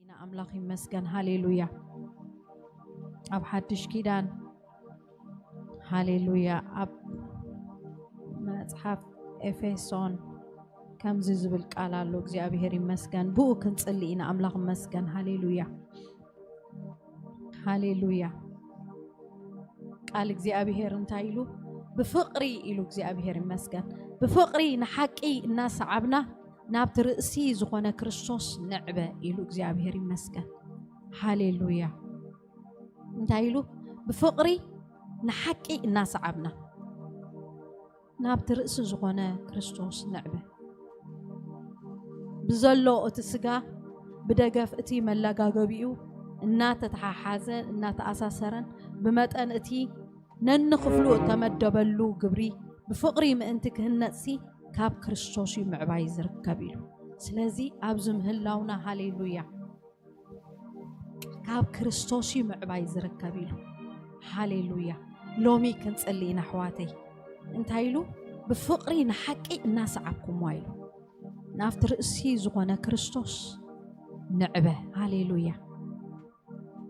ንኣምላኽ ይመስገን። ሃሌሉያ። ኣብ ሓድሽ ኪዳን፣ ሃሌሉያ፣ ኣብ መጽሓፍ ኤፌሶን ከምዚ ዝብል ቃል ኣሎ። እግዚኣብሔር ይመስገን። ብኡ ክንጽሊ ኢና። ኣምላኽ ይመስገን። ሃሌሉያ፣ ሃሌሉያ። ቃል እግዚኣብሔር እንታይ ኢሉ? ብፍቕሪ ኢሉ። እግዚኣብሔር ይመስገን። ብፍቕሪ ንሓቂ እናሰዓብና ናብቲ ርእሲ ዝኾነ ክርስቶስ ንዕበ ኢሉ። እግዚኣብሔር ይመስገን። ሃሌሉያ። እንታይ ኢሉ? ብፍቕሪ ንሓቂ እናሰዓብና ናብቲ ርእሲ ዝኾነ ክርስቶስ ንዕበ። ብዘሎ እቲ ስጋ ብደገፍ እቲ መለጋገቢኡ እናተተሓሓዘ እናተኣሳሰረን ብመጠን እቲ ነንክፍሉ እተመደበሉ ግብሪ ብፍቕሪ ምእንቲ ክህነጽሲ ካብ ክርስቶስ እዩ ምዕባይ ዝርከብ ኢሉ። ስለዚ ኣብዚ ምህላውና፣ ሃሌሉያ፣ ካብ ክርስቶስ እዩ ምዕባይ ዝርከብ ኢሉ። ሃሌሉያ። ሎሚ ክንጽሊ ኢና ኣሕዋተይ። እንታይ ኢሉ? ብፍቕሪ ንሓቂ እናሰዓብኩምዋ ኢሉ። ናብቲ ርእሲ ዝኾነ ክርስቶስ ንዕበ። ሃሌሉያ።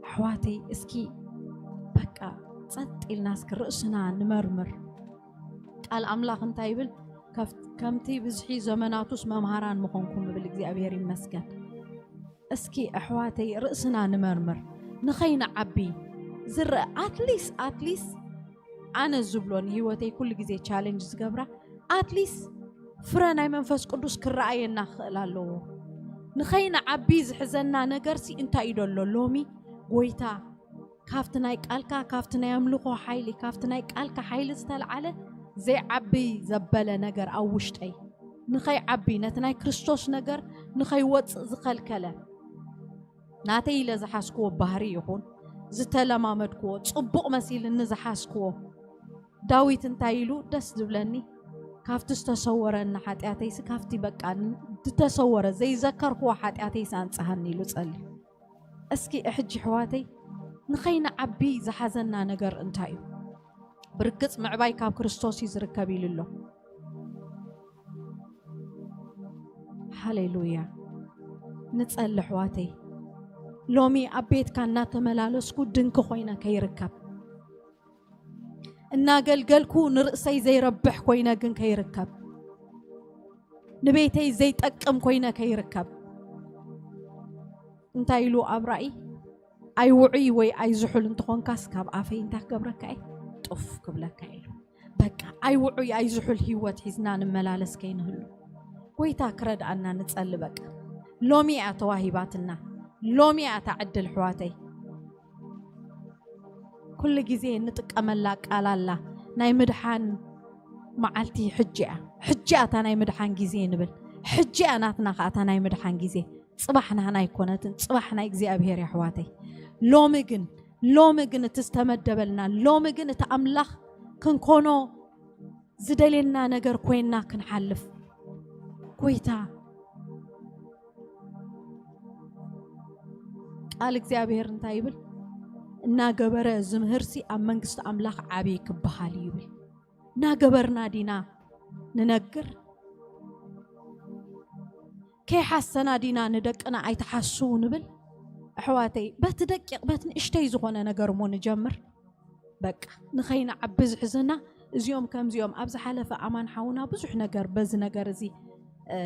ኣሕዋተይ፣ እስኪ በቃ ጸጥ ኢልና እስኪ ርእስና ንመርምር። ቃል ኣምላኽ እንታይ ይብል? ከፍ-፣ ከምቲ ብዝሒ ዘመናቱስ መምሃራን ምኾንኩም ይብል። እግዚኣብሔር ይመስገን። እስኪ ኣሕዋተይ ርእስና ንመርምር። ንኸይንዓቢ ዝረአ፣ ኣትሊስ፣ ኣትሊስ ኣነ ዝብሎ ንህይወተይ ኩሉ ግዜ ቻሌንጅ ዝገብራ፣ ኣትሊስ ፍረ ናይ መንፈስ ቅዱስ ክረኣየና ክኽእል ኣለዎ። ንኸይንዓቢ ዝሕዘና ነገርሲ እንታይ እዩ ደሎ? ሎሚ ጎይታ ካብቲ ናይ ቃልካ፣ ካብቲ ናይ ኣምልኾ ሓይሊ፣ ካብቲ ናይ ቃልካ ሓይሊ ዝተልዓለ ዘይዓቢ ዘበለ ነገር ኣብ ውሽጠይ ንኸይዓቢ፣ ነቲ ናይ ክርስቶስ ነገር ንኸይወጽእ ዝኸልከለ፣ ናተይ ኢለ ዝሓዝክዎ ባህሪ ይኹን ዝተለማመድክዎ፣ ጽቡቕ መሲልኒ ዝሓዝክዎ፣ ዳዊት እንታይ ኢሉ ደስ ዝብለኒ፣ ካብቲ ዝተሰወረኒ ሓጢኣተይሲ፣ ካብቲ በቃ ዝተሰወረ ዘይዘከርክዎ ሓጢኣተይሲ ኣንጽሃኒ ኢሉ ጸልዩ። እስኪ ሕጂ ኣሕዋተይ፣ ንኸይንዓቢ ዝሓዘና ነገር እንታይ እዩ? ብርግጽ ምዕባይ ካብ ክርስቶስ እዩ ዝርከብ ኢሉ ኣሎ። ሃሌሉያ። ንጸሊ ኣሕዋተይ። ሎሚ ኣብ ቤትካ እናተመላለስኩ ድንኪ ኮይነ ከይርከብ፣ እናገልገልኩ ንርእሰይ ዘይረብሕ ኮይነ ግን ከይርከብ፣ ንቤተይ ዘይጠቅም ኮይነ ከይርከብ፣ እንታይ ኢሉ ኣብ ራእይ? ኣይውዑይ ወይ ኣይዝሑል እንተኾንካስ ካብ ኣፈይ እንታይ ክገብረካ እየ? ጡፍ ክብለካ ኢሉ። በቃ ኣይውዑይ ኣይዝሑል ህይወት ሒዝና ንመላለስ ከይንህሉ። ጎይታ ክረድኣና ንጸሊ። በቃ ሎሚ እያ ተዋሂባትና። ሎሚ እያ እታ ዕድል ኣሕዋተይ። ኩሉ ግዜ እንጥቀመላ ቃል ኣላ። ናይ ምድሓን መዓልቲ ሕጂ እያ። ሕጂ እያ እታ ናይ ምድሓን ግዜ ንብል። ሕጂ እያ ናትና ከኣ እታ ናይ ምድሓን ግዜ። ጽባሕ ናህና ኣይኮነትን፣ ጽባሕ ናይ እግዚኣብሔር እያ ኣሕዋተይ። ሎሚ ግን፣ ሎሚ ግን እቲ ዝተመደበልና፣ ሎሚ ግን እቲ ኣምላኽ ክንኮኖ ዝደልየና ነገር ኮይንና ክንሓልፍ። ጎይታ ቃል እግዚኣብሔር እንታይ ይብል? እናገበረ ዝምህርሲ ኣብ መንግስቲ ኣምላኽ ዓብዪ ክበሃል እዩ ይብል። እናገበርና ዲና ንነግር? ከይሓሰና ዲና ንደቅና ኣይትሓስዉ ንብል? ኣሕዋተይ፣ በቲ ደቂቕ፣ በቲ ንእሽተይ ዝኾነ ነገር እሞ ንጀምር። በቃ ንኸይንዓቢ ዝሕዝና እዚኦም ከምዚኦም። ኣብ ዝሓለፈ ኣማን ሓውና ብዙሕ ነገር በዚ ነገር እዚ፣ እ፣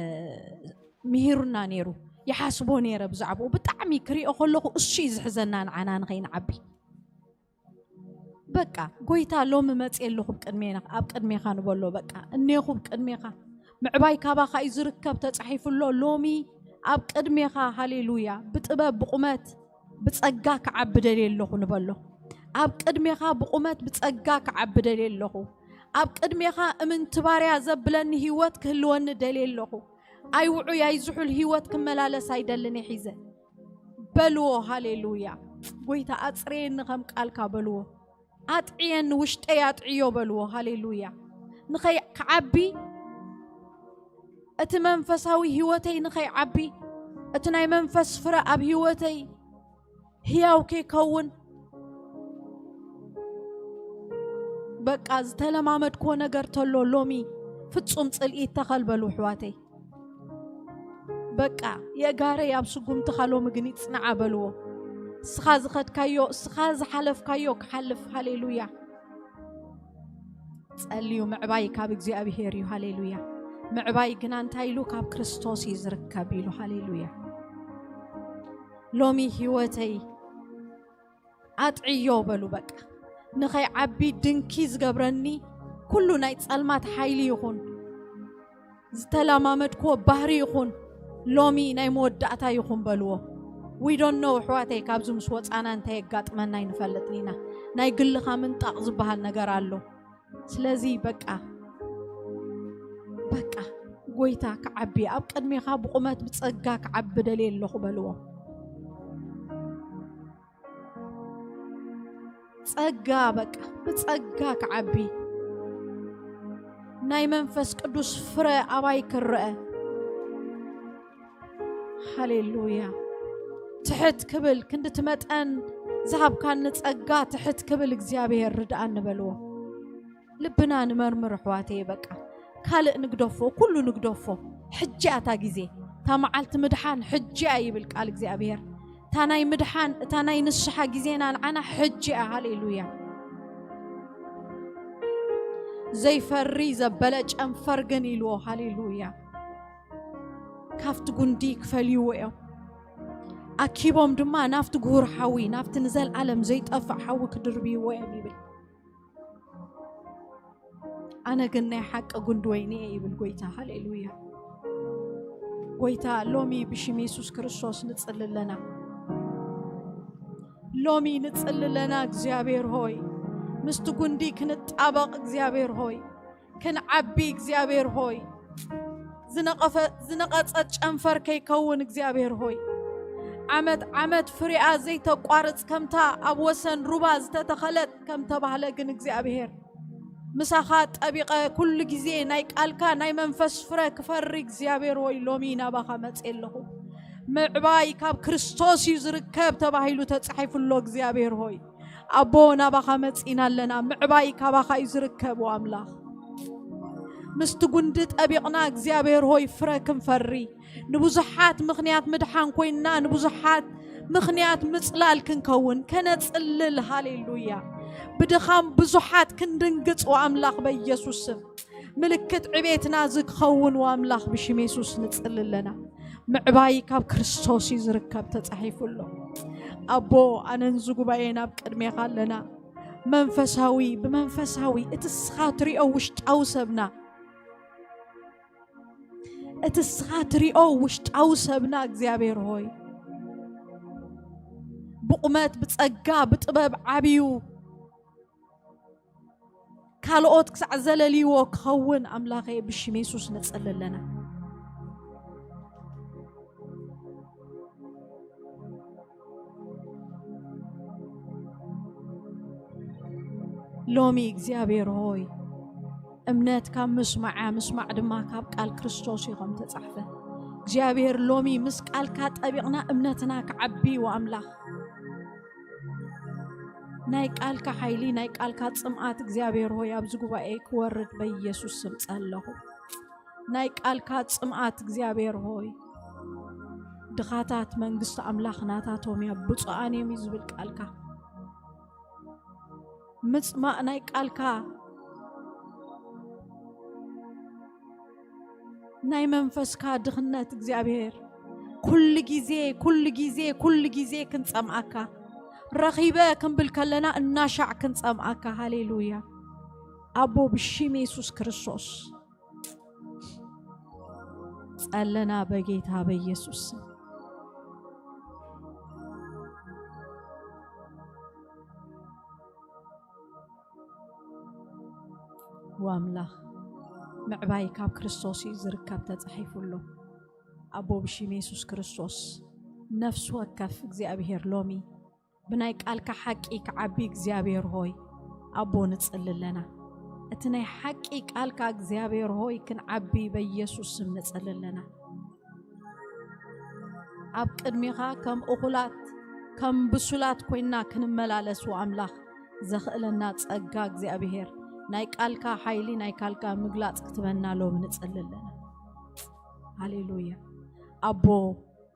ምሂሩና ነይሩ። ይሓስቦ ነይረ ብዛዕባኡ። ብጣዕሚ ክሪኦ ከለኹ እሱ እዩ ዝሕዘና ንዓና ንኸይንዓቢ። በቃ ጎይታ ሎሚ መጽየ ኣለኹ ኣብ ቅድሜና-፣ ኣብ ቅድሜኻ ንበሎ። በቃ እኔኹ ኣብ ቅድሜኻ። ምዕባይ ካባኻ እዩ ዝርከብ ተጻሒፉ ኣሎ። ሎሚ ኣብ ቅድሜኻ፣ ሃሌሉያ፣ ብጥበብ፣ ብቑመት፣ ብጸጋ ክዓቢ ደልየ ኣለኹ ንበሎ። ኣብ ቅድሜኻ ብቑመት፣ ብጸጋ ክዓቢ ደልየ ኣለኹ። ኣብ ቅድሜኻ እምንቲ ባርያ ዘብለኒ ህይወት ክህልወኒ ደልየ ኣለኹ። ኣይውዑይ ኣይዝሑል ህይወት ክመላለስ ኣይደልን እየ ሒዘ። በልዎ፣ ሃሌሉያ። ጎይታ ኣጽርየኒ ከም ቃልካ በልዎ። ኣጥዕየኒ፣ ውሽጠይ ኣጥዕዮ በልዎ። ሃሌሉያ። ንኸይ ክዓቢ፣ እቲ መንፈሳዊ ህይወተይ ንኸይዓቢ፣ እቲ ናይ መንፈስ ፍረ ኣብ ህይወተይ ህያው ከይከውን፣ በቃ ዝተለማመድክዎ ነገር ተሎ ሎሚ ፍጹም ጽልኢ ይተኸል በሉ ኣሕዋተይ። በቃ፣ የእጋረይ ኣብ ስጉምትኻ ሎሚ ግን ይጽንዓ በልዎ። እስኻ ዝኸድካዮ፣ እስኻ ዝሓለፍካዮ ክሓልፍ። ሃሌሉያ። ጸልዩ፣ ምዕባይ ካብ እግዚኣብሄር እዩ። ሃሌሉያ። ምዕባይ ግና እንታይ ኢሉ? ካብ ክርስቶስ እዩ ዝርከብ ኢሉ። ሃሌሉያ። ሎሚ ህይወተይ ኣጥዕዮ በሉ። በቃ፣ ንኸይዓቢ ድንኪ ዝገብረኒ ኩሉ ናይ ጸልማት ሓይሊ ይኹን፣ ዝተለማመድክዎ ባህሪ ይኹን፣ ሎሚ ናይ መወዳእታ ይኹን በልዎ። We don't know፣ ኣሕዋተይ፣ ካብዚ ምስ ወጻና እንታይ የጋጥመና ኣይንፈልጥን ኢና። ናይ ግልኻ ምንጣቕ ዝበሃል ነገር ኣሎ። ስለዚ በቃ፣ በቃ፣ ጎይታ ክዓቢ፣ ኣብ ቅድሜኻ ብቑመት ብጸጋ ክዓቢ ደልየ ኣለኹ በልዎ። ጸጋ፣ በቃ፣ ብጸጋ ክዓቢ፣ ናይ መንፈስ ቅዱስ ፍረ ኣባይ ክረአ። ሃሌሉያ። ትሕት ክብል፣ ክንዲ እቲ መጠን ዝሃብካኒ ጸጋ ትሕት ክብል፣ እግዚኣብሔር ርድኣኒ በልዎ። ልብና ንመርምር ኣሕዋተየ። በቃ፣ ካልእ ንግደፎ፣ ኩሉ ንግደፎ። ሕጂ እያ እታ ግዜ፣ እታ መዓልቲ ምድሓን ሕጂ እያ ይብል ቃል እግዚኣብሔር። እታ ናይ ምድሓን፣ እታ ናይ ንስሓ ግዜና ንዓና ሕጂ እያ። ሃሌሉያ። ዘይፈሪ ዘበለ ጨንፈር ግን ኢልዎ። ሃሌሉያ። ካብቲ ጉንዲ ክፈልይዎ እዮም። ኣኪቦም ድማ ናብቲ ጉሁር ሓዊ፣ ናብቲ ንዘለኣለም ዘይጠፍእ ሓዊ ክድርብይዎ እዮም ይብል። ኣነ ግን ናይ ሓቂ ጉንዲ ወይኒ እየ ይብል ጎይታ። ሃሌሉያ። ጎይታ፣ ሎሚ ብሽም የሱስ ክርስቶስ ንጽሊ ኣለና። ሎሚ ንጽሊ ኣለና እግዚኣብሔር ሆይ፣ ምስቲ ጉንዲ ክንጣበቕ እግዚኣብሔር ሆይ፣ ክንዓቢ እግዚኣብሔር ሆይ፣ ዝነቐፈ-፣ ዝነቐጸት ጨንፈር ከይከውን እግዚኣብሔር ሆይ፣ ዓመት ዓመት ፍሬኣ ዘይተቋርጽ ከምታ ኣብ ወሰን ሩባ ዝተተኸለት ከም ተባህለ ግን እግዚኣብሔር ምሳኻ ጠቢቐ ኩሉ ግዜ ናይ ቃልካ ናይ መንፈስ ፍረ ክፈሪ እግዚኣብሔር ሆይ ሎሚ ናባኻ መጽእ ኣለኹ። ምዕባይ ካብ ክርስቶስ እዩ ዝርከብ ተባሂሉ ተጻሒፉ ኣሎ እግዚኣብሔር ሆይ። ኣቦ ናባኻ መጺና ኣለና። ምዕባይ ካባኻ እዩ ዝርከብ ኣምላኽ። ምስቲ ጉንዲ ጠቢቕና እግዚኣብሔር ሆይ ፍረ ክንፈሪ፣ ንብዙሓት ምኽንያት ምድሓን ኮይንና ንብዙሓት ምኽንያት ምጽላል ክንከውን ከነጽልል። ሃሌሉያ። ብድኻም ብዙሓት ክንድንግጽ ኣምላኽ በኢየሱስ ስም ምልክት ዕቤትና ዝክኸውን ኣምላኽ ብሽም የሱስ ንጽሊ ኣለና። ምዕባይ ካብ ክርስቶስ እዩ ዝርከብ ተጻሒፉ ኣሎ። ኣቦ ኣነን ዝጉባኤን ኣብ ቅድሜኻ ኣለና። መንፈሳዊ ብመንፈሳዊ እቲ ስኻ ትሪኦ ውሽጣዊ ሰብና እቲ ስኻ ትሪኦ ውሽጣዊ ሰብና እግዚኣብሔር ሆይ ብቑመት ብጸጋ ብጥበብ ዓብዩ ካልኦት ክሳዕ ዘለልይዎ ክኸውን ኣምላኸ ብሽም የሱስ ንጽሊ ኣለና። ሎሚ እግዚኣብሔር ሆይ እምነት ካብ ምስማዓ ምስማዕ ድማ ካብ ቃል ክርስቶስ እዩ ከም ተጻሕፈ። እግዚኣብሔር ሎሚ ምስ ቃልካ ጠቢቕና እምነትና ክዓቢ እዩ ኣምላኽ። ናይ ቃልካ ሓይሊ ናይ ቃልካ ጽምኣት እግዚኣብሔር ሆይ ኣብዚ ጉባኤ ክወርድ በኢየሱስ ስም ጸለኹ። ናይ ቃልካ ጽምኣት እግዚኣብሔር ሆይ ድኻታት መንግስቲ ኣምላኽ ናታቶም እያ ብፁዓን እዮም እዩ ዝብል ቃልካ። ምጽማእ ናይ ቃልካ ናይ መንፈስካ ድኽነት እግዚኣብሔር ኩሉ ግዜ ኩሉ ግዜ ኩሉ ግዜ ክንጸምኣካ ረኺበ ክንብል ከለና እናሻዕ ክንጸምኣካ። ሃሌሉያ ኣቦ ብሽም የሱስ ክርስቶስ ጸለና በጌታ በኢየሱስ ስም። ዋምላኽ ምዕባይ ካብ ክርስቶስ እዩ ዝርከብ ተጻሒፉ ኣሎ። ኣቦ ብሽም የሱስ ክርስቶስ ነፍሲ ወከፍ እግዚኣብሔር ሎሚ ብናይ ቃልካ ሓቂ ክዓቢ እግዚኣብሔር ሆይ ኣቦ ንጽሊ ኣለና። እቲ ናይ ሓቂ ቃልካ እግዚኣብሔር ሆይ ክንዓቢ በኢየሱስ ስም ንጽሊ ኣለና። ኣብ ቅድሚኻ ከም እኹላት ከም ብሱላት ኮይንና ክንመላለስ ኣምላኽ ዘኽእለና ጸጋ እግዚኣብሔር ናይ ቃልካ ሓይሊ ናይ ካልካ ምግላጽ ክትበና ሎም ንጽሊ ኣለና። ሃሌሉያ። ኣቦ፣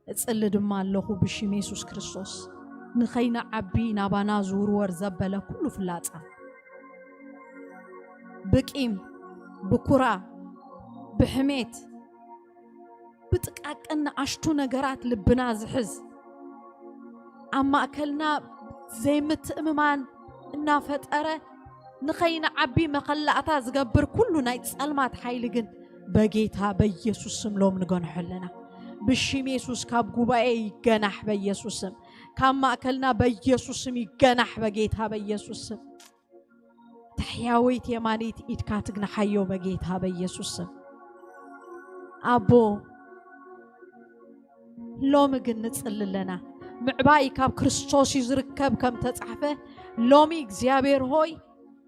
እጽሊ ድማ ኣለኹ ብሽም የሱስ ክርስቶስ፣ ንኸይንዓቢ ናባና ዝውርወር ዘበለ ኩሉ ፍላጻ፣ ብቂም፣ ብኩራ፣ ብሕሜት፣ ብጥቃቅን ንኣሽቱ ነገራት ልብና ዝሕዝ፣ ኣብ ማእከልና ዘይምትእምማን እናፈጠረ ንኸይንዓቢ መኸላእታ ዝገብር ኩሉ ናይ ጸልማት ሓይሊ ግን በጌታ በኢየሱስ ስም ሎም ንገንሖ ኣለና። ብሽም የሱስ ካብ ጉባኤ ይገናሕ በኢየሱስ ስም። ካብ ማእከልና በኢየሱስ ስም ይገናሕ በጌታ በኢየሱስ ስም። ታሕያወይቲ የማነይቲ ኢድካ ትግንሓዮ በጌታ በኢየሱስ ስም። ኣቦ፣ ሎሚ ግን ንጽሊ ኣለና። ምዕባይ ካብ ክርስቶስ እዩ ዝርከብ ከም ተጻሕፈ፣ ሎሚ እግዚኣብሔር ሆይ፣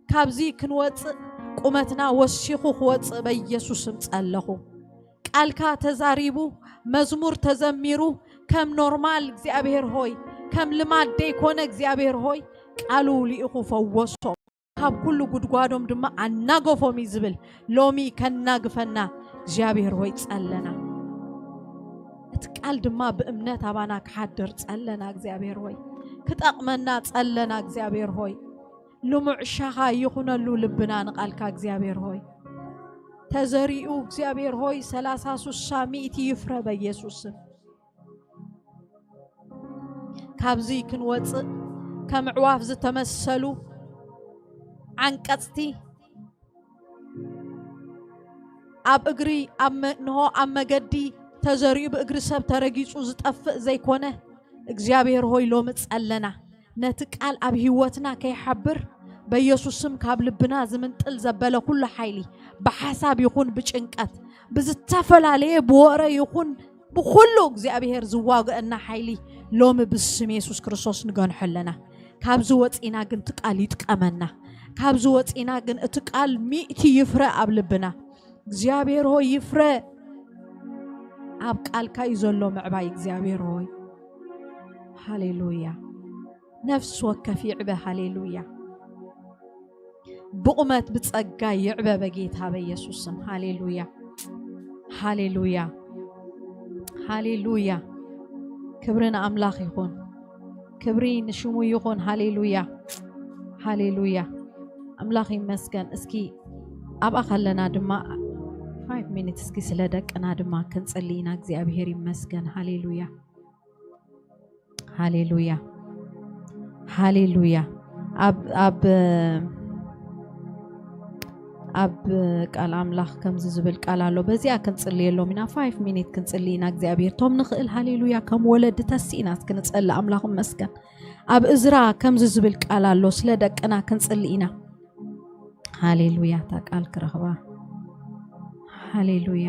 ካብዚ ክንወጽእ ቁመትና ወሲኹ ክወጽእ በኢየሱስ ስም ጸለኹ። ቃልካ ተዛሪቡ፣ መዝሙር ተዘሚሩ፣ ከም ኖርማል እግዚኣብሔር ሆይ፣ ከም ልማድ ደይኮነ እግዚኣብሔር ሆይ፣ ቃሉ ልኢኹ ፈወሶም። ካብ ኩሉ ጉድጓዶም ድማ ኣናገፎም እዩ ዝብል። ሎሚ ከናግፈና እግዚኣብሔር ሆይ ጸለና። እቲ ቃል ድማ ብእምነት ኣባና ክሓድር ጸለና እግዚኣብሔር ሆይ። ክጠቕመና ጸለና እግዚኣብሔር ሆይ። ልሙዕ ሻኻ ይኹነሉ ልብና ንቃልካ እግዚኣብሔር ሆይ። ተዘሪኡ እግዚኣብሔር ሆይ ሰላሳ ሱሳ ሚእቲ ይፍረ በኢየሱስ ስም። ካብዚ ክንወጽእ ከም ኣዕዋፍ ዝተመሰሉ ዓንቀጽቲ ኣብ እግሪ ኣብ መ- እንሆ ኣብ መገዲ ተዘሪኡ ብእግሪ ሰብ ተረጊጹ ዝጠፍእ ዘይኮነ እግዚኣብሔር ሆይ ሎሚ ጸለና። ነቲ ቃል ኣብ ህይወትና ከይሓብር በኢየሱስ ስም ካብ ልብና ዝምንጥል ዘበለ ኩሉ ሓይሊ ብሓሳብ ይኹን ብጭንቀት ብዝተፈላለየ ብወረ ይኹን ብኹሉ እግዚኣብሔር ዝዋግአና ሓይሊ ሎሚ ብስም የሱስ ክርስቶስ ንገንሖ ኣለና። ካብዚ ወፂና ግን እቲ ቃል ይጥቀመና። ካብዚ ወፂና ግን እቲ ቃል ሚእቲ ይፍረ ኣብ ልብና። እግዚኣብሔር ሆይ ይፍረ። ኣብ ቃልካ እዩ ዘሎ ምዕባይ እግዚኣብሔር ሆይ። ሃሌሉያ። ነፍሲ ወከፍ ይዕበ። ሃሌሉያ። ብቑመት ብጸጋ ይዕበ በጌታ በኢየሱስ ስም። ሃሌሉያ፣ ሃሌሉያ፣ ሃሌሉያ። ክብሪ ንኣምላኽ ይኹን፣ ክብሪ ንሽሙ ይኹን። ሃሌሉያ፣ ሃሌሉያ። ኣምላኽ ይመስገን። እስኪ ኣብኣ ከለና ድማ ፋይቭ ሚኒት እስኪ ስለ ደቅና ድማ ክንጽሊ ኢና። እግዚኣብሔር ይመስገን። ሃሌሉያ፣ ሃሌሉያ፣ ሃሌሉያ። ኣብ ኣብ ኣብ ቃል ኣምላኽ ከምዚ ዝብል ቃል ኣሎ። በዚኣ ክንጽልየሎም ኢና። ፋይቭ ሚኒት ክንጽሊ ኢና። እግዚኣብሔር ቶም ንኽእል። ሃሌሉያ። ከም ወለዲ ተሲእና እስኪ ንጸሊ። ኣምላኽ ይመስገን። ኣብ እዝራ ከምዚ ዝብል ቃል ኣሎ። ስለ ደቅና ክንጽሊ ኢና። ሃሌሉያ። እታ ቃል ክረኽባ። ሃሌሉያ።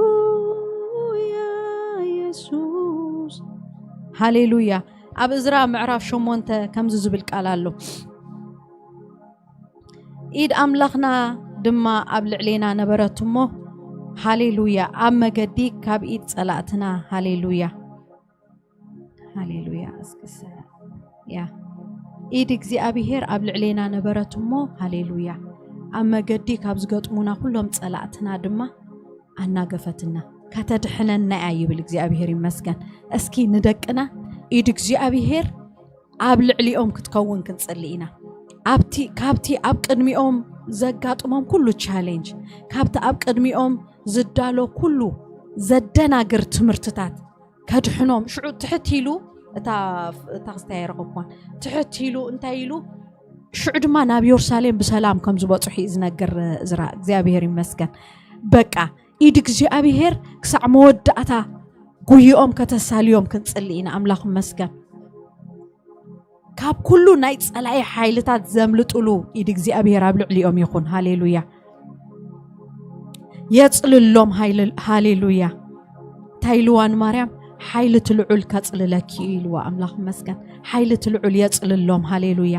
ሃሌሉያ። ኢየሱስ። ሃሌሉያ። ኣብ እዝራ ምዕራፍ ሸሞንተ ከምዚ ዝብል ቃል ኣሎ። ኢድ ኣምላኽና ድማ ኣብ ልዕሌና ነበረት እሞ፣ ሃሌሉያ፣ ኣብ መገዲ ካብ ኢድ ጸላእትና፣ ሃሌሉያ፣ ሃሌሉያ። እስኪ ሰ-፣ ያ፣ ኢድ እግዚኣብሔር ኣብ ልዕሌና ነበረት እሞ፣ ሃሌሉያ፣ ኣብ መገዲ ካብ ዝገጥሙና ኩሎም ጸላእትና ድማ ኣናገፈትና፣ ከተድሕነና እያ ይብል። እግዚኣብሔር ይመስገን። እስኪ ንደቅና ኢድ እግዚኣብሔር ኣብ ልዕሊኦም ክትከውን ክንጽሊ ኢና። ኣብቲ፣ ካብቲ ኣብ ቅድሚኦም ዘጋጥሞም ኩሉ ቻሌንጅ፣ ካብቲ ኣብ ቅድሚኦም ዝዳሎ ኩሉ ዘደናግር ትምህርትታት ከድሕኖም፣ ሽዑ ትሕት ኢሉ፣ እታ፣ እታ ክስታይ ኣይረኸብኳን፣ ትሕት ኢሉ እንታይ ኢሉ፣ ሽዑ ድማ ናብ የሩሳሌም ብሰላም ከም ዝበጽሑ እዩ ዝነግር እዝራ። እግዚኣብሔር ይመስገን። በቃ ኢድ እግዚኣብሔር ክሳዕ መወዳእታ ጉይኦም ከተሳልዮም ክንጽሊ ኢና። ኣምላኽ ይመስገን። ካብ ኩሉ ናይ ጸላኢ ሓይልታት ዘምልጥሉ ኢድ እግዚኣብሔር ኣብ ልዕሊኦም ይኹን። ሃሌሉያ። የጽልሎም። ሃይል-፣ ሃሌሉያ። እንታይ ኢልዋ ንማርያም? ሓይሊ እቲ ልዑል ከጽልለኪ እዩ ኢልዋ። ኣምላኽ ይመስገን። ሓይሊ እቲ ልዑል የጽልሎም። ሃሌሉያ።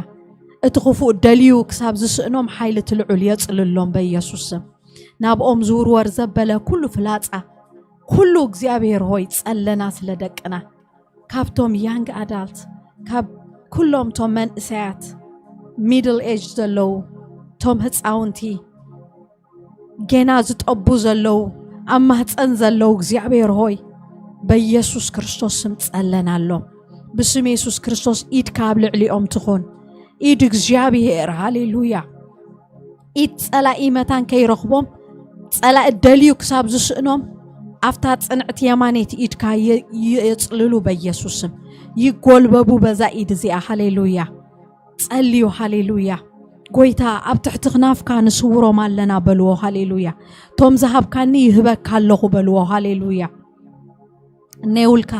እቲ ክፉእ ደልዩ ክሳብ ዝስእኖም ሓይሊ እቲ ልዑል የጽልሎም በኢየሱስ ስም። ናብኦም ዝውርወር ዘበለ ኩሉ ፍላጻ፣ ኩሉ እግዚኣብሔር ሆይ ጸለና ስለ ደቅና። ካብቶም ያንግ ኣዳልት፣ ካብ ኩሎም ቶም መንእሰያት ሚድል ኤጅ ዘለዉ፣ እቶም ህፃውንቲ ጌና ዝጠቡ ዘለዉ፣ ኣብ ማህፀን ዘለዉ እግዚኣብሔር ሆይ፣ በኢየሱስ ክርስቶስ ስም ጸለናሎም። ብስም የሱስ ክርስቶስ ኢድካ ኣብ ልዕሊኦም ትኹን። ኢድ እግዚኣብሔር፣ ሃሌሉያ። ኢድ ጸላኢ መታን ከይረኽቦም፣ ጸላኢ ደልዩ ክሳብ ዝስእኖም፣ ኣብታ ጽንዕቲ የማነይቲ ኢድካ የ-፣ የ-፣ የጽልሉ በኢየሱስ ስም። ይጎልበቡ በዛ ኢድ እዚኣ። ሃሌሉያ። ጸልዩ። ሃሌሉያ። ጎይታ፣ ኣብ ትሕቲ ክናፍካ ንስውሮም ኣለና በልዎ። ሃሌሉያ። ቶም ዝሃብካኒ ይህበካ ኣለኹ በልዎ። ሃሌሉያ። እኔውልካ፣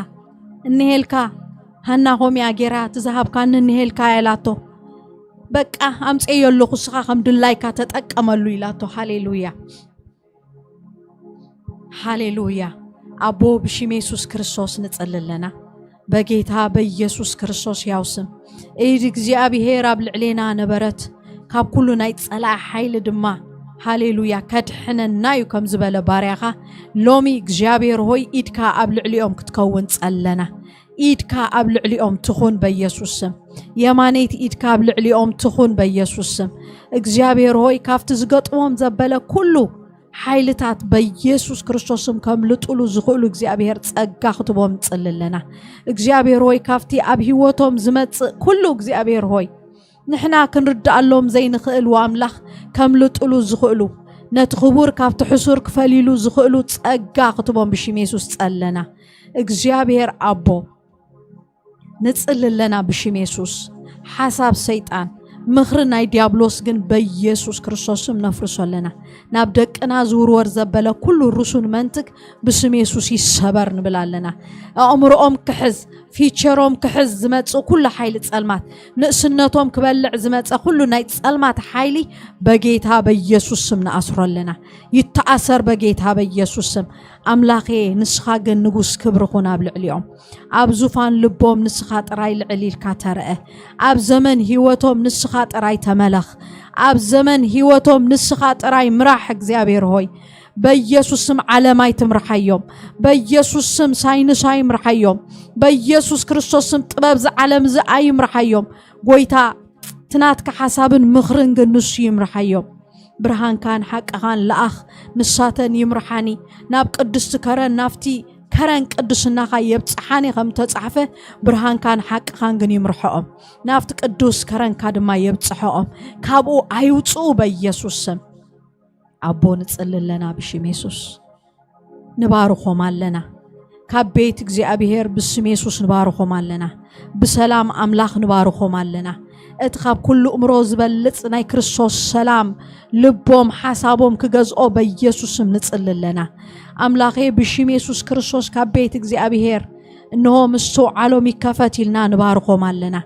እኒሄልካ፣ ሃና ኾሚያ ጌራ፣ እቲ ዝሃብካኒ እኒሄልካ ኢላቶ። በቃ፣ ኣምፀዮ ኣለኹ፣ እስኻ ከም ድላይካ ተጠቀመሉ ኢላቶ። ሃሌሉያ። ሃሌሉያ። ኣቦ፣ ብሽም የሱስ ክርስቶስ ንጽሊ ኣለና። በጌታ በኢየሱስ ክርስቶስ ያው ስም፣ ኢድ እግዚኣብሔር ኣብ ልዕሌና ነበረት። ካብ ኩሉ ናይ ጸላኢ ሓይሊ ድማ፣ ሃሌሉያ፣ ከድሕነና እዩ ከም ዝበለ ባርያኻ፣ ሎሚ እግዚኣብሔር ሆይ፣ ኢድካ ኣብ ልዕሊኦም ክትከውን ጸለና። ኢድካ ኣብ ልዕሊኦም ትኹን በኢየሱስ ስም። የማነይቲ ኢድካ ኣብ ልዕሊኦም ትኹን በኢየሱስ ስም። እግዚኣብሔር ሆይ፣ ካብቲ ዝገጥሞም ዘበለ ኩሉ ሓይልታት በኢየሱስ ክርስቶስም ከምልጥሉ ዝኽእሉ እግዚኣብሔር ጸጋ ክትቦም ንጽሊ ኣለና። እግዚኣብሔር ሆይ፣ ካብቲ ኣብ ህይወቶም ዝመጽእ ኩሉ እግዚኣብሔር ሆይ፣ ንሕና ክንርድኣሎም ዘይንኽእል ወኣምላኽ ከምልጥሉ ዝኽእሉ፣ ነቲ ክቡር ካብቲ ሕሱር ክፈልይሉ ዝኽእሉ ጸጋ ክትቦም ብሽም የሱስ ጸለና። እግዚኣብሔር ኣቦ፣ ንጽሊ ኣለና ብሽም የሱስ። ሓሳብ ሰይጣን፣ ምኽሪ ናይ ዲያብሎስ ግን በኢየሱስ ክርስቶስ ስም ነፍርሶ ኣለና። ናብ ደቅና ዝውርወር ዘበለ ኩሉ ርሱን መንትግ ብስም የሱስ ይሰበር ንብል ኣለና። ኣእምሮኦም ክሕዝ፣ ፊቸሮም ክሕዝ ዝመጽእ ኩሉ ሓይሊ ጸልማት፣ ንእስነቶም ክበልዕ ዝመጸ ኩሉ ናይ ጸልማት ሓይሊ በጌታ በኢየሱስ ስም ንኣስሮ ኣለና። ይተኣሰር በጌታ በኢየሱስ ስም። ኣምላኸ፣ ንስኻ ግን ንጉስ ክብሪ ኩን ኣብ ልዕሊኦም። ኣብ ዙፋን ልቦም ንስኻ ጥራይ ልዕል ኢልካ ተረአ። ኣብ ዘመን ህይወቶም ንስኻ ጥራይ ተመለኽ። ኣብ ዘመን ህይወቶም ንስኻ ጥራይ ምራሕ። እግዚኣብሔር ሆይ፣ በኢየሱስ ስም ዓለም ኣይትምርሓዮም። በኢየሱስ ስም ሳይንስ ኣይምርሓዮም። በኢየሱስ ክርስቶስ ስም ጥበብ እዚ ዓለም እዚ ኣይምርሓዮም። ጎይታ፣ እቲ ናትካ ሓሳብን ምኽርን ግን ንሱ ይምርሓዮም። ብርሃንካን ሓቅኻን ለኣኽ፣ ንሳተን ይምርሓኒ፣ ናብ ቅድስቲ ከረን፣ ናብቲ ከረን ቅድስናኻ የብጽሓኒ ከም ተጻሕፈ፣ ብርሃንካን ሓቅኻን ግን ይምርሐኦም፣ ናብቲ ቅዱስ ከረንካ ድማ የብጽሐኦም፣ ካብኡ ኣይውጽኡ በኢየሱስ ስም። ኣቦ ንጽሊ ኣለና ብሽም የሱስ። ንባርኾም ኣለና። ካብ ቤት እግዚኣብሔር ብስም የሱስ ንባርኾም ኣለና። ብሰላም ኣምላኽ ንባርኾም ኣለና። እቲ ካብ ኩሉ እምሮ ዝበልጽ ናይ ክርስቶስ ሰላም ልቦም ሓሳቦም ክገዝኦ በኢየሱስ ስም ንጽሊ ኣለና። ኣምላኸ ብሽም የሱስ ክርስቶስ ካብ ቤት እግዚኣብሔር እንሆ ምስትውዓሎም ይከፈት ኢልና ንባርኾም ኣለና።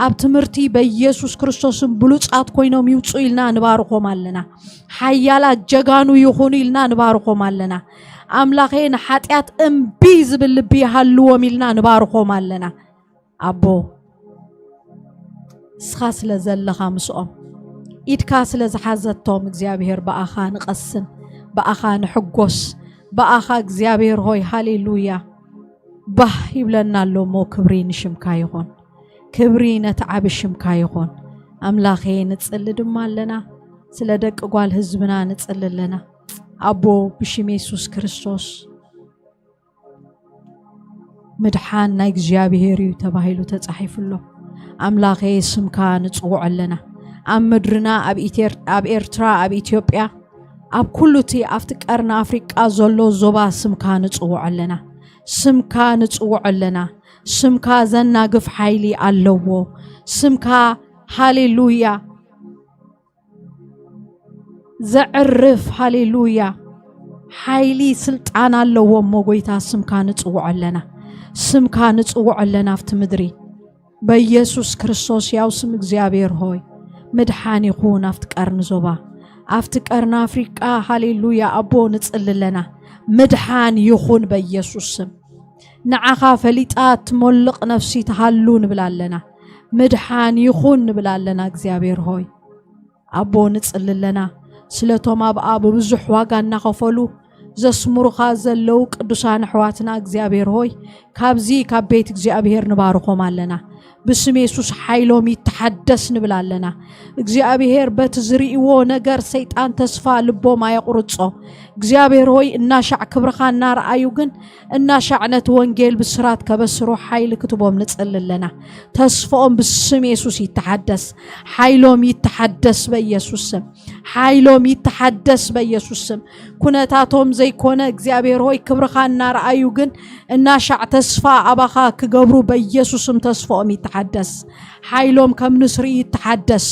ኣብ ትምህርቲ በኢየሱስ ክርስቶስን ብሉጻት ኮይኖም ይውጹ ኢልና ንባርኾም ኣለና። ሓያላት ጀጋኑ ይኹኑ ኢልና ንባርኾም ኣለና። ኣምላኸ ንሓጢኣት እምቢ ዝብል ልቢ ይሃልዎም ኢልና ንባርኾም ኣለና። ኣቦ እስኻ ስለ ዘለኻ ምስኦም፣ ኢድካ ስለ ዝሓዘቶም እግዚኣብሔር ብኣኻ ንቐስን፣ ብኣኻ ንሕጎስ፣ ብኣኻ እግዚኣብሔር ሆይ ሃሌሉያ። ባህ ይብለና ኣሎ እሞ ክብሪ ንሽምካ ይኹን። ክብሪ ነቲ ዓቢ ሽምካ ይኹን። ኣምላኸ ንጽሊ ድማ ኣለና። ስለ ደቂ ጓል ህዝብና ንጽሊ ኣለና። ኣቦ ብሽም የሱስ ክርስቶስ ምድሓን ናይ እግዚኣብሔር እዩ ተባሂሉ ተጻሒፉ ኣሎ። ኣምላኸ ስምካ ንጽውዖ ኣለና። ኣብ ምድርና ኣብ ኢቴር-፣ ኣብ ኤርትራ ኣብ ኢትዮጵያ ኣብ ኩሉ እቲ ኣብቲ ቀርኒ ኣፍሪቃ ዘሎ ዞባ ስምካ ንጽውዖ ኣለና። ስምካ ንጽውዖ ኣለና። ስምካ ዘናግፍ ሓይሊ ኣለዎ። ስምካ ሃሌሉያ ዘዕርፍ ሃሌሉያ ሓይሊ ስልጣን ኣለዎ እሞ ጎይታ ስምካ ንጽውዖ ኣለና። ስምካ ንጽውዖ ኣለና ኣብቲ ምድሪ በኢየሱስ ክርስቶስ ያው ስም እግዚኣብሔር ሆይ ምድሓን ይኹን ኣብቲ ቀርኒ ዞባ ኣብቲ ቀርኒ ኣፍሪቃ ሃሌሉያ ኣቦ ንጽሊ ኣለና። ምድሓን ይኹን በኢየሱስ ስም። ንዓኻ ፈሊጣ ትሞልቕ ነፍሲ ትሃሉ ንብል ኣለና። ምድሓን ይኹን ንብል ኣለና እግዚኣብሔር ሆይ። ኣቦ ንጽሊ ኣለና ስለቶም ኣብኣ ብብዙሕ ዋጋ እናኸፈሉ ዘስምሩኻ ዘለዉ ቅዱሳን ኣሕዋትና እግዚኣብሔር ሆይ፣ ካብዚ ካብ ቤት እግዚኣብሔር ንባርኾም ኣለና። ብስም የሱስ ሓይሎም ይተሓደስ ንብል ኣለና። እግዚኣብሔር በቲ ዝርእይዎ ነገር ሰይጣን ተስፋ ልቦም ኣየቑርጾ። እግዚኣብሔር ሆይ እናሻዕ ክብርኻ እናረኣዩ ግን እናሻዕ ነቲ ወንጌል ብስራት ከበስሩ ሓይሊ ክትቦም ንጽሊ ኣለና። ተስፋኦም ብስም የሱስ ይተሓደስ። ሓይሎም ይተሓደስ በኢየሱስ ስም። ሓይሎም ይተሓደስ በኢየሱስ ስም። ኩነታቶም ዘይኮነ እግዚኣብሔር ሆይ ክብርኻ እናረኣዩ ግን እናሻዕ ተስፋ ኣባኻ ክገብሩ በኢየሱስ ስም ተስፋኦም ይተሓደስ። ሓይሎም ከም ንስሪ ይተሓደስ።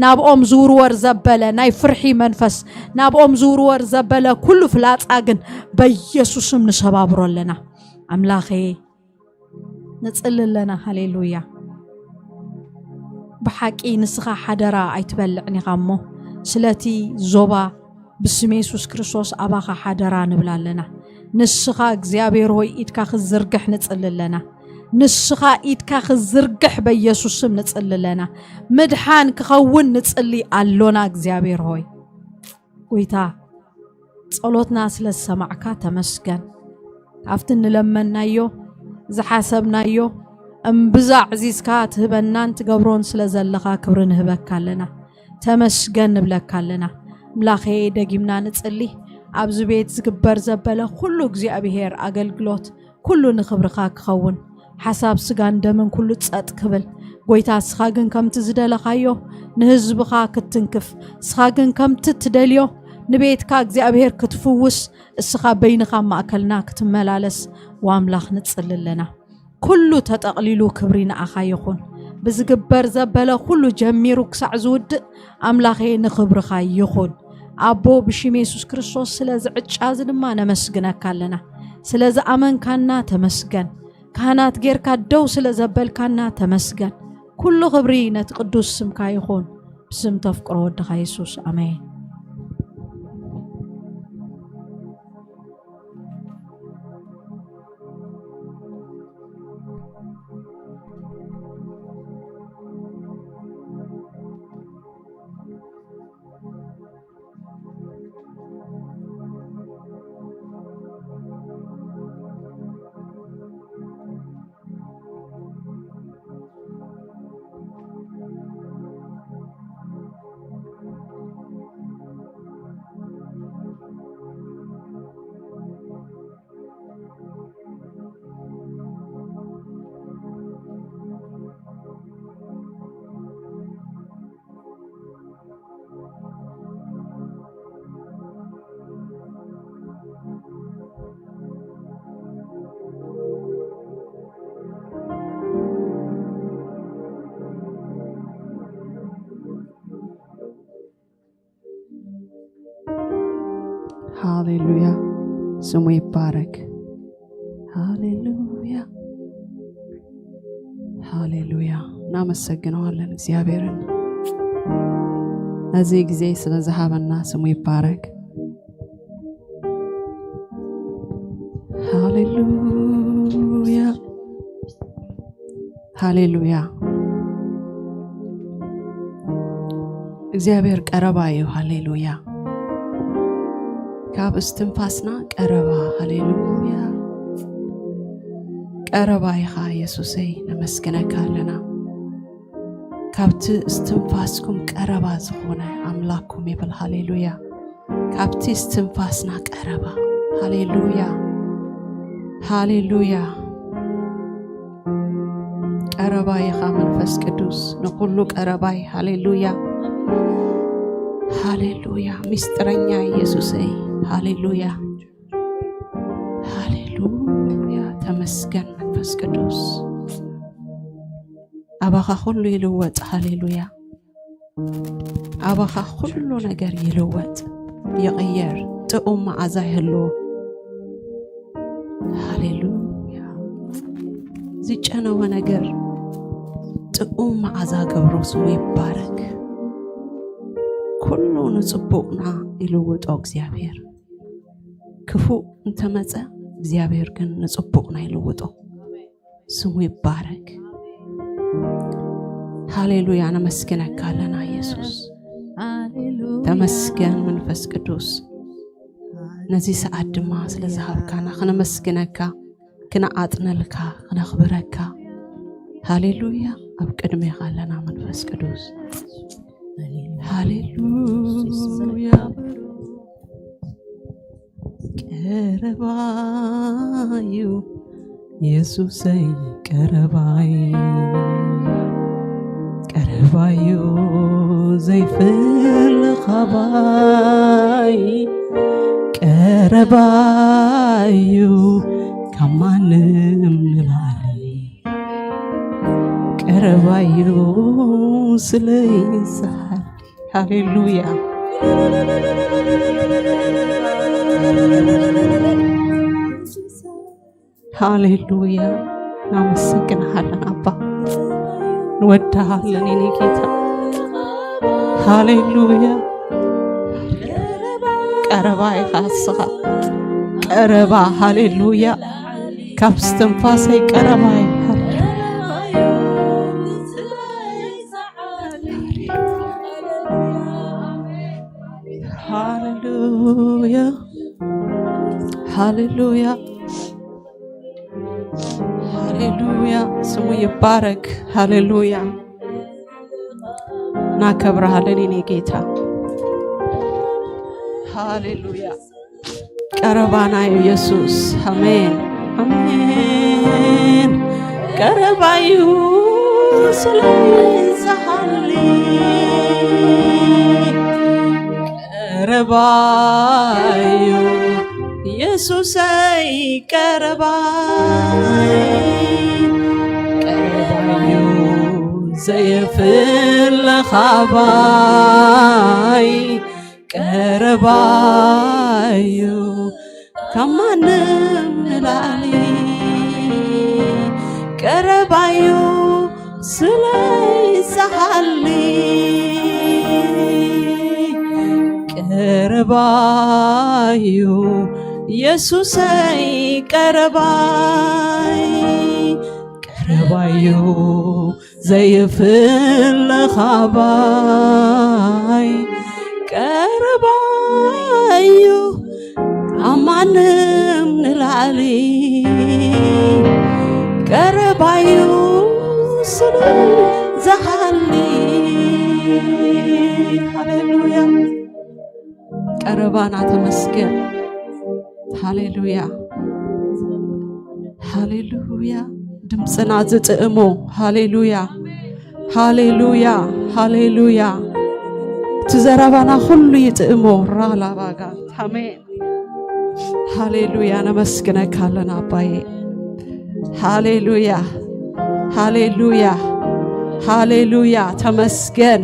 ናብኦም ዝውርወር ዘበለ ናይ ፍርሒ መንፈስ፣ ናብኦም ዝውርወር ዘበለ ኩሉ ፍላጻ ግን በኢየሱስ ስም ንሰባብሮ ኣለና። ኣምላኸ ንጽሊ ኣለና። ሃሌሉያ። ብሓቂ ንስኻ ሓደራ ኣይትበልዕን ኢኻ እሞ፣ ስለቲ ዞባ ብስም የሱስ ክርስቶስ ኣባኻ ሓደራ ንብል ኣለና። ንስኻ እግዚኣብሔር ሆይ ኢድካ ክዝርግሕ ንጽሊ ኣለና። ንስኻ ኢድካ ክዝርግሕ በኢየሱስ ስም ንጽሊ ኣለና። ምድሓን ክኸውን ንጽሊ ኣሎና እግዚኣብሔር ሆይ። ጎይታ ጸሎትና ስለ ዝሰማዕካ ተመስገን። ካብቲ እንለመናዮ ዝሓሰብናዮ እምብዛ ዕዚዝካ ትህበናን ትገብሮን ስለ ዘለኻ ክብሪ ንህበካ ኣለና። ተመስገን ንብለካ ኣለና። ኣምላኸ ደጊምና ንጽሊ። ኣብዚ ቤት ዝግበር ዘበለ ኩሉ እግዚኣብሔር ኣገልግሎት ኩሉ ንኽብርኻ ክኸውን ሓሳብ ስጋን ደምን ኩሉ ጸጥ ክብል ጎይታ እስኻ ግን ከምቲ ዝደለኻዮ ንህዝብኻ ክትትንክፍ እስኻ ግን ከምቲ ትደልዮ ንቤትካ እግዚኣብሔር ክትፍውስ እስኻ በይንኻ ማእከልና ክትመላለስ ዋምላኽ ንጽሊ ኣለና። ኩሉ ተጠቕሊሉ ክብሪ ንኣኻ ይኹን። ብዝግበር ዘበለ ኩሉ ጀሚሩ ክሳዕ ዝውድእ ኣምላኸ ንኽብርኻ ይኹን። ኣቦ ብሽም የሱስ ክርስቶስ ስለ ዝዕጫ እዚ ድማ ነመስግነካ ኣለና። ስለ ዝኣመንካና ተመስገን። ካህናት ጌርካ ደው ስለ ዘበልካና ተመስገን። ኩሉ ክብሪ ነቲ ቅዱስ ስምካ ይኹን። ብስም ተፍቅሮ ወድኻ የሱስ ኣሜን። ሃሌሉያ፣ ስሙ ይባረክ። ሃሌሉያ፣ ሃሌሉያ። እናመሰግነዋለን እግዚኣብሔርን ነዚ ግዜ ስለ ዝሃበና፣ ስሙ ይባረክ። ሃሌሉያ፣ ሃሌሉያ። እግዚኣብሔር ቀረባ እዩ። ሃሌሉያ። ካብ እስትንፋስና ቀረባ። ሃሌሉያ። ቀረባ ኢኻ የሱሰይ፣ ነመስግነካ ኣለና። ካብቲ እስትንፋስኩም ቀረባ ዝኾነ ኣምላኽኩም ይብል። ሃሌሉያ። ካብቲ እስትንፋስና ቀረባ። ሃሌሉያ፣ ሃሌሉያ። ቀረባ ኢኻ መንፈስ ቅዱስ፣ ንኹሉ ቀረባይ። ሃሌሉያ፣ ሃሌሉያ። ሚስጥረኛ ኢየሱሰይ፣ ሃሌሉያ፣ ሃሌሉያ። ተመስገን መንፈስ ቅዱስ። ኣባኻ ኩሉ ይልወጥ። ሃሌሉያ። ኣባኻ ኩሉ ነገር ይልወጥ፣ ይቕየር፣ ጥዑም መዓዛ ይህልዎ። ሃሌሉያ። ዝጨነወ ነገር ጥዑም መዓዛ ገብሮ፣ ስሙ ይባረክ። ኩሉ ንጽቡቕና ይልውጦ እግዚኣብሔር። ክፉእ እንተመጸ እግዚኣብሔር ግን ንጽቡቕና ይልውጦ። ስሙ ይባረክ። ሃሌሉያ፣ ነመስግነካ ኣለና የሱስ። ተመስገን መንፈስ ቅዱስ፣ ነዚ ሰዓት ድማ ስለ ዝሃብካና ክነመስግነካ፣ ክነዓጥነልካ፣ ክነኽብረካ። ሃሌሉያ፣ ኣብ ቅድሜኻ ኣለና መንፈስ ቅዱስ። ሃሌሉያ። ቀረባዩ የሱሰይ ቀረባይ፣ ቀረባዩ ዘይፍለ ኻባይ፣ ቀረባዩ ካብ ማንም ንላዕሊ፣ ቀረባዩ ስለይ ዝሓል። ሃሌሉያ። ሃሌሉያ። እናመሰግንሃለን ኣባ፣ ንወድሃለን የኔ ጌታ። ሃሌሉያ። ቀረባ ኢኻ እስኻ፣ ቀረባ። ሃሌሉያ። ካብ እስትንፋሰይ ቀረባ ኢኻ። ሃሌሉያ። ሃሌሉያ። ሃሌሉያ። ስሙ ይባረክ። ሃሌሉያ። እናከብረሃለን የኔ ጌታ። ሃሌሉያ። ቀረባና እዩ የሱስ። ኣሜን፣ ኣሜን። ቀረባዩ ስለዝሃሊ፣ ቀረባዩ የሱሰይ ቀረባይ፣ ቀረባዩ ዘየፍለ ኻባይ፣ ቀረባዩ ካብ ማንም ንላዕሊ፣ ቀረባዩ ስለይ ዝሃሊ፣ ቀረባዩ የሱሰይ ቀረባይ፣ ቀረባዩ ዘይፍለ ኻባይ፣ ቀረባዩ ካብ ማንም ንላዕሊ፣ ቀረባዩ ስለ ዝሃሊ። ሃሌሉያ። ቀረባና ተመስገን። ሃሌሉያ፣ ሃሌሉያ። ድምፅና ዝጥእሞ። ሃሌሉያ፣ ሃሌሉያ፣ ሃሌሉያ። እቲ ዘረባና ኩሉ ይጥእሞ። ራላባጋ። ኣሜን። ሃሌሉያ። ነመስግነካ ኣለና ኣባዬ። ሃሌሉያ፣ ሃሌሉያ፣ ሃሌሉያ። ተመስገን፣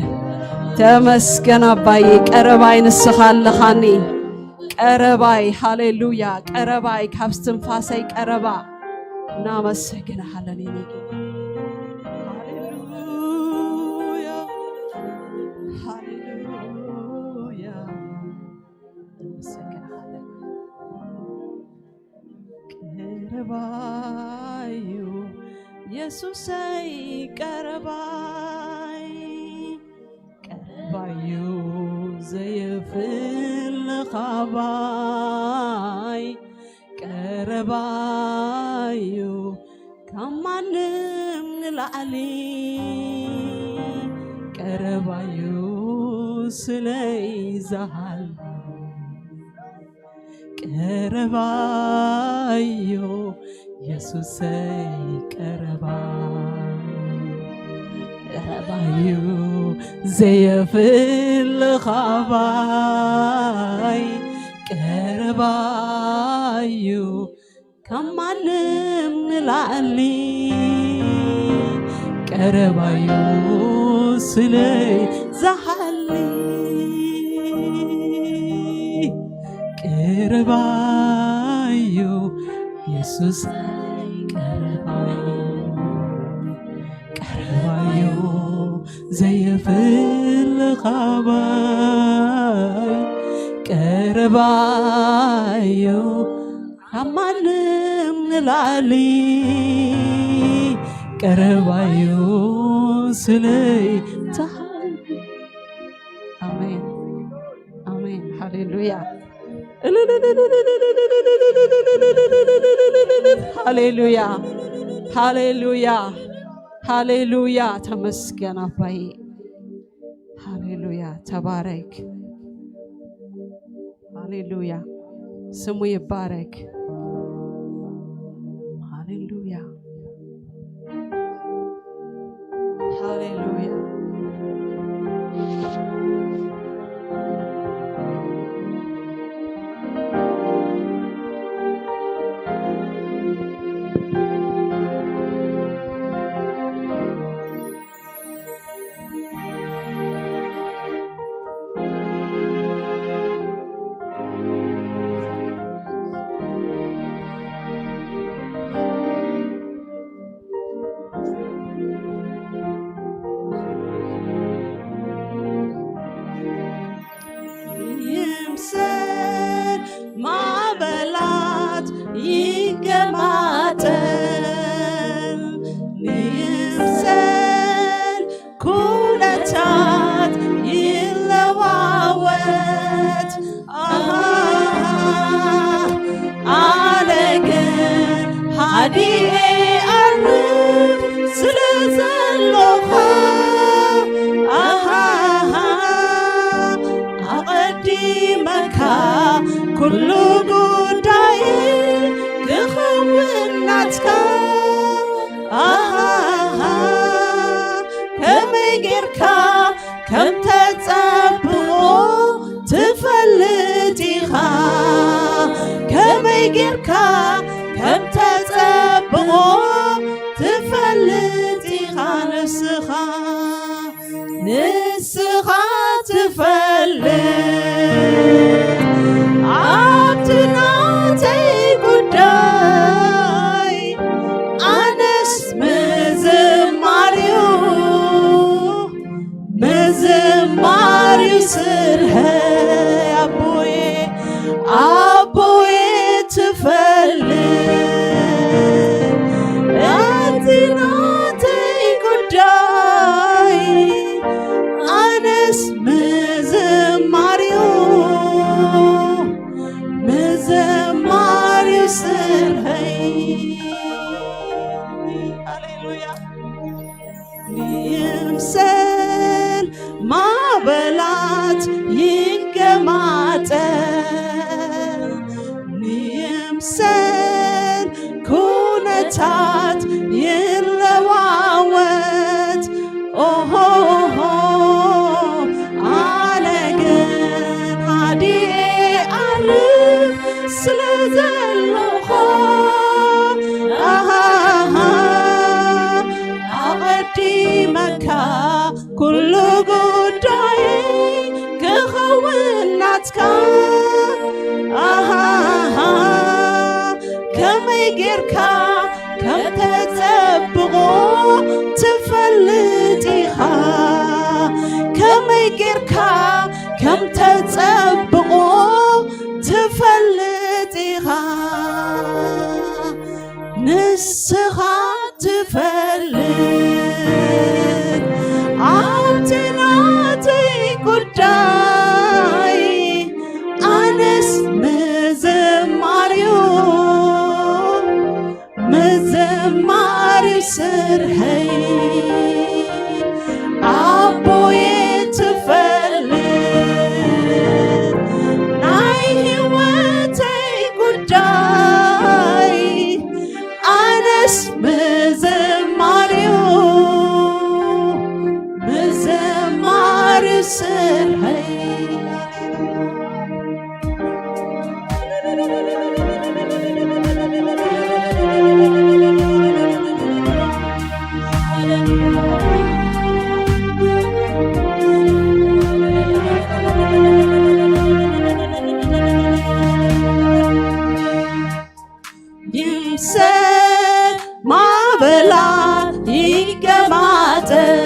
ተመስገን ኣባዬ። ቀረባይ ንስኻ ኣለኻኒ። ቀረባይ፣ ሃሌሉያ። ቀረባይ፣ ካብ እስትንፋሰይ ቀረባ። እናመሰግንሃለን የኔ ጌታ። ሃሌሉያ፣ ሃሌሉያ። እናመሰግንሃለን። ቀረባዩ የሱሰይ ቀረባይ፣ ቀረባዩ ዘየፍለ ኻባይ፣ ቀረባዩ ካብ ማንም ንላዕሊ፣ ቀረባዩ ስለይ ዝሃሊ፣ ቀረባዩ የሱሰይ ቀረባይ፣ ቀረባዩ ዘየፍለ ኻባይ፣ ቀረባዩ ካብ ማንም ንላዕሊ፣ ቀረባዩ ስለይ ዝሃሊ፣ ቀረባዩ የሱስ ቀረባይ፣ ቀረባዩ ዘየፍለ ኻባይ፣ ቀረባዩ ካብ ማንም ንላዕሊ፣ ቀረባዩ ስለይ ዝሃሊ። ኣሜን፣ ኣሜን። ሃሌሉያ፣ ሃሌሉያ፣ ሃሌሉያ። ሃሌሉያ፣ ተመስገን ኣባዬ። ሃሌሉያ፣ ተባረክ። ሃሌሉያ፣ ስሙ ይባረክ። ሃሌሉያ፣ ሃሌሉያ። ይምሰል ማዕበላት ይገማጠል፣ ይምሰል ኩነታት ይለዋወጥ። ኣሃ፣ ኣነ ግን ሃዲኤ ኣርፍ ስለ ዘለኹ፣ ኣሃ፣ ኣቐዲመካ ኩሉ ጉዳይ ክኸውን ናትካ። ኣሃ፣ ከመይ ጌርካ ከም ተጸብቖ ትፈልጥ ኢኻ፣ ከመይ ጌርካ ከም ተጸብቖ ትፈልጥ ኢኻ። ንስኻ፣ ንስኻ ትፈልጥ ኣብቲ ናተይ ጉዳይ፣ ኣነስ ምዝማርዩ፣ ምዝማርዩ ስርሐይ። ኣቦየ፣ ኣቦየ ትፈልጥ እቲ ናተይ ጉዳይ፣ ኣነስ ምዝማርዩ፣ ምዝማርዩ ስርሐይ። ሃሌሉያ። ይምሰል ማዕበላት ይገማጠል፣ ይምሰል ኩነታት ይለዋወጥ። ኦሆሆ፣ ኣነ ግን ሃዲኤ ኣርፍ ስለ ዘለኹ፣ ኣሃሃ፣ ኣቐዲመካ ኩሉ ጉዳይ ክኸውን ናትካ። ኣሃሃ፣ ከመይ ጌርካ ከም ተጸብቖ ትፈልጥ ኢኻ፣ ከመይ ጌርካ ከም ተጸብቖ ትፈልጥ ኢኻ። ንስኻ ትፈልጥ ኣብቲ ናተይ ጉዳይ፣ ኣነስ ምዝማርዩ፣ ምዝማርዩ ስርሐይ። ኣቦየ ትፈልጥ ናይ ህይወተይ ጉዳይ፣ ኣነስ ምዝማርዩ፣ ምዝማርዩ ስርሐይ። ይምሰል ማዕበላት ይገማጠል፣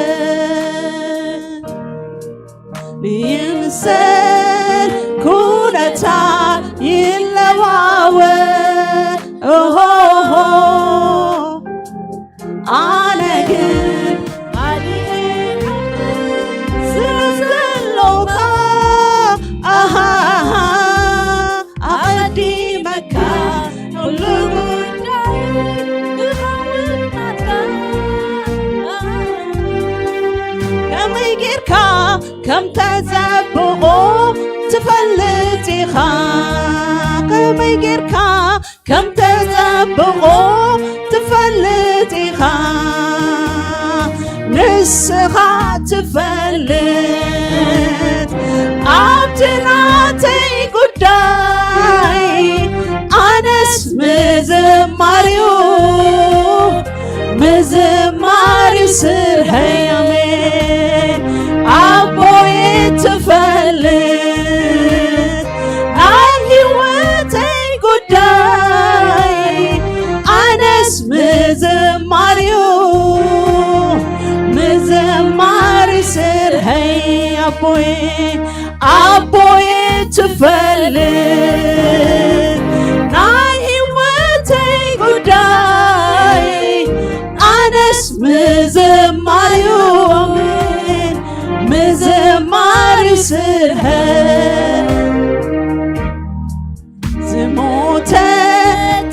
ይምሰል ኩነታት ይለዋወጥ። ኦሆሆ፣ ኣነ ግን ኣድንቐካ ስለ ዘለኻ፣ ኣሃሃ፣ ኣቐዲመካ ኩሉ ጉዳይ ክኸውን ናትካ። ከመይ ጌርካ ከም ተጸብቖ ትፈልጥ ኢኻ። ንስኻ ትፈልጥ ኣብቲ ናተይ ጉዳይ፣ ኣነስ ምዝማርዩ ምዝማርዩ ስርሐይ። ኣሜን። ኣቦይ ትፈልጥ ናይ ህይወተይ ጉዳይ፣ ኣነስ ምዝማርዩ ምዝማርዩ ስርሐይ። ኣቦይ ኣቦይ ትፈልጥ ናይ ህይወተይ ጉዳይ፣ ኣነስ ምዝማርዩ ምዝማርዩ ስርሐይ። ዝሞተ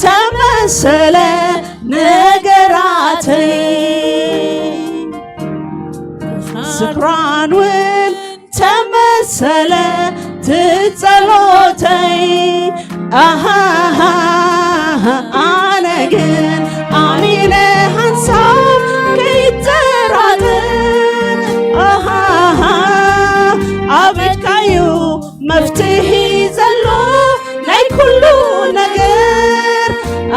ተመሰለ ነገራተይ፣ ስኽራን እውን ተመሰለ ትጸሎተይ። ኣሃሃ፣ ኣነ ግን ኣሚነ ሓንሳብ ከይጠራጠር። ኣሃሃ፣ ኣብ ኢድካዩ መፍትሒ ዘሎ ናይ ኩሉ ነገር።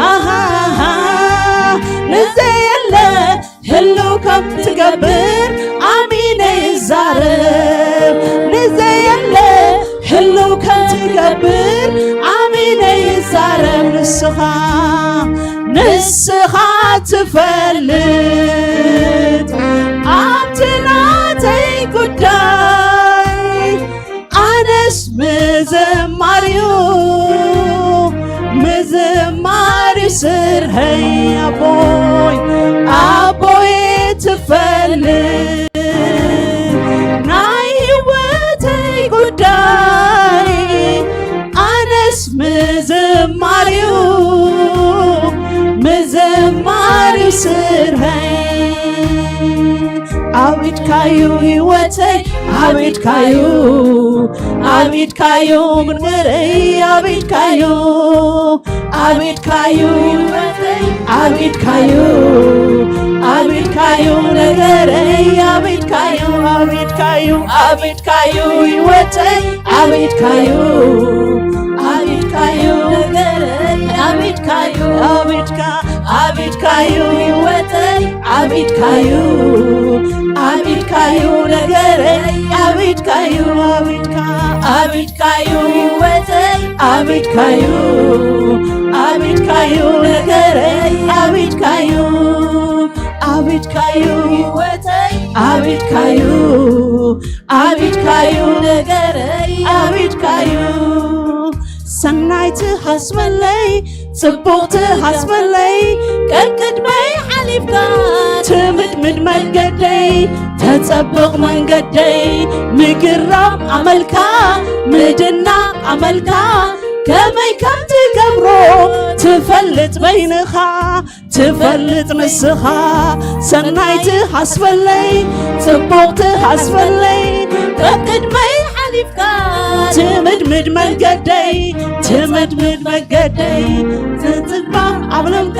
ኣሃሃ፣ ንዘየለ ህልው ከም ትገብር ኣሚነ ይዛረብ። ንዘየለ ህልው ከም ትገብር ኣሚነ ይዛረብ። ንስኻ፣ ንስኻ ትፈልጥ ኣብቲ ናተይ ጉዳይ፣ ኣነስ ምዝማርዩ ምዝማርዩ ስርሐይ። ኣቦይ ኣቦይ ትፈልጥ ናይ ህይወተይ ጉዳይ፣ ኣነስ ምዝማርዩ ምዝማርዩ ስርሐይ። ኣብ ኢድካዩ ህይወተይ፣ ኣብ ኢድካዩ፣ ኣብ ኢድካዩ ምንበረይ፣ ኣብ ኢድካዩ፣ ኣብ ኢድካዩ ህይወተይ፣ ኣብ ኢድካዩ፣ ኣብ ኢድካዩ ነገረይ፣ ኣብ ኢድካዩ፣ ኣብ ኢድካዩ፣ ኣብ ኢድካዩ ህይወተይ፣ ኣብ ኢድካዩ፣ ኣብ ኢድካዩ ነገረይ፣ ኣብ ኢድካዩ፣ ኣብ ኢድካ፣ ኣብ ኢድካዩ ህይወተይ፣ ኣብ ኢድካዩ፣ ኣብ ኢድካዩ ነገረይ፣ ኣብ ኢድካዩ፣ ኣብ ኢድካ፣ ኣብ ኢድካዩ ህይወተይ፣ ኣብ ኢድካዩ፣ ኣብ ኢድካዩ ነገረይ፣ ኣብ ኢድካዩ፣ ኣብ ኢድካዩ ህይወተይ፣ ኣብ ኢድካዩ፣ ኣብ ኢድካዩ ነገረይ፣ ኣብ ኢድካዩ። ሰናይ ትሃስበለይ፣ ጽቡቕ ትሃስበለይ፣ ቀቅድመይ ሓሊፍካ ትምድምድ መንገደይ፣ ተጸብቕ መንገደይ፣ ምግራም ኣመልካ፣ ምድናቕ ኣመልካ፣ ከመይ ከም ትገብሮ ትፈልጥ በይንኻ። ትፈልጥ ንስኻ። ሰናይ ትሃስበለይ፣ ጽቡቕ ትሃስበለይ፣ ቀቅድመይ ሓሊፍካ ትምድምድ መንገደይ፣ ትምድምድ መንገደይ፣ ትጽባሕ ዓለምካ፣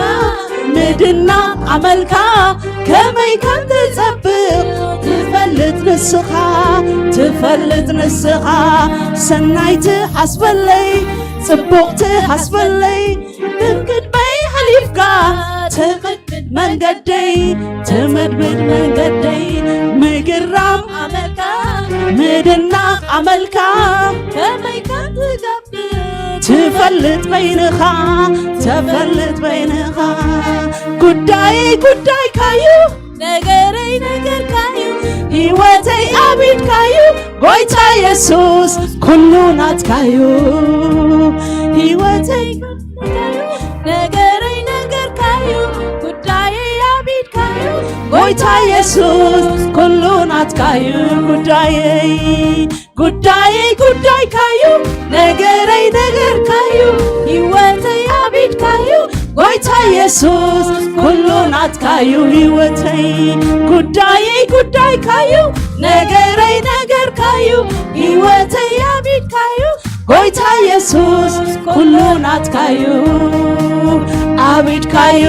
ምድናቕ ኣመልካ፣ ከመይ ከም ትጸብቕ ትፈልጥ ንስኻ፣ ትፈልጥ ንስኻ። ሰናይ ትሃስበለይ፣ ጽቡቕ ትሃስበለይ፣ ቅድመይ ሓሊፍካ ትቕድድ መንገደይ፣ ትምድምድ መንገደይ፣ ምግራም ኣመልካ፣ ምድናቕ ኣመልካ፣ ከመይ ከም ትገብር ትፈልጥ በይንኻ፣ ትፈልጥ በይንኻ። ጉዳይ ጉዳይካዩ፣ ነገረይ ነገርካዩ፣ ህይወተይ ኣብ ኢድካዩ፣ ጎይታ የሱስ ኩሉ ናትካዩ። ህይወተይ ነገረይ ነገርካዩ፣ ጉዳየይ ኣብ ኢድካዩ፣ ጎይታ የሱስ ኩሉ ናትካዩ። ጉዳየይ ጉዳየይ ጉዳይካዩ፣ ነገረይ ነገርካዩ፣ ህይወተይ ኣብ ኢድካዩ፣ ጎይታ የሱስ ኩሉ ናትካዩ። ህይወተይ ጉዳየይ ጉዳይካዩ፣ ነገረይ ነገርካዩ፣ ህይወተይ ኣብ ኢድካዩ፣ ጎይታ የሱስ ኩሉ ናትካዩ። ኣብ ኢድካዩ፣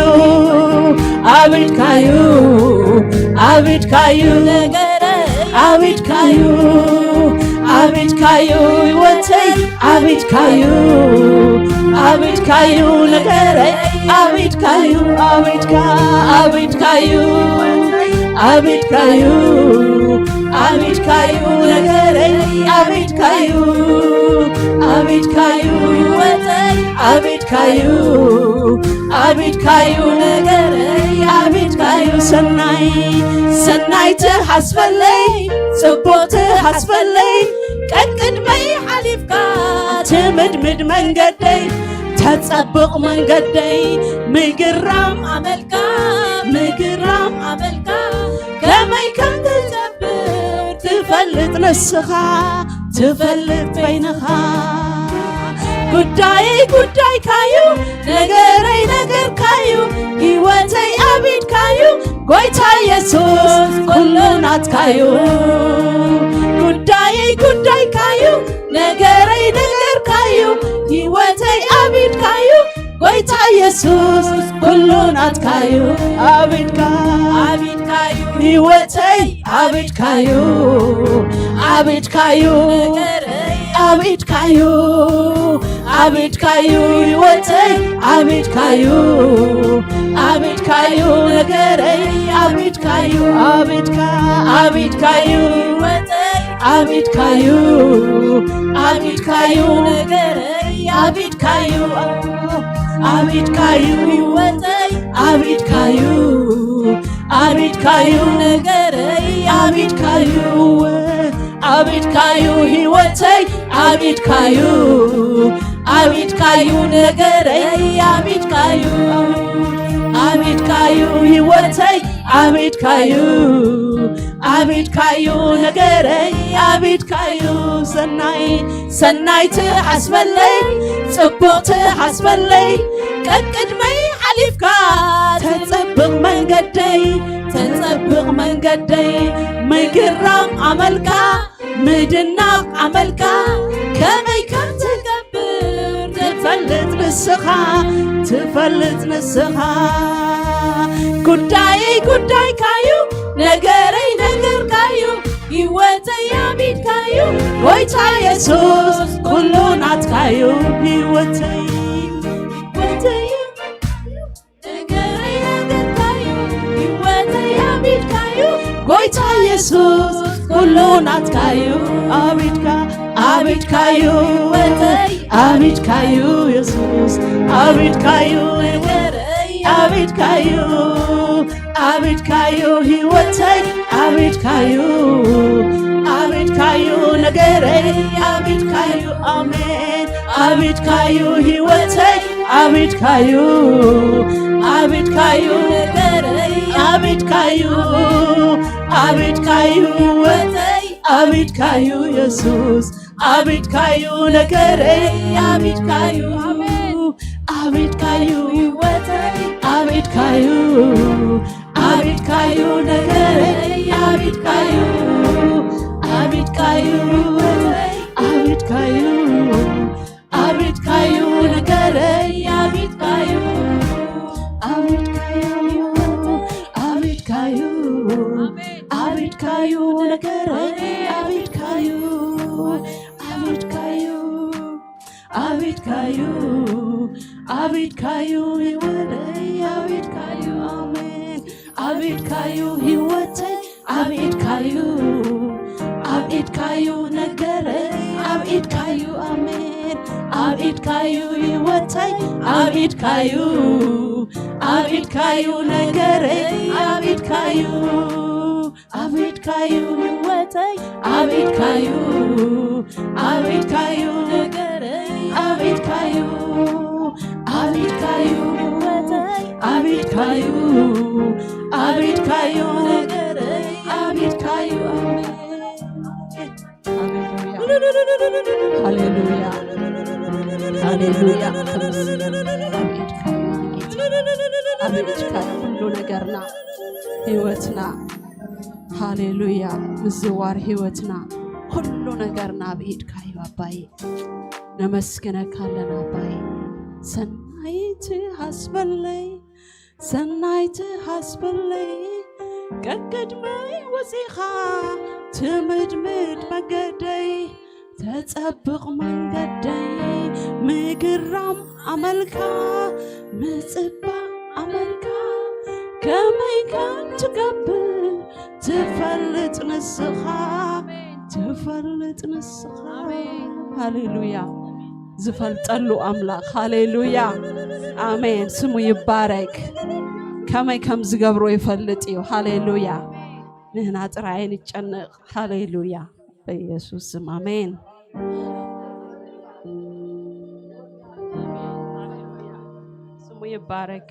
ኣብ ኢድካዩ፣ ኣብ ኢድካዩ ነገረይ፣ ኣብ ኢድካዩ፣ ኣብ ኢድካዩ ህይወተይ፣ ኣብ ኢድካዩ፣ ኣብ ኢድካዩ ነገረይ፣ ኣብ ኢድካዩ፣ ኣብ ኢድካ፣ ኣብ ኢድካዩ፣ ኣብ ኢድካዩ፣ ኣብ ኢድካዩ ነገረይ፣ ኣብ ኢድካዩ፣ ኣብ ኢድካዩ ህይወተይ፣ ኣብ ኢድካዩ፣ ኣብ ኢድካዩ ነገረይ፣ ኣብ ኢድካዩ ሰናይ፣ ሰናይ ትሓስበለይ፣ ጽቡቕ ትሓስበለይ፣ ቀቅድመይ ሓሊፍካ ትምድምድ መንገደይ፣ ተጸብቕ መንገደይ፣ ምግራም ኣመልካ፣ ምግራም ኣመልካ፣ ከመይ ከም ትገብር ትፈልጥ ንስኻ፣ ትፈልጥ በይንኻ። ጉዳየይ ጉዳይካዩ፣ ነገረይ ነገርካዩ፣ ህይወተይ ኣብ ኢድካዩ፣ ጎይታ የሱስ ኩሉ ናትካዩ። ጉዳየይ ጉዳይካዩ፣ ነገረይ ነገርካዩ፣ ህይወተይ ኣብ ኢድካዩ፣ ጎይታ የሱስ ኩሉ ናትካዩ። ኣብ ኢድካ፣ ኣብ ኢድካዩ ህይወተይ፣ ኣብ ኢድካዩ፣ ኣብ ኢድካዩ ነገረይ፣ ኣብ ኢድካዩ፣ ኣብ ኢድካዩ ህይወተይ፣ ኣብ ኢድካዩ፣ ኣብ ኢድካዩ ነገረይ፣ ኣብ ኢድካዩ፣ ኣብ ኢድካ፣ ኣብ ኢድካዩ ህይወተይ፣ ኣብ ኢድካዩ፣ ኣብ ኢድካዩ ነገረይ፣ ኣብ ኢድካዩ፣ ኣብ ኢድካዩ ህይወተይ፣ ኣብ ኢድካዩ፣ ኣብ ኢድካዩ ነገረይ፣ ኣብ ኢድካዩ፣ ኣብ ኢድካዩ ህይወተይ፣ ኣብ ኢድካዩ፣ ኣብ ኢድካዩ ነገረይ፣ ኣብ ኢድካዩ፣ ኣብ ኢድካዩ ህይወተይ፣ ኣብ ኢድካዩ፣ ኣብ ኢድካዩ ነገረይ፣ ኣብ ኢድካዩ ሰናይ፣ ሰናይ ትሓስበለይ፣ ጽቡቕ ትሓስበለይ፣ ቀቅድመይ ሓሊፍካ ተጸብቕ መንገደይ፣ ተጸብቕ መንገደይ፣ ምግራም ኣመልካ፣ ምድናቕ ኣመልካ፣ ከመይ ከም ትገብር ትፈልጥ ንስኻ፣ ትፈልጥ ንስኻ። ጉዳየይ ጉዳይካዩ፣ ነገረይ ነገርካዩ፣ ህይወተይ ኣብ ኢድካዩ፣ ጎይታ የሱስ ኩሉ ናትካዩ፣ ህይወተይ፣ ህይወተይ ነገረይ ነገርካዩ፣ ህይወተይ ኣብ ኢድካዩ፣ ጎይታ የሱስ ኩሉ ናትካዩ፣ ኣብ ኢድካ፣ ኣብ ኢድካዩ ህይወተይ፣ ኣብ ኢድካዩ የሱስ፣ ኣብ ኢድካዩ ነገረይ፣ ኣብ ኢድካዩ፣ ኣብ ኢድካዩ ህይወተይ፣ ኣብ ኢድካዩ፣ ኣብ ኢድካዩ ነገረይ፣ ኣብ ኢድካዩ፣ ኣሜን፣ ኣብ ኢድካዩ ህይወተይ፣ ኣብ ኢድካዩ፣ ኣብ ኢድካዩ ነገረይ፣ ኣብ ኢድካዩ፣ ኣብ ኢድካዩ ህይወተይ፣ ኣብ ኢድካዩ የሱስ፣ ኣብ ኢድካዩ ነገረይ፣ ኣብ ኢድካዩ፣ ኣብ ኢድካዩ ህይወተይ፣ ኣብ ኢድካዩ፣ ኣብ ኢድካዩ ነገረይ፣ ኣብ ኢድካዩ፣ ኣብ ኢድካዩ ህይወተይ፣ ኣብ ኢድካዩ፣ ኣብ ኢድካዩ ነገረይ፣ ኣብ ኢድካዩ፣ ኣብ ኢድካዩ፣ ኣብ ኢድካዩ፣ ኣብ ኢድካዩ ነገረይ፣ ኣብ ኢድካዩ፣ ኣብ ኢድካዩ፣ ኣብ ኢድካዩ፣ ኣብ ኢድካዩ ህይወተይ፣ ኣብ ኢድካዩ፣ ኣሜን። ኣብ ኢድካዩ ህይወተይ፣ ኣብ ኢድካዩ፣ ኣብ ኢድካዩ ነገረይ፣ ኣብ ኢድካዩ፣ ኣሜን። ኣብ ኢድካዩ ህይወተይ፣ ኣብ ኢድካዩ፣ ኣብ ኢድካዩ ነገረይ፣ ኣብ ኢድካዩ፣ ኣብ ኢድካዩ ህይወተይ፣ ኣብ ኢድካዩ፣ ኣብ ኢድካዩ ነገረይ፣ ኣብ ኢድካዩ፣ ኣብ ኢድካዩ ህይወተይ፣ ኣብ ኢድካዩ፣ ኣብ ኢድካዩ ነገረይ፣ ኣብ ኢድካዩ። ሃሌሉያ፣ ሃሌሉያ፣ ሃሌሉያ። ተመስገን። ኣብ ኢድካ እዩ ጌታ፣ ኣብ ኢድካ እዩ ኩሉ ነገርና፣ ህይወትና። ሃሌሉያ። ምዝዋር ህይወትና፣ ኩሉ ነገርና ኣብ ኢድካ እዩ ኣባይ። ነመስግነካ ኣለና ኣባይ። ሰናይቲ ሃስበለይ፣ ሰናይቲ ሃስበለይ፣ ቀቅድመይ ወፂኻ ትምድምድ መገደይ፣ ተጸብቕ መንገደይ፣ ምግራም ኣመልካ፣ ምጽባእ ኣመልካ፣ ከመይ ከም ትገብር ትፈልጥ ንስኻ፣ ትፈልጥ ንስኻ። ሃሌሉያ። ዝፈልጠሉ ኣምላኽ። ሃሌሉያ። ኣሜን። ስሙ ይባረክ። ከመይ ከም ዝገብሮ ይፈልጥ እዩ። ሃሌሉያ። ንህና ጥራይ ኣይንጨነቕ። ሃሌሉያ። በኢየሱስ ስም ኣሜን። ስሙ ይባረክ።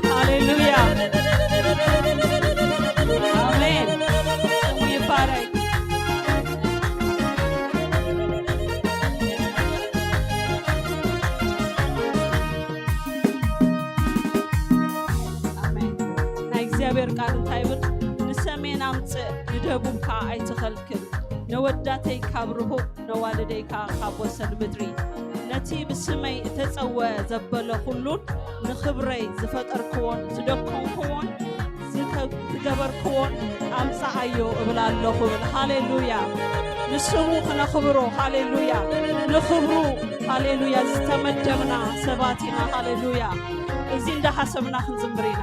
ሃሌሉያ። ኣሜን። ስሙ ይባረክ። ኣሜን። ናይ እግዚኣብሔር ቃል እንታይ ይብል? ንሰሜን ኣምጽእ፣ ንደቡብ ከኣ ኣይትኸልክል። ነወዳተይ ካብ ርሁቕ፣ ነዋልደይ ከኣ ካብ ወሰን ምድሪ። ነቲ ብስመይ እተጸውዐ ዘበለ ኩሉን ንኽብረይ ዝፈጠርክዎን ዝደከምክዎን ዝተ-፣ ዝገበርክዎን ኣምጽኣዮ እብል ኣለኹ እብል። ሃሌሉያ። ንስሙ ክነኽብሮ፣ ሃሌሉያ። ንኽብሩ፣ ሃሌሉያ፣ ዝተመደብና ሰባት ኢና። ሃሌሉያ። እዚ እንዳሓሰብና ክንዝምር ኢና።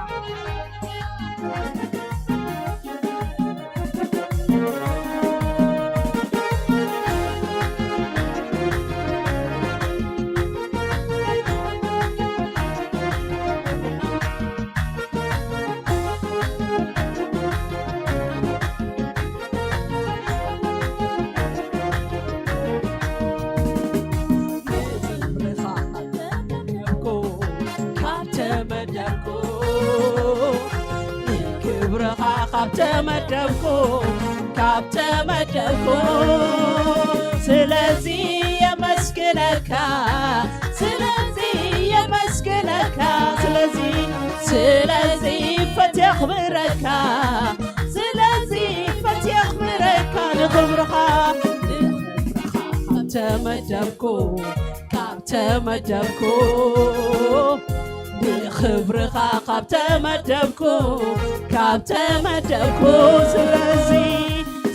ካብ ተመደብኩ፣ ክብርኻ ካብ ተመደብኩ፣ ካብ ተመደብኩ፣ ስለዚ የመስግነካ፣ ስለዚ የመስግነካ፣ ስለዚ፣ ስለዚ ፈትየ ኣኽብረካ፣ ስለዚ ፈትየ ኣኽብረካ፣ ንኽብርኻ፣ ንኽብርኻ ካብ ተመደብኩ፣ ካብ ተመደብኩ፣ ንኽብርኻ ካብ ተመደብኩ፣ ካብ ተመደብኩ፣ ስለዚ፣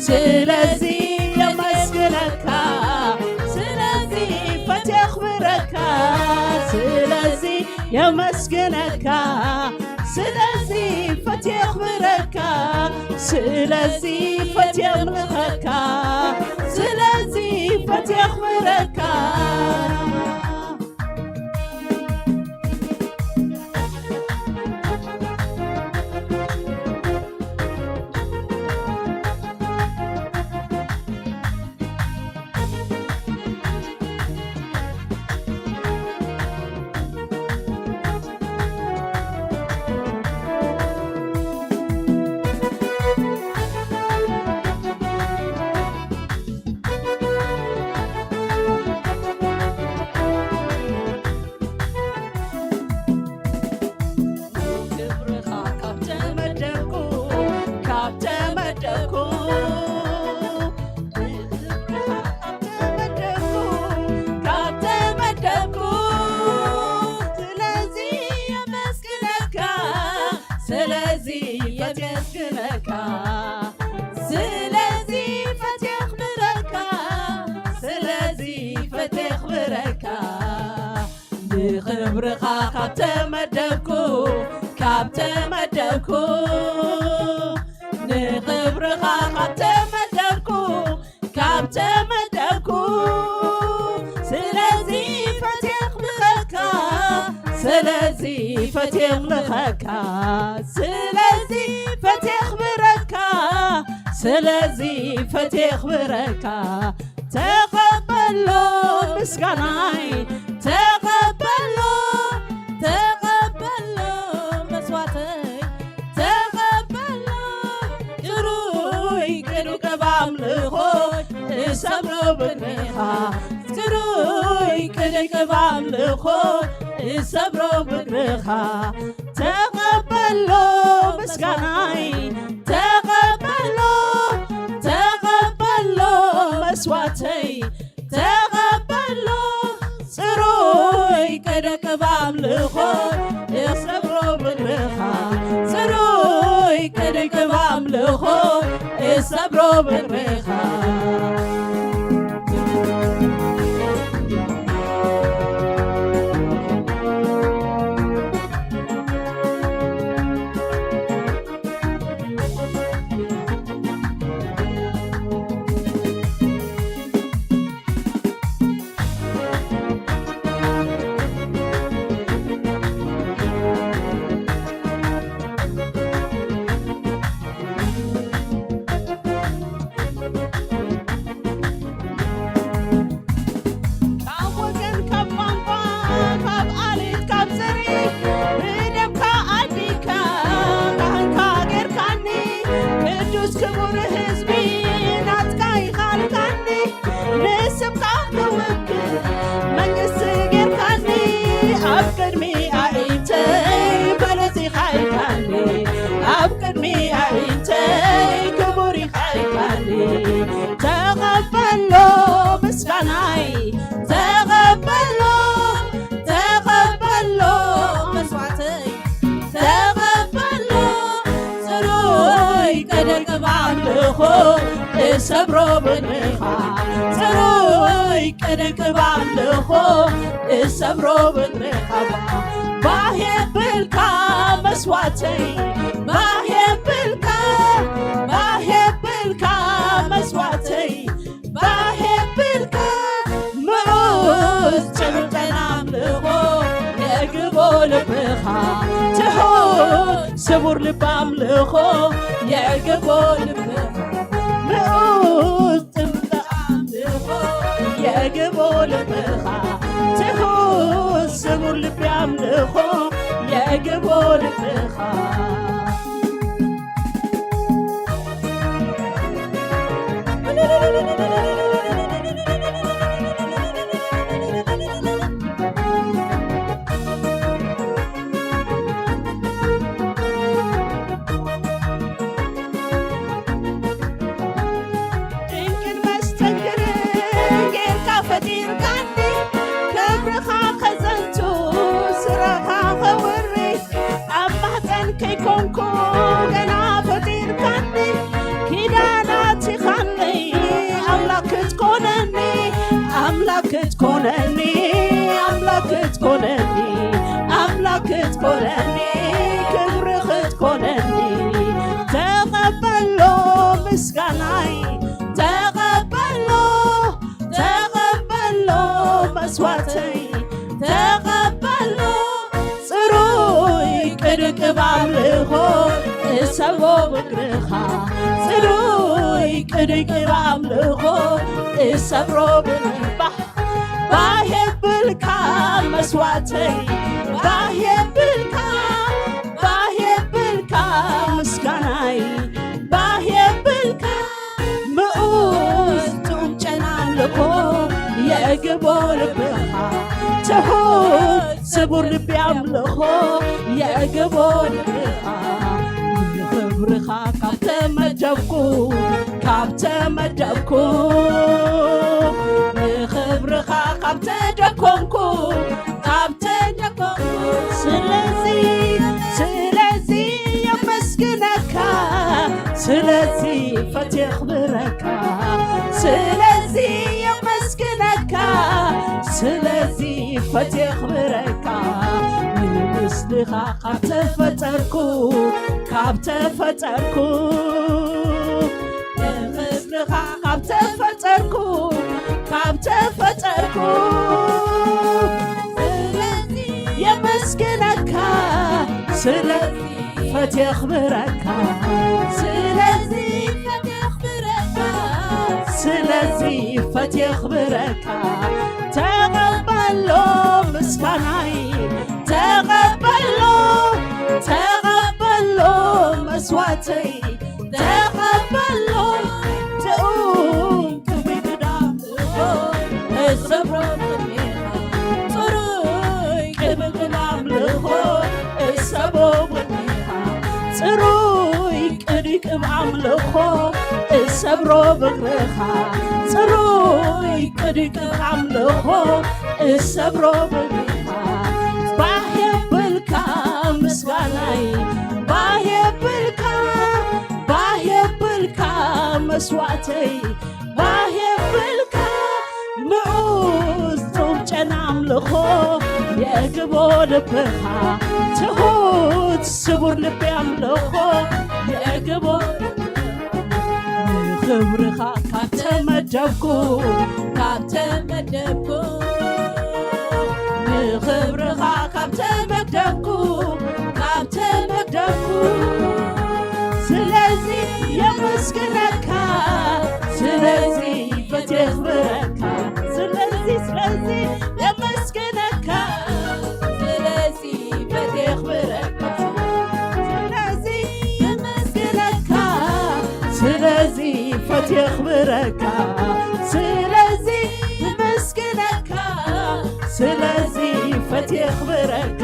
ስለዚ የመስግነካ፣ ስለዚ ፈትየ ኣኽብረካ፣ ስለዚ የመስግነካ፣ ስለዚ ፈትየ ኣኽብረካ፣ ስለዚ ፈትየ ኣምልኸካ፣ ስለዚ ፈትየ ኣኽብረካ። ስለዚ የመስግነካ፣ ስለዚ ፈትየ ክብረካ፣ ስለዚ ፈትየ ክብረካ። ንኽብርኻ ካብ ተመደብኩ፣ ካብ ተመደብኩ፣ ንኽብርኻ ካብ ተመደብኩ፣ ካብ ተመደብኩ። ስለዚ ፈትየ ክብረካ፣ ስለዚ ፈትየ ክብረካ፣ ስለዚ ፈትየ ክብረካ፣ ስለዚ ፈትየ ክብረካ። ተቐበሎ ምስጋናይ፣ ተቐበሎ፣ ተቐበሎ መስዋዕተይ፣ ተቐበሎ። ጽሩይ ቅዱስ ኣምልኾ እሰብሮ ብእግርኻ፣ ጽሩይ ቅዱስ ኣምልኾ እሰብሮ ብእግርኻ። ተቐበሎ ምስጋናይ፣ ተቐበሎ፣ ተቐበሎ መስዋዕተይ፣ ተቐበሎ ጽሩይ ቅዱስ ኣምልኾ እሰብሮ ብእግርኻ፣ ጽሩይ ቅዱስ ኣምልኾ እሰብሮ ብእግርኻ። ካብ ወገን፣ ካብ ቋንቋ፣ ካብ ኣሌት፣ ካብ ዘርኢ፣ ብደምካ ኣዲካ፣ ካህንካ ጌርካኒ፣ ቅዱስ ክቡር ህዝቢ ናትካ ኢኻ ኣልካኒ። ንስምካ ክውክል መንግስቲ ጌርካኒ፣ ኣብ ቅድሚ ኣዒንተይ በለጽ ኢኻ ኢልካኒ፣ ኣብ ቅድሚ ኣዒንተይ ክቡር ኢኻ ኢልካኒ። ተቐበሎ ምስጋናይ፣ ተቐበሎ፣ ተቐበሎ መስዋዕተይ፣ ተቐበሎ ጽሩይ ቅዱስ ኣምልኾ እሰብሮ ብእግርኻ፣ ጽሩይ ቅዱስ ኣምልኾ እሰብሮ ብእግርኻ። ባህ የብልካ መስዋዕተይ፣ ባህ የብልካ፣ ባህ የብልካ መስዋዕተይ፣ ባህ የብልካ ምዑዝ ጭብጨባ ኣምልኾ የዕግቦ ልብኻ፣ ትሑት ስቡር ልቢ ኣምልኾ የዕግቦ ልብኻ፣ ምዑዝ ጭብጨባ ኣምልኾ የዕግቦ ልብኻ፣ ትሑት ስቡር ልቢ ኣምልኾ የዕግቦ ልብኻ። ድንቅን መስተንክርን ጌርካ ፈጢርካኒ፣ ክብርኻ ከዘንቱ፣ ስራኻ ከውሪ፣ ኣብ ማህፀን ከይኮንኩ ገና ፈጢርካኒ፣ ኪዳን ኣቲኻኒ፣ ኣምላኽ ክትኮነኒ፣ ኣምላኽ ክትኮነኒ፣ ኣምላኽ ክትኮነኒ፣ ኣምላኽ ክትኮነኒ፣ ክብሪ ክትኮነኒ። ተቐበሎ ምስጋናይ፣ ተቐበሎ፣ ተቐበሎ መስዋዕተይ፣ ተቐበሎ ጽሩይ ቅዱስ ኣምልኾ እሰብሮ ብእግርኻ፣ ጽሩይ ቅዱስ ኣምልኾ እሰብሮ ብእግርኻ። ባህ የብልካ መስዋዕተይ፣ ባህ የብልካ፣ ባህ የብልካ ምስጋናይ፣ ባህ የብልካ ምኡዝ ጥዑም ጨና ኣምልኾ የዕግቦ ልብኻ፣ ትሑት ስቡር ልቢ ኣምልኾ የዕግቦ ልብኻ። ንኽብርኻ ካብ ተመደብኩ፣ ካብ ተመደብኩ፣ ንኽብርኻ ካብ ተደኮንኩ፣ ካብ ተደኮንኩ፣ ስለዚ፣ ስለዚ ፈትየ ክብረካ ንምስልኻ ካብ ተፈጠርኩ ካብ ተፈጠርኩ ንኽብርኻ ካብ ተፈጠርኩ ካብ ተፈጠርኩ ስለዚ የመስግነካ ስለዚ ፈትየ ክብረካ ስለዚ ፈትየ ክብረካ ስለዚ ፈትየ ክብረካ ተቐበሎ ምስጋናይ ተቐበሎ ተቐበሎ መስዋዕተይ ተቐበሎ ትኡም ክብሪ ክዳምልኾ እሰብሮ ቅድሜኻ ጽሩይ ክብሪ ክዳምልኾ እሰቦ ብእግርኻ ጽሩይ ቅድቅብ ኣምልኾ እሰብሮ ብእግርኻ ጽሩይ ቅድቅብ ኣምልኾ እሰብሮ ብእግርኻ ባህ የብልካ ምስጋናይ ባህ የብልካ ባህ የብልካ መስዋዕተይ ባህ የብልካ ምዑዝ ጡብ ጨና ኣምልኾ የእግቦ ልብኻ ትሑት ስቡር ልቢ ኣምልኾ የእግቦ ንኽብርኻ ካብ ተመደብኩ ካብ ተመደብኩ ንኽብርኻ ካብ ተመደብኩ ካብ ተመደብኩ ስለዚ የመስግነካ ስለዚ ፈትየ ክብረካ ስለዚ ስለዚ የመስግነካ ስለዚ ፈትየ ክብረካ ስለዚ የመስግነካ ስለዚ ፈትየ ክብረካ ስለዚ የመስግነካ ስለዚ ፈትየ ክብረካ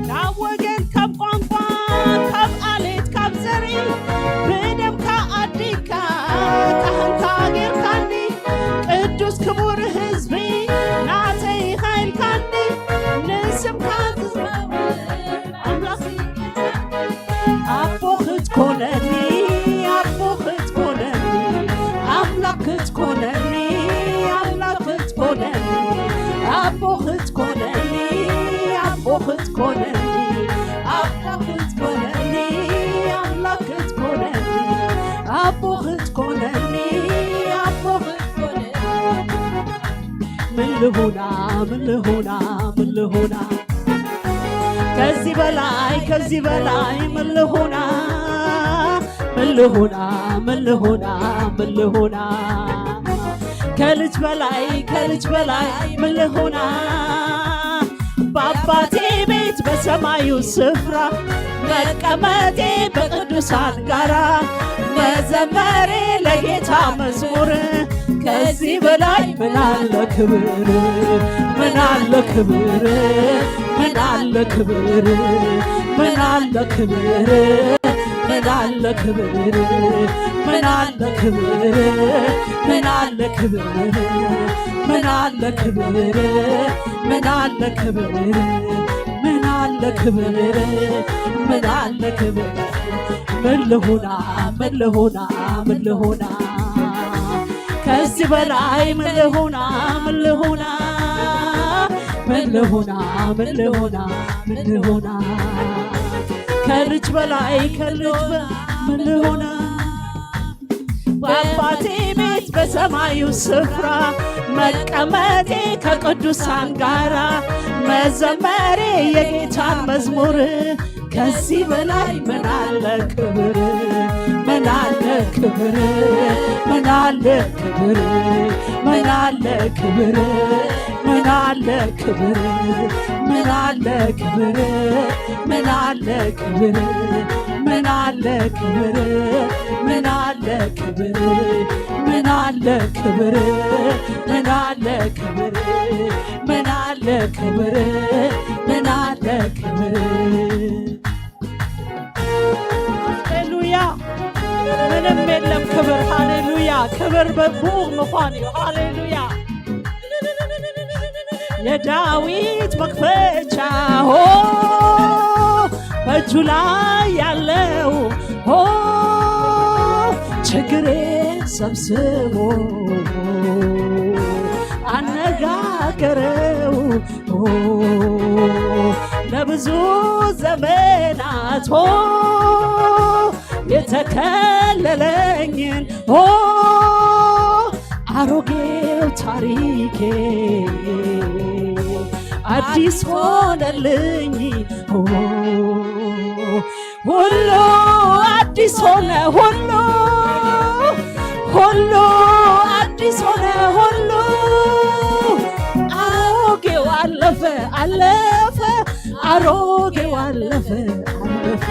ካብ ወገን ካብ ቋንቋ ካብ ኣሌት ካብ ዘርኢ ብደምካ ኣዲካ ካህንካ ጌርካኒ ቅዱስ ክቡር ህዝቢ ናተይ ኢኻ ኢልካኒ ንስምካ ዝዘምር ኣምላኽ ኣቦ ክትኮነኒ ኣቦ ክትኮነኒ ኣምላኽ ክትኮነኒ ኣምላኽ ክትኮነኒ ኣቦ ክትኮነኒ ኣቦ ክትኮነኒ ኣቦ ክትኮነኒ ኣምላኽ ክትኮነኒ ኣቦ ክትኮነኒ ኣቦ ክትኮነኒ ምን ልሁና ምን ልሁና ምን ልሁና ከዚህ በላይ ከዚህ በላይ ምን ልሁና ምን ልሁና ምን ልሁና ምን ልሁና ከልጅ በላይ ከልጅ በላይ ምን ልሁና በአባቴ ቤት በሰማዩ ስፍራ መቀመጤ በቅዱሳን ጋራ መዘመሬ ለጌታ መዝሙር ከዚህ በላይ ምን አለ ክብር ምን አለ ክብር ምን አለ ክብር ምን አለ ክብር ምን አለ ክብር ምን አለ ክብር ምን አለ ክብር ምን አለ ክብር ምን አለ ክብር ምን አለ ክብር ምን አለ ክብር ምን ልሁና ምን ልሁና ምን ልሁና ከዚህ በላይ ምን ልሁና ምን ልሁና ምን ልሁና ምን ልሁና ምን ልሁና ከልጅ በላይ ከልጅ በላይ ምን ልሁና በአባቴ ቤት በሰማዩ ስፍራ መቀመጤ ከቅዱሳን ጋራ መዘመሬ የጌታን መዝሙር ከዚህ በላይ ምን አለ ክብር ምን አለ ክብር ምን አለ ክብር ምን አለ ክብር ምን አለ ክብር ምን አለ ክብር ምን አለ ክብር ምን አለ ክብር ምን አለ ክብር ምን አለ ክብር ምን አለ ክብር ምን አለ ክብር ምን አለ ክብር ሃሌሉያ ምንም የለም ክብር ሃሌሉያ ክብር በቡ ምዃን እዩ ሃሌሉያ የዳዊት መክፈቻ ሆ በእጁ ላይ ያለው ሆ ችግሬ ሰብስቦ አነጋገረው ሆ ለብዙ ዘመናት ሆ የተከለለኝን ሆ አሮጌው ታሪኬ አዲስ ሆነልኝ ሆ ሁሉ አዲስ ሆነ ሁሉ ሁሉ አዲስ ሆነ ሁሉ አሮጌው አለፈ አለፈ አሮጌው አለፈ አለፈ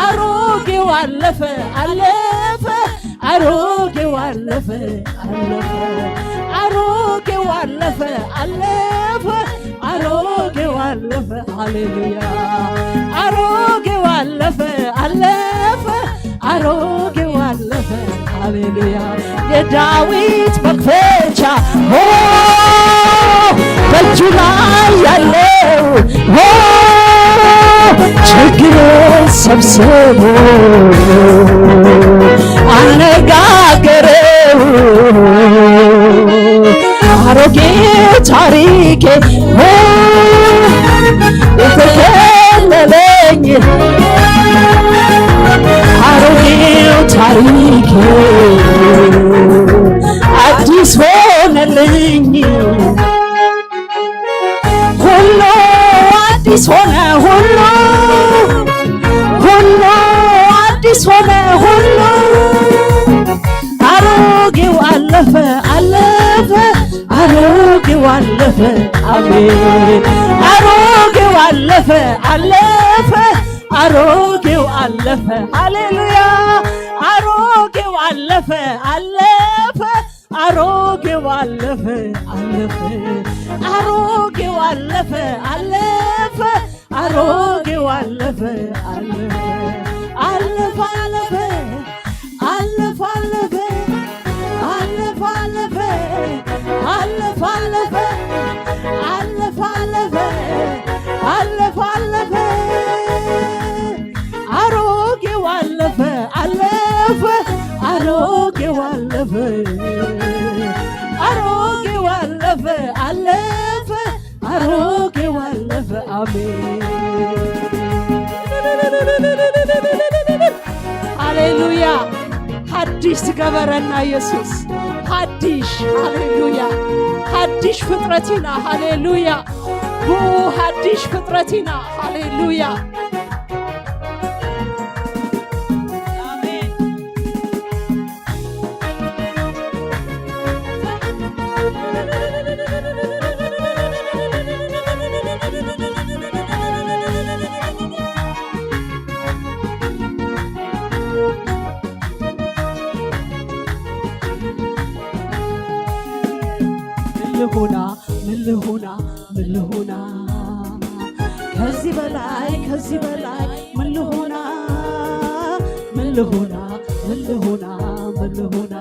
አሮጌው አለፈ አለፈ አሮጌው አለፈ አለፈ አሮጌው አለፈ አለፈ አሮጌው አለፈ ሃሌሉያ አሮጌው አለፈ አለፈ አሮጌው አለፈ ሃሌሉያ የዳዊት መክፈቻ ሆ በእጁ ላይ ያለው ሆ ችግር ሰብስቦ አነጋገረው አሮጌ ታሪኬ ሆ የተከለለኝ አሮጌው ታሪኬ አዲስ ሆነልኝ ሁሉ አዲስ ሆነ ሁሉ ሁሉ አዲስ ሆነ ሁሉ አሮጌው አለፈ አለፈ አሮጌው አለፈ አሜን አሮጌው አለፈ አለፈ አሮጌው አለፈ ሃሌሉያ አሮጌው አለፈ አለፈ አሮጌው አለፈ አለፈ አሮጌው አለፈ አለፈ አሮጌው አለፈ አለፈ አለፈ አለፈ አለፈ አለፈ አለፈ አለፈ አለፈ አለፈ አለፈ አለፈ አለፈ አሮጌው አለፈ አለፈ አሮጌው አለፈ አሮጌው አለፈ አለፈ አሮጌው አለፈ አሜን ሃሌሉያ ሓድሽ ዝገበረና ኢየሱስ ሓድሽ ሃሌሉያ ሓድሽ ፍጥረት ኢና ሃሌሉያ ብኡ ሓድሽ ፍጥረት ኢና ሃሌሉያ ምልሁና ምልሁና ምልሁና ከዚህ በላይ ከዚህ በላይ ምልሁና ምልሁና ምልሁና ምልሁና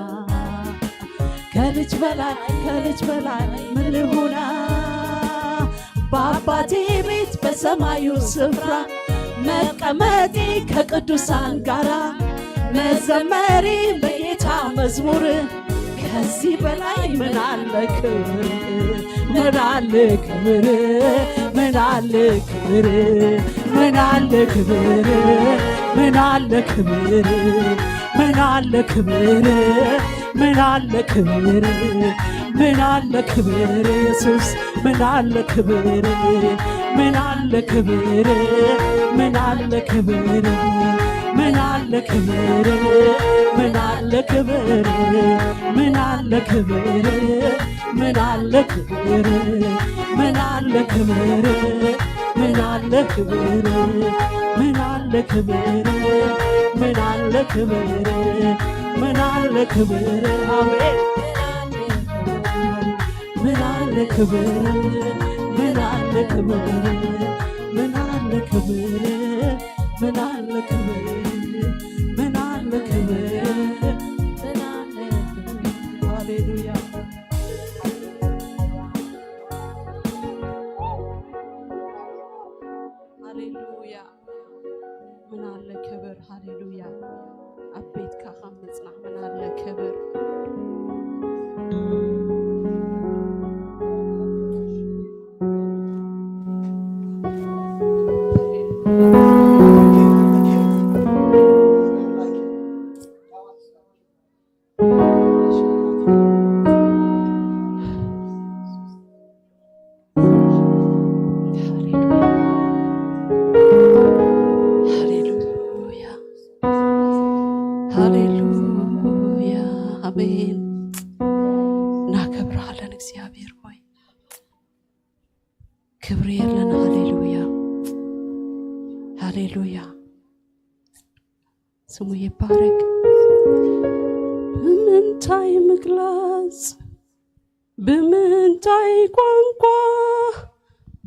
ከልጅ በላይ ከልጅ በላይ ምልሁና በአባቴ ቤት በሰማዩ ስፍራ መቀመጤ ከቅዱሳን ጋራ መዘመሬ በጌታ መዝሙር ከዚህ በላይ ምን አለ ክብር ምን አለ ክብር ምን አለ ክብር ምን አለ ክብር ምን አለ ክብር ምን አለ ክብር ምን አለ ክብር ምን አለ ክብር ኢየሱስ ምን አለ ክብር ምን አለ ክብር ምን አለ ክብር ምን አለ ክብር ምን አለ ክብር ምን አለ ክብር ምን አለ ክብር ምን አለ ክብር ምን አለ ክብር ምን አለ ክብር ምን አለ ክብር ምን አለ ክብር አሜን ምን አለ ክብር ምን አለ ክብር ምን አለ ክብር ምን አለ ክብር ምን አለ ክብር ሃሌሉያ ሃሌሉያ፣ ስሙ ይባረክ። ብምንታይ ምግላጽ፣ ብምንታይ ቋንቋ፣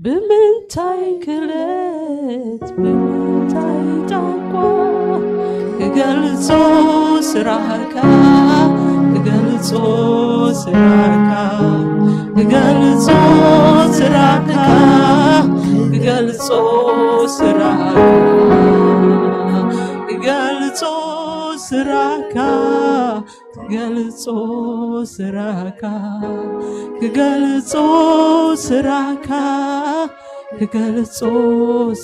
ብምንታይ ክለት፣ ብምንታይ ጣንቋ ክገልጾ ስራሕካ፣ ክገልጾ ስራሕካ፣ ክገልጾ ስራሕካ፣ ክገልጾ ስራሕካ፣ ክገልጾ ስራሕካ፣ ክገልጾ ስራሕካ፣ ክገልጾ ስራሕካ፣ ክገልጾ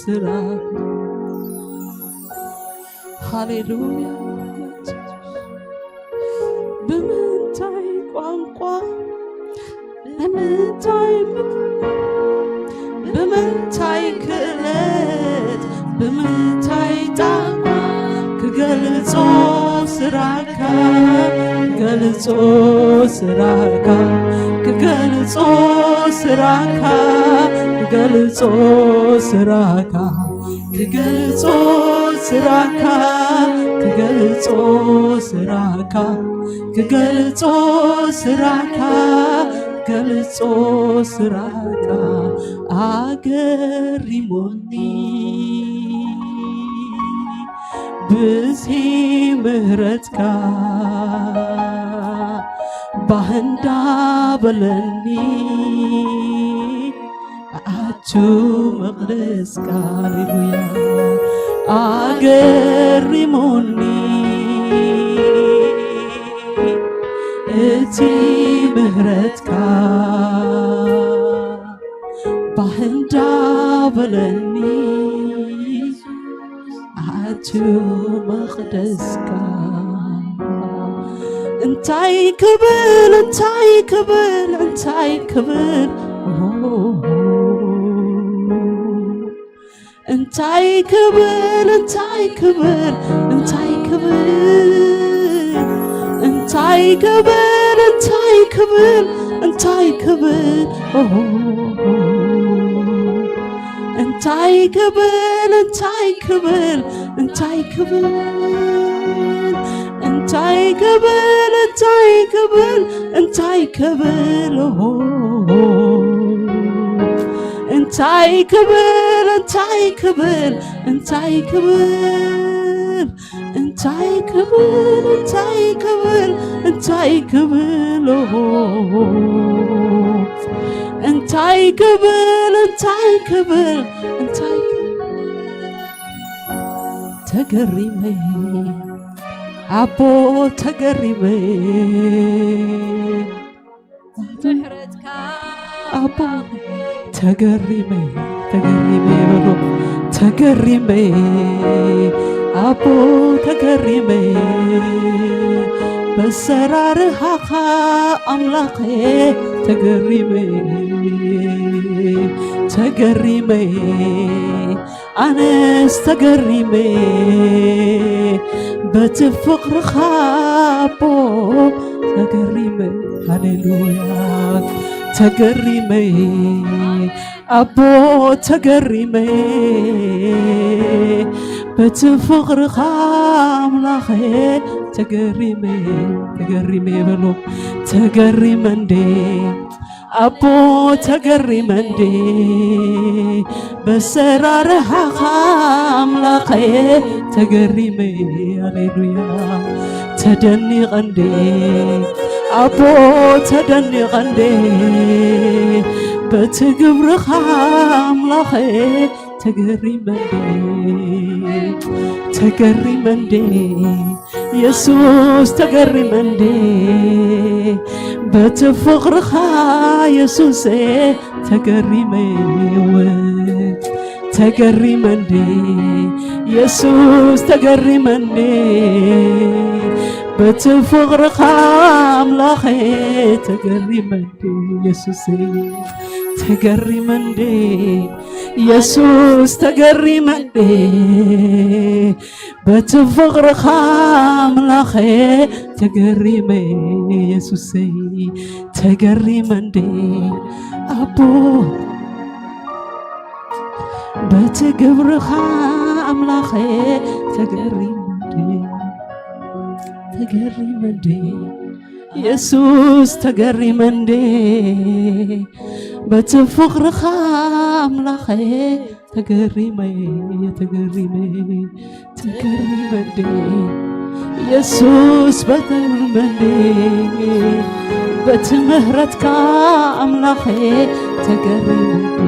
ስራሕካ። ሃሌሉያ። ብምንታይ ቋንቋ፣ ብምንታይ፣ ብምንታይ ክእለት፣ ብምንታይ ጣንቋ ክገልጾ ስራሕካ፣ ክገልጾ ስራሕካ፣ ክገልጾ ስራሕካ፣ ክገልጾ ስራሕካ፣ ክገልጾ ስራሕካ፣ ክገልጾ ስራሕካ፣ ክገልጾ ስራሕካ፣ ክገልጾ ስራሕካ ኣገሪሙኒ ብዝሒ ምህረትካ ባህ እንዳበለኒ ኣቱ መቕደስካ፣ ሃሌሉያ፣ ኣገሪሙኒ እቲ ምህረትካ ባህ እንዳበለኒ ኣቱ መቕደስካ። እንታይ ክብል፣ እንታይ ክብል፣ እንታይ ክብል፣ እንታይ ክብል፣ እንታይ ክብል፣ እንታይ ክብል፣ እንታይ ክብል፣ እንታይ ክብል፣ እንታይ ክብል፣ እንታይ ክብል፣ እንታይ ክብል፣ እንታይ ክብል፣ እንታይ ክብል፣ እንታይ ክብል፣ እንታይ ክብል፣ ኦሆ። እንታይ ክብል፣ እንታይ ክብል፣ እንታይ ክብል፣ እንታይ ክብል፣ እንታይ ክብል፣ እንታይ ክብል፣ ኦሆ። እንታይ ክብል፣ እንታይ ክብል፣ እንታይ ክብል። ተገሪመ ኣቦ፣ ተገሪመ። ምሕረትካ ኣቦ፣ ተገሪመ፣ ተገሪመ በሉ። ተገሪመ ኣቦ፣ ተገሪመ በሰራርሃኻ ኣምላኸ፣ ተገሪመ፣ ተገሪመ፣ ኣነስ ተገሪመ በቲ ፍቕርኻ ኣቦ፣ ተገሪመ፣ ሃሌሉያ፣ ተገሪመ ኣቦ፣ ተገሪመ በቲ ፍቕርኻ ኣምላኸ፣ ተገሪመ፣ ተገሪመ በሉ። ተገሪመ እንዴ ኣቦ፣ ተገሪመ እንዴ በሰራርሃኻ ኣምላኸ፣ ተገሪመ፣ ሃሌሉያ፣ ተደኒቐ እንዴ ኣቦ፣ ተደኒቐ እንዴ በቲ ግብርኻ ኣምላኸ፣ ተገሪመ እንዴ፣ ተገሪመ እንዴ የሱስ፣ ተገሪመ እንዴ በቲ ፍቕርኻ የሱሰ፣ ተገሪመ እወ፣ ተገሪመ እንዴ የሱስ፣ ተገሪመ እንዴ በቲ ፍቕርኻ ኣምላኸ፣ ተገሪመ እንዴ የሱስ፣ ተገሪመ እንዴ የሱስ፣ ተገሪመ እንዴ በቲ ፍቕርኻ ኣምላኸ፣ ተገሪመ የሱሰይ፣ ተገሪመ እንዴ ኣቦ በቲ ግብርኻ ተገሪመ እንዴ፣ ተገሪመ እንዴ፣ የሱስ ተገሪመ እንዴ፣ በቲ ፍቕርኻ ኣምላኸ ተገሪመ፣ ተገሪመ፣ ተገሪመ እንዴ፣ የሱስ በተገሪመ እንዴ፣ በቲ ምህረትካ ኣምላኸ ተገሪመ እንዴ፣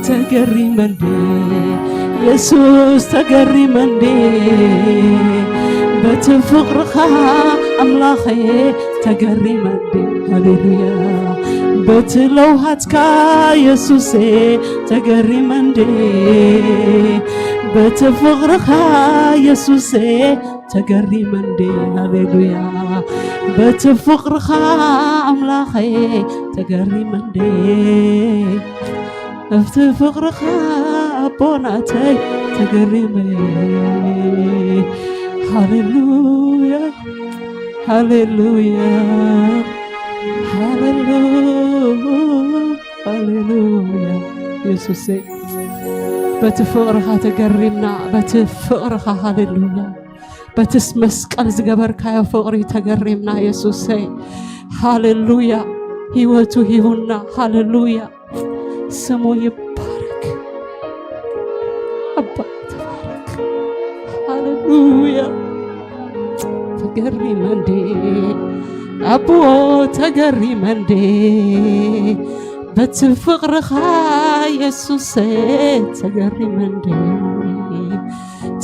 ተገሪመ እንዴ፣ የሱስ ተገሪመ እንዴ፣ በቲ ፍቕርኻ ኣምላኸ ተገሪመ እንዴ፣ ሃሌሉያ፣ በቲ ለውሃትካ የሱሴ ተገሪመ እንዴ፣ በቲ ፍቕርኻ የሱሴ ተገሪመ እንዴ፣ ሃሌሉያ፣ በቲ ፍቕርኻ ኣምላኸ ተገሪመ እንዴ፣ ኣብቲ ፍቕርኻ ኣቦ ናተይ ተገሪመ። ሃሌሉያ፣ ሃሌሉያ፣ ሃሌሉያ፣ ሃሌሉያ። የሱሰይ፣ በቲ ፍቕርኻ ተገሪምና፣ በቲ ፍቕርኻ፣ ሃሌሉያ፣ በቲ መስቀል ዝገበርካዮ ፍቕሪ ተገሪምና። የሱሰይ፣ ሃሌሉያ፣ ህይወቱ ሂቡና። ሃሌሉያ፣ ስሙ ይባረክ። ኣባ ተባረክ። ሃሌሉያ፣ ተገሪመ እንዴ፣ ኣቦ ተገሪመ እንዴ፣ በቲ ፍቕርኻ የሱሰ ተገሪመ እንዴ፣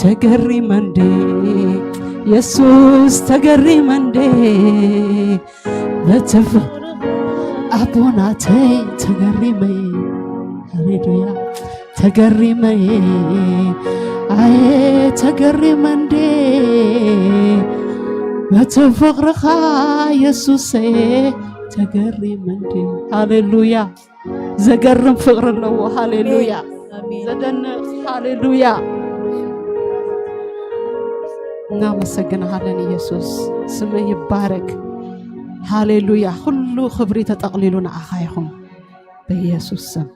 ተገሪመ እንዴ፣ የሱስ ተገሪመ እንዴ፣ በትፍ ኣቦናተይ ተገሪመ፣ ሃሌሉያ፣ ተገሪመ፣ ኣየ ተገሪመ እንዴ፣ በቲ ፍቕርኻ የሱሰ ተገሪመ እንዴ። ሃሌሉያ፣ ዘገርም ፍቕሪ ኣለዎ። ሃሌሉያ፣ ኣሜን። ዘደንቕ፣ ሃሌሉያ። እናመሰግንሃለን ኢየሱስ፣ ስምህ ይባረክ። ሃሌሉያ፣ ኩሉ ክብሪ ተጠቕሊሉ ንዓኻ ይኹን በኢየሱስ ስም።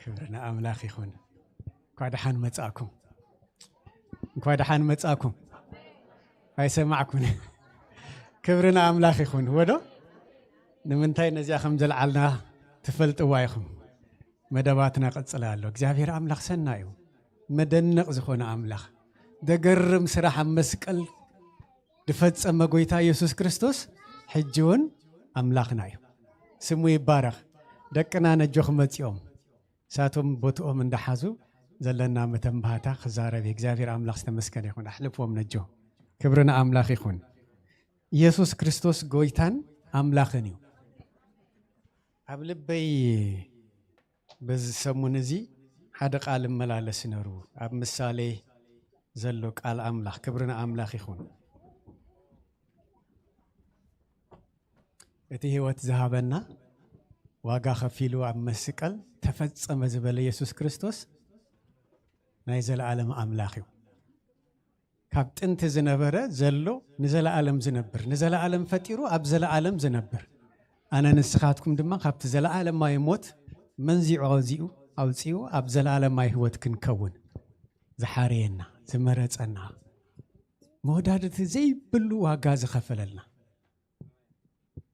ክብሪ ንኣምላኽ ይኹን። እንኳ ደሓን መጻእኩም፣ እንኳ ደሓን መጻእኩም። ኣይሰማዕኩን። ክብሪ ንኣምላኽ ይኹን። ወዶ ንምንታይ ነዚኣ ከም ዘልዓልና ትፈልጥዋ ኢኹም። መደባትና ቀጽላ ኣሎ። እግዚኣብሔር ኣምላኽ ሰናይ እዩ። መደነቕ ዝኾነ ኣምላኽ፣ ደገርም ስራሕ ኣብ መስቀል ዝፈጸመ ጎይታ ኢየሱስ ክርስቶስ ሕጂ እውን ኣምላኽና እዩ። ስሙ ይባረኽ። ደቅና ነጆ ክመጽኦም እሳቶም ቦትኦም እንዳሓዙ ዘለና መተንባህታ ክዛረብ እየ። እግዚኣብሔር ኣምላኽ ዝተመስገነ ይኹን። ኣሕልፍዎም ነጆ። ክብሪ ንኣምላኽ ይኹን። ኢየሱስ ክርስቶስ ጎይታን ኣምላኽን እዩ። ኣብ ልበይ በዚ ሰሙን እዚ ሓደ ቃል እመላለስ ነሩ። ኣብ ምሳሌ ዘሎ ቃል ኣምላኽ፣ ክብሪ ንኣምላኽ ይኹን። እቲ ህይወት ዝሃበና፣ ዋጋ ከፊሉ ኣብ መስቀል ተፈጸመ ዝበለ ኢየሱስ ክርስቶስ ናይ ዘለኣለም ኣምላኽ እዩ። ካብ ጥንቲ ዝነበረ ዘሎ ንዘለኣለም ዝነብር፣ ንዘለኣለም ፈጢሩ ኣብ ዘለኣለም ዝነብር፣ ኣነ ንስኻትኩም ድማ ካብቲ ዘለኣለማዊ ሞት መንዚዑ ኣውዚኡ ኣውጺኡ ኣብ ዘለኣለማዊ ህይወት ክንከውን ዝሓረየና፣ ዝመረጸና፣ መወዳድርቲ ዘይብሉ ዋጋ ዝኸፈለልና።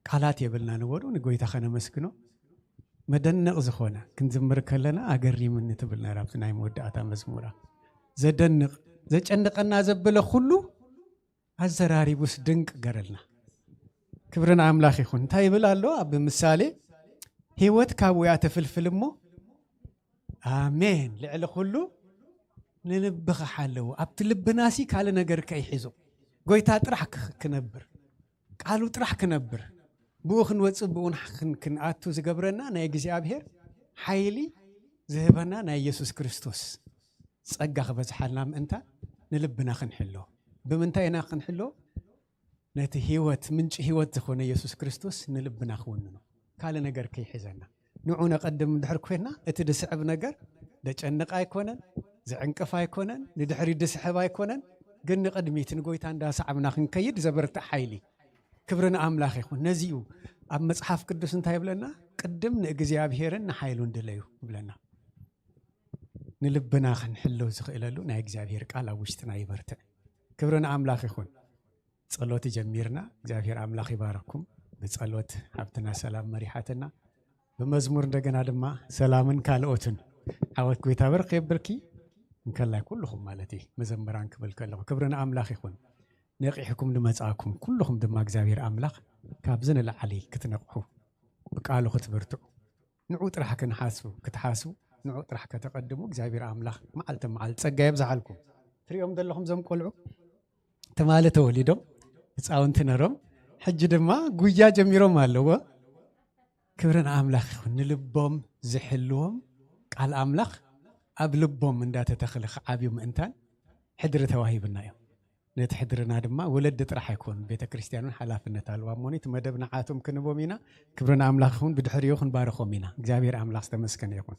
ቃላት የብልና ንበሉ፣ ንጎይታ ከነመስግኖ። መደነቕ ዝኾነ ክንዝምር ከለና ኣገሪምኒ ትብል ነራ፣ ኣብቲ ናይ መወዳእታ መዝሙራ። ዘደንቕ፣ ዘጨንቐና ዘበለ ኩሉ ኣዘራሪቡስ ድንቅ ገረልና። ክብሪ ንኣምላኽ ይኹን። እንታይ ይብል ኣሎ ኣብ ምሳሌ? ህይወት ካብኡ እያ ትፍልፍል እሞ፣ ኣሜን፣ ልዕሊ ኩሉ ንልብኺ ሓለዎ። ኣብቲ ልብናሲ ካልእ ነገር ከይሕዞ፣ ጎይታ ጥራሕ ክነብር፣ ቃሉ ጥራሕ ክነብር፣ ብኡ ክንወፅእ፣ ብኡ ክንኣቱ ዝገብረና ናይ እግዚኣብሔር ሓይሊ ዝህበና ናይ ኢየሱስ ክርስቶስ ጸጋ ክበዝሓልና ምእንታ ንልብና ክንሕሎ። ብምንታይ ኢና ክንሕሎ? ነቲ ህይወት፣ ምንጪ ህይወት ዝኾነ ኢየሱስ ክርስቶስ ንልብና ክውንኖ፣ ካልእ ነገር ከይሕዘና። ንዑ ነቐድም እንድሕር ኮይና፣ እቲ ድስዕብ ነገር ደጨንቕ ኣይኮነን፣ ዝዕንቅፍ ኣይኮነን፣ ንድሕሪት ድስሕብ ኣይኮነን፣ ግን ንቕድሚት ንጎይታ እንዳሰዓብና ክንከይድ ዘበርትዕ ሓይሊ። ክብሪ ንኣምላኽ ይኹን። ነዚ እዩ ኣብ መጽሓፍ ቅዱስ እንታይ ይብለና? "ቅድም ንእግዚኣብሔርን ንሓይሉን ድለዩ" ይብለና። ንልብና ክንሕሎ ዝኽእለሉ ናይ እግዚኣብሔር ቃል ኣብ ውሽጥና ይበርትዕ። ክብሪ ንኣምላኽ ይኹን። ጸሎት ጀሚርና፣ እግዚኣብሔር ኣምላኽ ይባርኩም። ብጸሎት ሓብትና ሰላም መሪሓትና፣ ብመዝሙር እንደገና ድማ ሰላምን ካልኦትን። ዓወት ጎይታ ብርኽ የብልኪ። እንከላይ ኩልኹም ማለት እዩ፣ መዘምራን ክብል ከለኹ፣ ክብሪ ንኣምላኽ ይኹን። ነቒሕኩም ንመጻእኩም ኩልኹም ድማ እግዚኣብሔር ኣምላኽ ካብዚ ንላዕሊ ክትነቕሑ፣ ብቃሉ ክትብርትዑ፣ ንዑ ጥራሕ ክንሓስቡ፣ ክትሓስቡ፣ ንዑ ጥራሕ ከተቐድሙ እግዚኣብሔር ኣምላኽ መዓልቲ መዓልቲ ጸጋ የብዝሓልኩም። ትሪኦም ዘለኹም እዞም ቆልዑ ትማሊ ተወሊዶም ህፃውንቲ ነሮም፣ ሕጂ ድማ ጉያ ጀሚሮም ኣለዎ። ክብሪ ንኣምላኽ ይኹን። ንልቦም ዝሕልዎም ቃል ኣምላኽ ኣብ ልቦም እንዳተተኽለ ክዓብዩ ምእንታን ሕድሪ ተዋሂብና እዮም። ነቲ ሕድርና ድማ ወለዲ ጥራሕ ኣይኮኑን፣ ቤተ ክርስቲያን እውን ሓላፍነት ኣለዋ እሞ፣ እቲ መደብ ንዓቶም ክንቦም ኢና። ክብሪ ንኣምላኽ ይኹን። ብድሕሪኡ ክንባርኾም ኢና። እግዚኣብሔር ኣምላኽ ዝተመስገነ ይኹን።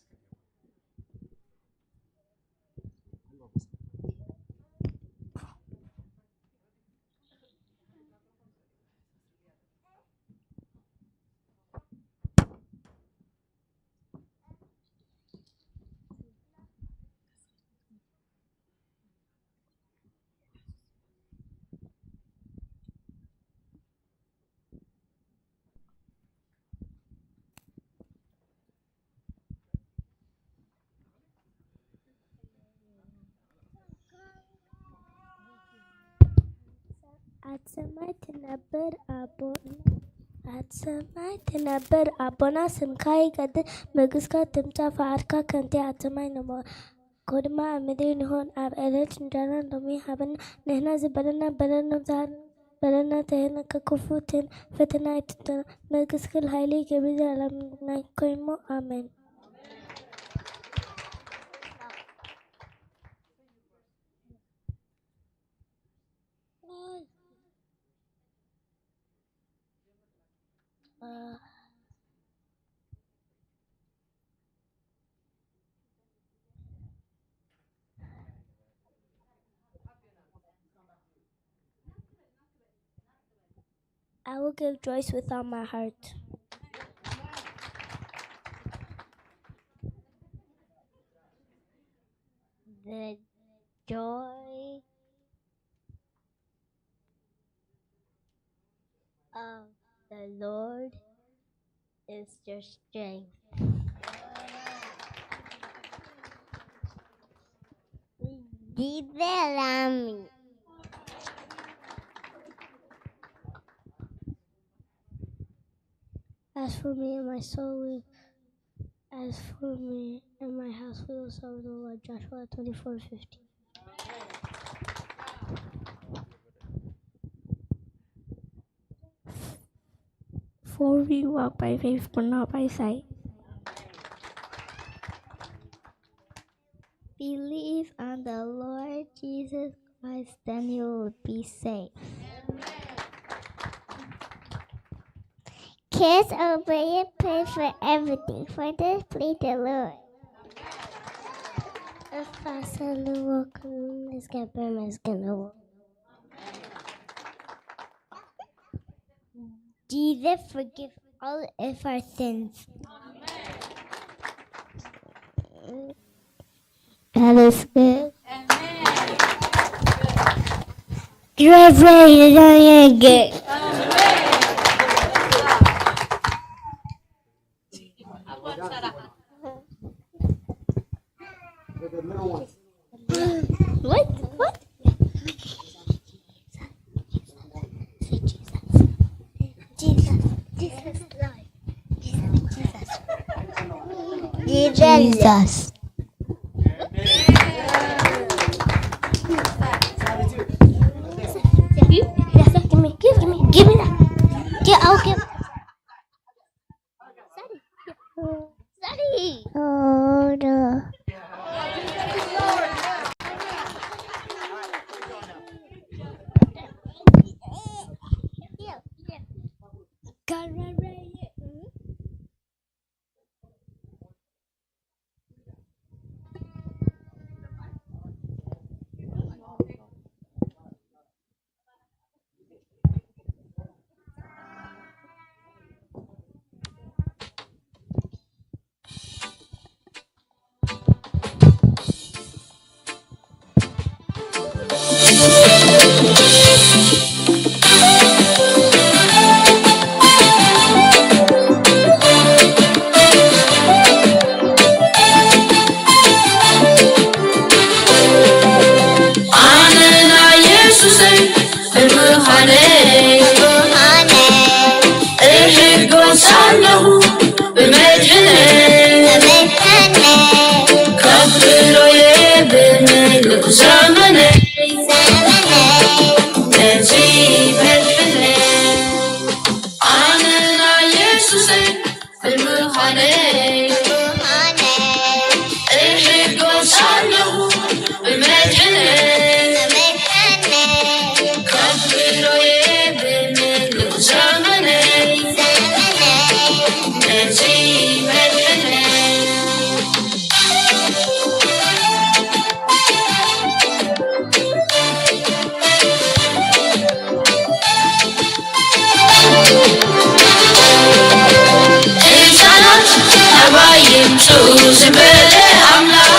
ኣብ ሰማይ ትነብር ኣቦና፣ ኣብ ሰማይ ትነብር ኣቦና፣ ስምካ ይቀድስ፣ መንግስትካ ትምጻእ፣ ፈቃድካ ከምቲ ኣብ ሰማይ ንሞ-፣ ኮድማ ኣብ ምድሪ ንኹን። ኣብ ዕለት እንጀራና ሎሚ ሃበና፣ ንሕና ዝበደልና በደልና፣ በደልና ተህነ ከክፉትን ፈተና ኣይትእተና፣ መንግስቲ ክል ሓይሊ ክብሪ ዘላለም ናይ ኮይኑ። ኣሜን። I will give joys with all my heart. The joy of the Lord is your strength. Dice Rami. As for me and my soul, we, as for me and my house, we will serve the Lord. Joshua twenty-four fifteen. For we walk by faith, but not by sight. Believe on the Lord Jesus Christ, then you will be saved. Kids, obey and pray for everything, for this please the Lord. If I send the work, is gonna burn my skin. Jesus forgive all of our sins. God is good. Amen. Great, great, great, great. What? What? Jesus. Jesus. Jesus. Jesus. Jesus. Give me that. Get out, give. Sorry. Sorry. Oh, no. ኣነ ናይ የሱሰይ ብርሃነይ እሕጎስ ኣለኹ ብመድሕነይ ከብሮየ ብምሉእ ዘመነይ ነዚ መድሕነይ ኣነ ናይ የሱሰይ ብርሃነይ እሕጎስ ኣለኹ ብመድሕነይ ከብሮየ ብምሉእ ዘመነይ ነዚ መድሕነይ ህፃናት ናባይ ይምፁ ዝበለ ኣምላኽ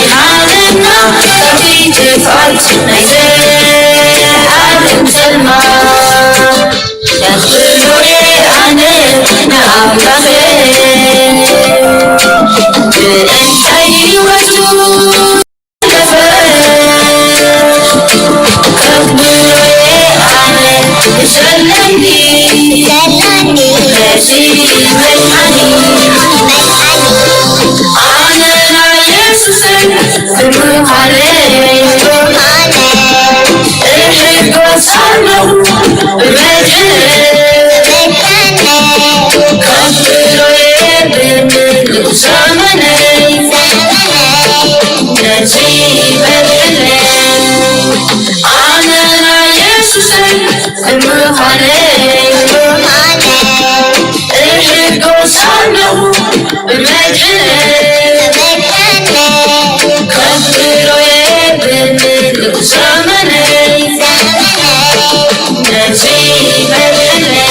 ይሓልና ካብቲ ጥፍኣት ናይ ዘኣለም ጸልማት። የኽብሮ'የ ኣነ ንኣምላኸይ ብእንታይ ህይወቱ ኣነ ናይ የሱሰይ ብርሃነይ እሕጎስ ኣለኹ ብመድሕነይ ከብሮየ ብምሉእ ዘመነይ ነዚ መድሕነይ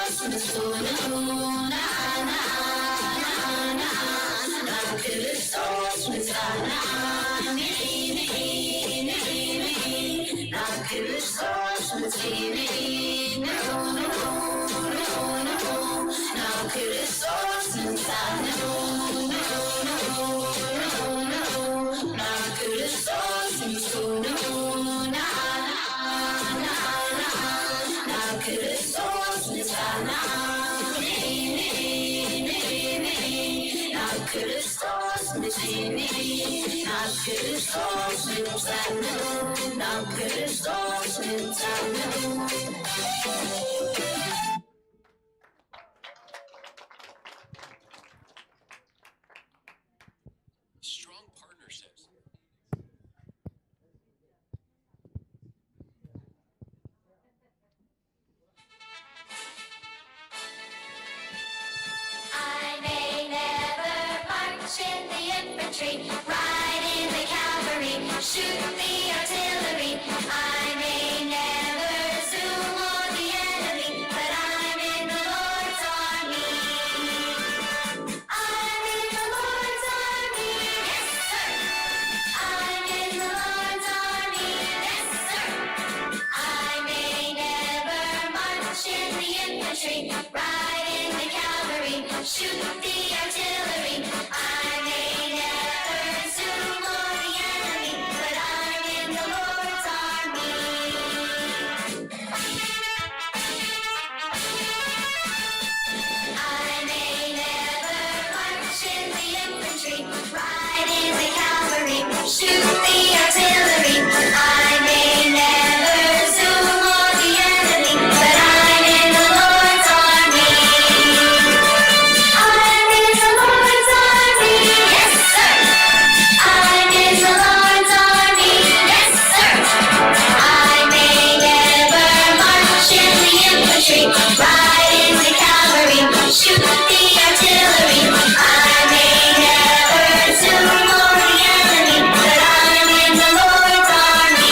ክርስቶስ ምጹ ንዑ፣ ንዓ፣ ንዓ፣ ንዓ፣ ንዓ፣ ናብ ክርስቶስ ምጻእ፣ ንዓ፣ ንዒ፣ ንዒ፣ ንዒ፣ ንዒ፣ ናብ ክርስቶስ ምጺ፣ ንዒ፣ ንዑ፣ ንዑ፣ ንዑ፣ ንዑ፣ ናብ ክርስቶስ ምጻእ፣ ንዑ፣ ንዑ፣ ንዑ፣ ንዑ፣ ንዑ፣ ናብ ክርስቶስ ምጹ፣ ንዑ፣ ንዓ፣ ንዓ፣ ንዓ፣ ንዓ፣ ናብ ክርስቶስ ምጻእ፣ ንዓ፣ ንዒ፣ ንዒ፣ ንዒ፣ ንዒ፣ ናብ ክርስቶስ ምጺ፣ ንዒ፣ ናብ ክርስቶስ ምጻእ፣ ንዑ፣ ናብ ክርስቶስ ምጻእ፣ ንዑ። Strong partnerships. I may never march in the infantry, ride in the cavalry, shoot the artillery. I may never zoom on the enemy, but I'm in the Lord's army. I'm in the Lord's army, yes, sir. I'm in the Lord's army, yes, sir. I may never march in the infantry, ride in the cavalry, shoot the artillery. I may never zoom on the enemy, but I'm in the Lord's army. I may never march in the infantry, ride in the cavalry, shoot the artillery. I may never zoom on the enemy, but I'm in the Lord's army. I'm in the Lord's army, yes, sir. I'm in the Lord's army, yes, sir. I may never march in the infantry, ride in the cavalry, shoot the artillery. I may never zoom on the enemy, but I'm in the Lord's army.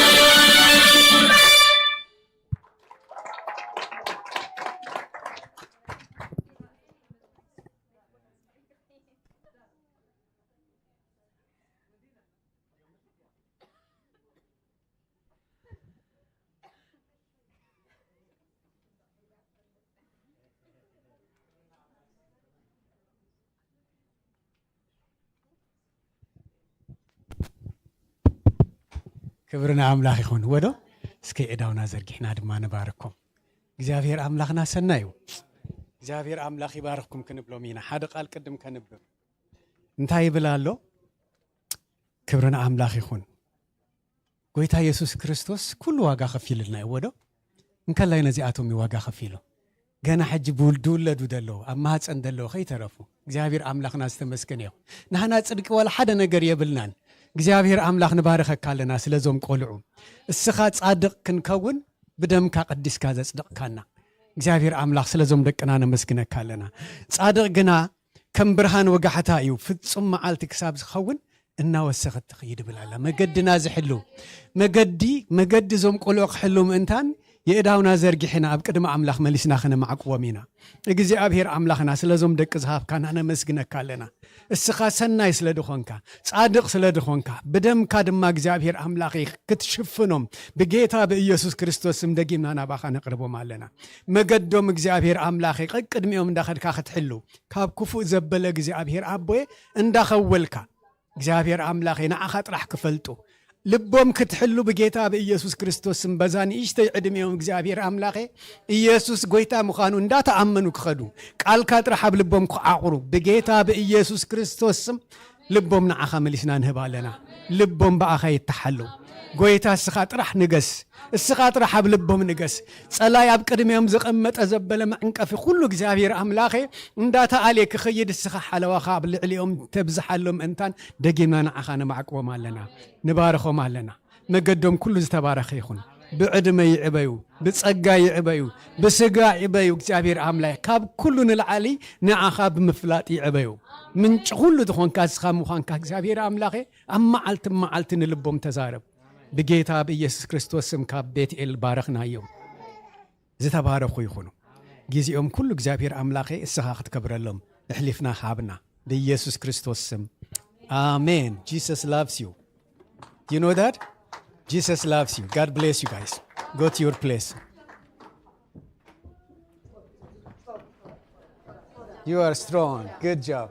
ክብሪ ንኣምላኽ ይኹን። ወዶ እስከ እዳውና ዘርጊሕና ድማ ንባርኮም። እግዚኣብሔር ኣምላኽና ሰናይ እዩ። እግዚኣብሔር ኣምላኽ ይባርኽኩም ክንብሎም ኢና። ሓደ ቃል ቅድም ከንብብ እንታይ ይብል ኣሎ? ክብሪ ንኣምላኽ ይኹን። ጎይታ የሱስ ክርስቶስ ኩሉ ዋጋ ከፊሉልና እዩ። ወዶ እንከላይ ነዚኣቶም እዩ ዋጋ ከፊሉ። ገና ሕጂ ብውል-፣ ድውለዱ ደለዉ፣ ኣብ ማህፀን ደለዉ ከይተረፉ እግዚኣብሔር ኣምላኽና ዝተመስገነ ይኹን። ንሕና ጽድቂ ዋላ ሓደ ነገር የብልናን። እግዚኣብሔር ኣምላኽ ንባርኸካ ኣለና ስለዞም ቆልዑ። እስኻ ጻድቕ ክንከውን ብደምካ ቀዲስካ ዘጽደቕካና እግዚኣብሔር ኣምላኽ ስለዞም ደቅና ነመስግነካ ኣለና። ጻድቕ ግና ከም ብርሃን ወጋሕታ እዩ፣ ፍጹም መዓልቲ ክሳብ ዝኸውን እናወሰኸት ትኽይድ ይብል ኣላ። መገድና ዝሕሉ መገዲ፣ መገዲ እዞም ቆልዑ ክሕሉ ምእንታን የእዳውና ዘርጊሕና ኣብ ቅድሚ ኣምላኽ መሊስና ከነማዕቅዎም ኢና። እግዚኣብሔር ኣምላኽና ስለዞም ደቂ ዝሃብካና ነመስግነካ ኣለና። እስኻ ሰናይ ስለ ድኾንካ፣ ጻድቕ ስለ ድኾንካ፣ ብደምካ ድማ እግዚኣብሔር ኣምላኸይ ክትሽፍኖም ብጌታ ብኢየሱስ ክርስቶስ ስም ደጊምና ናባኻ ነቕርቦም ኣለና። መገዶም እግዚኣብሔር ኣምላኸይ ቀቅድሚኦም እንዳኸድካ ክትሕሉ፣ ካብ ክፉእ ዘበለ እግዚኣብሔር ኣቦየ እንዳኸወልካ እግዚኣብሔር ኣምላኸይ ንዓኻ ጥራሕ ክፈልጡ ልቦም ክትሕሉ ብጌታ ብኢየሱስ ክርስቶስ ስም በዛ ንእሽተይ ዕድሜኦም እግዚኣብሔር ኣምላኸ ኢየሱስ ጎይታ ምዃኑ እንዳተኣመኑ ክኸዱ ቃልካ ጥራሕ ኣብ ልቦም ክዓቑሩ ብጌታ ብኢየሱስ ክርስቶስ ስም ልቦም ንዓኻ መሊስና ንህብ ኣለና። ልቦም ብኣኻ ይተሓሉ። ጎይታ እስኻ ጥራሕ ንገስ። እስኻ ጥራሕ ኣብ ልቦም ንገስ። ጸላይ ኣብ ቅድሚኦም ዘቐመጠ ዘበለ መዕንቀፊ ኩሉ እግዚኣብሔር ኣምላኸ እንዳተኣልየ ክኸይድ እስኻ ሓለዋኻ ኣብ ልዕሊኦም ተብዝሓሎም እንታን ደጊምና ንዓኻ ነማዕቅቦም ኣለና። ንባርኾም ኣለና። መገዶም ኩሉ ዝተባረኸ ይኹን። ብዕድመ ይዕበዩ፣ ብጸጋ ይዕበዩ፣ ብስጋ ይዕበዩ። እግዚኣብሔር ኣምላኽ ካብ ኩሉ ንላዕሊ ንዓኻ ብምፍላጥ ይዕበዩ። ምንጪ ኩሉ ዝኾንካ እስኻ ምዃንካ እግዚኣብሔር ኣምላኸ ኣብ መዓልቲ መዓልቲ ንልቦም ተዛረብ። ብጌታ ብኢየሱስ ክርስቶስ ስም ካብ ቤትኤል ባረኽናዮም። ዝተባረኹ ይኹኑ። ግዜኦም ኩሉ እግዚኣብሔር ኣምላኸ እስኻ ክትከብረሎም እሕሊፍና ሃብና። ብኢየሱስ ክርስቶስ ስም ኣሜን። Jesus loves you. Do you know that? Jesus loves you. God bless you guys. Go to your place. You are strong. Good job.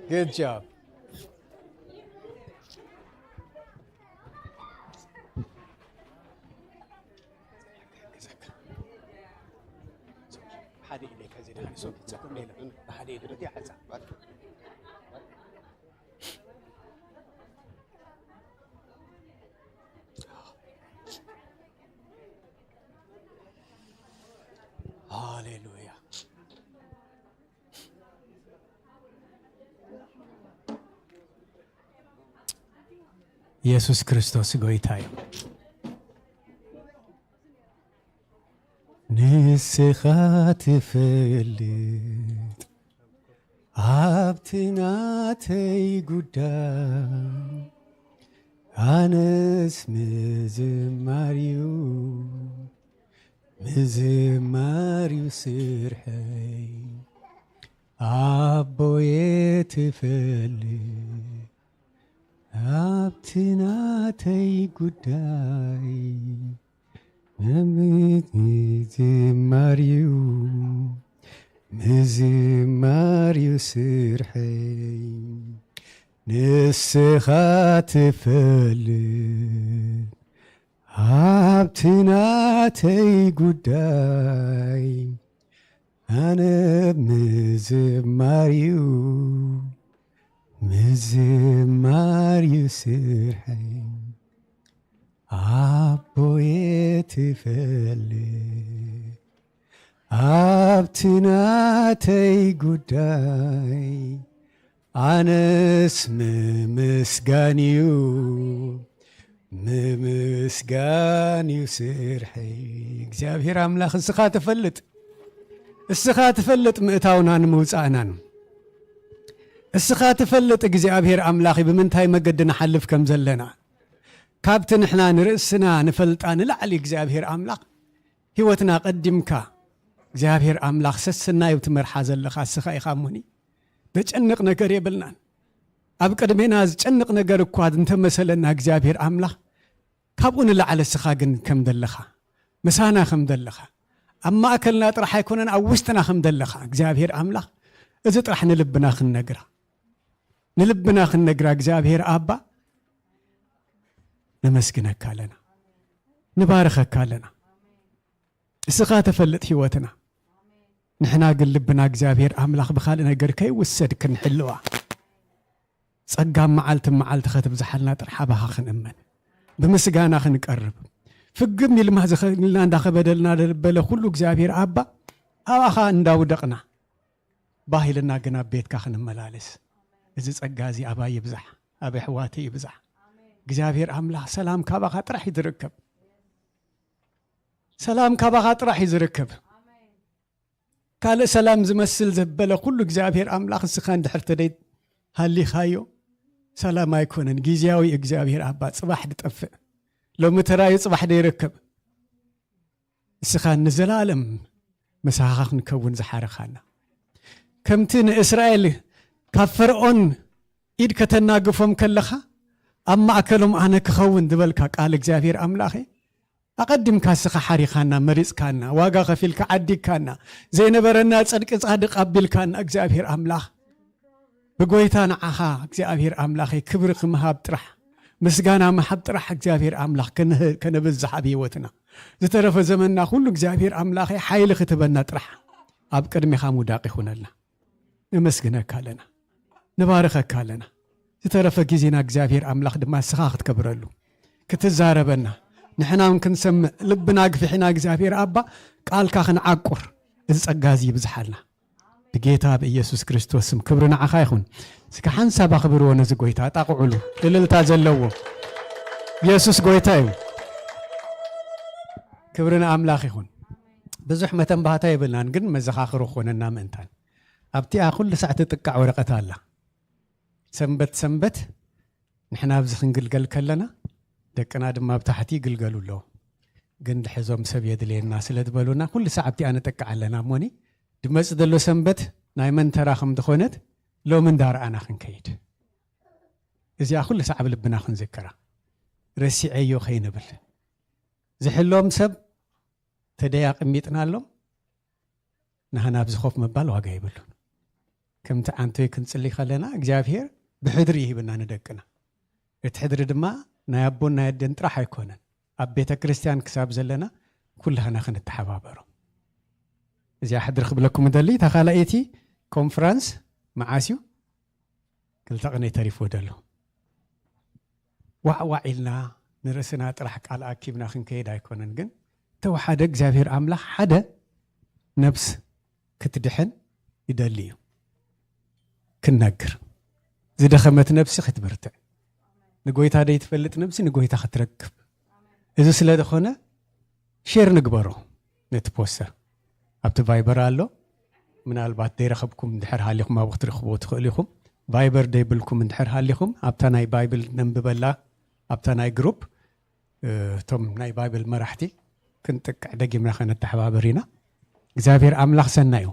Good job. ሃሌሉያ። ኢየሱስ ክርስቶስ ጎይታ እዩ። ንስኻ ትፈልጥ ኣብቲ ናተይ ጉዳይ፣ ኣነስ ምዝማርዩ፣ ምዝማርዩ ስርሐይ፣ ኣቦየ ትፈልጥ ኣብቲ ናተይ ጉዳይ፣ ምዝማርዩ፣ ምዝማርዩ ስርሐይ፣ ንስኻ ትፈልጥ ኣብቲ ናተይ ጉዳይ፣ ኣነ ምዝማርዩ፣ ምዝማርዩ ስርሐይ፣ ኣቦየ ትፈልጥ ኣብቲ ናተይ ጉዳይ፣ ኣነስ ምምስጋንዩ፣ ምምስጋንዩ ስርሐይ። እግዚኣብሔር ኣምላኽ እስኻ ትፈልጥ፣ እስኻ ትፈልጥ ምእታውናን ምውጻእናን። እስኻ ትፈልጥ እግዚኣብሔር ኣምላኽ ብምንታይ መገዲ ንሓልፍ ከም ዘለና። ካብቲ ንሕና ንርእስና ንፈልጣ ንላዕሊ እግዚኣብሔር ኣምላኽ ህይወትና ቀዲምካ እግዚኣብሔር ኣምላኽ ሰሰናዩ ትመርሓ ዘለኻ እስኻ ኢኻ እሞኒ። ዘጨንቕ ነገር የብልናን። ኣብ ቅድሜና ዝጨንቕ ነገር እኳ እንተመሰለና እግዚኣብሔር ኣምላኽ ካብኡ ንላዕሊ እስኻ ግን ከም ዘለኻ፣ ምሳና ከም ዘለኻ፣ ኣብ ማእከልና ጥራሕ ኣይኮነን ኣብ ውሽጥና ከም ዘለኻ እግዚኣብሔር ኣምላኽ እዚ ጥራሕ ንልብና ክንነግራ፣ ንልብና ክንነግራ እግዚኣብሔር ኣባ ነመስግነካ ኣለና፣ ንባርኸካ ኣለና። እስኻ ተፈልጥ ህይወትና። ንሕና ግን ልብና እግዚኣብሔር ኣምላኽ ብኻልእ ነገር ከይውሰድ ክንሕልዋ፣ ጸጋ መዓልቲ መዓልቲ ኸትብዝሓልና ጥራሕ ኣባኻ ክንእመን፣ ብምስጋና ክንቀርብ፣ ፍግም ኢልማ ዝኸ-፣ ኢልና እንዳኸበደልና ለበለ ኩሉ እግዚኣብሔር ኣባ ኣባኻ እንዳውደቕና፣ ባህ ኢልና ግን ኣብ ቤትካ ክንመላለስ፣ እዚ ጸጋ እዚ ኣባይ ይብዛሕ፣ ኣብ ኣሕዋተይ ይብዛሕ። እግዚኣብሔር ኣምላኽ ሰላም ካባኻ ጥራሕ እዩ ዝርከብ። ሰላም ካባኻ ጥራሕ እዩ ዝርከብ። ካልእ ሰላም ዝመስል ዘበለ ኩሉ እግዚኣብሔር ኣምላኽ እስኻ እንድሕር ተደይ ሃሊኻዮ ሰላም ኣይኮነን። ግዜያዊ እግዚኣብሔር ኣባ ጽባሕ ድጠፍእ። ሎሚ ተራዩ ጽባሕ ደይረከብ። እስኻ ንዘላለም ምሳኻ ክንከውን ዝሓረኻና። ከምቲ ንእስራኤል ካብ ፈርዖን ኢድ ከተናግፎም ከለኻ ኣብ ማእከሎም ኣነ ክኸውን ዝበልካ ቃል እግዚኣብሔር ኣምላኸ ኣቐዲምካ እስኻ ሓሪኻና፣ መሪጽካና፣ ዋጋ ከፊልካ ዓዲግካና፣ ዘይነበረና ጽድቂ ጻድቕ ኣቢልካና እግዚኣብሔር ኣምላኽ። ብጎይታ ንዓኻ እግዚኣብሔር ኣምላኸይ ክብሪ ክምሃብ ጥራሕ፣ ምስጋና ምሃብ ጥራሕ እግዚኣብሔር ኣምላኽ ከንህ-፣ ከነብዝሕ ኣብ ህይወትና። ዝተረፈ ዘመንና ኩሉ እግዚኣብሔር ኣምላኸይ ሓይሊ ክትበና ጥራሕ ኣብ ቅድሜኻ ምውዳቕ ይኹነልና። ነመስግነካ ኣለና፣ ንባርኸካ ኣለና። ዝተረፈ ግዜና እግዚኣብሔር ኣምላኽ ድማ ንስኻ ክትከብረሉ፣ ክትዛረበና፣ ንሕና እውን ክንሰምዕ ልብና ኣግፊሕና እግዚኣብሔር ኣባ ቃልካ ክንዓቁር እዚ ጸጋ እዚ ይብዝሓልና። ብጌታ ብኢየሱስ ክርስቶስ ስም ክብሪ ንዓኻ ይኹን። እስከ ሓንሳብ ኣኽብርዎ ነዚ ጎይታ፣ ጣቕዑሉ። እልልታ ዘለዎ ኢየሱስ ጎይታ እዩ። ክብሪ ንኣምላኽ ይኹን። ብዙሕ መተንባህታ የብልናን፣ ግን መዘኻኽሪ ክኾነና ምእንታን። ኣብቲኣ ኩሉ ሳዕ ትጥቃዕ ወረቐት ኣላ። ሰንበት ሰንበት ንሕና ኣብዚ ክንግልገል ከለና፣ ደቅና ድማ ኣብ ታሕቲ ይግልገሉ ኣለዉ። ግን ድሕዞም ሰብ የድልየና ስለ ዝበሉና ኩሉ ሰዓብቲ ኣነጠቅዕ ኣለና እሞኒ ድመፅ ዘሎ ሰንበት ናይ መን ተራ ከም ዝኾነት ሎሚ እንዳረኣና ክንከይድ እዚኣ ኩሉ ሰዓብ ልብና ክንዝክራ ረሲዐዮ ከይንብል ዝሕሎም ሰብ ተደይ ኣቐሚጥናሎም ንሃና ኣብዚ ኮፍ ምባል ዋጋ ይብሉን ከምቲ ዓንቶይ ክንፅሊ ከለና እግዚኣብሔር ብሕድሪ ይህብና ንደቅና እቲ ሕድሪ ድማ ናይ ኣቦን ናይ ኣደን ጥራሕ ኣይኮነን ኣብ ቤተ ክርስቲያን ክሳብ ዘለና ኩላህና ክንተሓባበሮ እዚኣ ሕድሪ ክብለኩም እደሊ እታ ካልኣይቲ ኮንፈረንስ መዓስ እዩ ክልተ ቅነ ተሪፍዎ ደሎ ዋዕዋዕ ኢልና ንርእስና ጥራሕ ቃል ኣኪብና ክንከይድ ኣይኮነን ግን ተወሓደ እግዚኣብሔር ኣምላኽ ሓደ ነብስ ክትድሕን ይደሊ እዩ ክነግር ዝደኸመት ነብሲ ክትብርትዕ ንጎይታ ደይትፈልጥ ነብሲ ንጎይታ ክትረክብ እዚ ስለ ዝኾነ ሼር ንግበሮ ነቲ ፖስተር ኣብቲ ቫይበር ኣሎ ምናልባት ደይረኸብኩም እንድሕር ሃሊኹም ኣብ ክትረኽብዎ ትኽእሉ ኢኹም ቫይበር ደይብልኩም እንድሕር ሃሊኹም ኣብታ ናይ ባይብል ነንብበላ ኣብታ ናይ ግሩፕ እቶም ናይ ባይብል መራሕቲ ክንጥቅዕ ደጊምና ከነተሓባበር ኢና እግዚኣብሔር ኣምላኽ ሰናዩ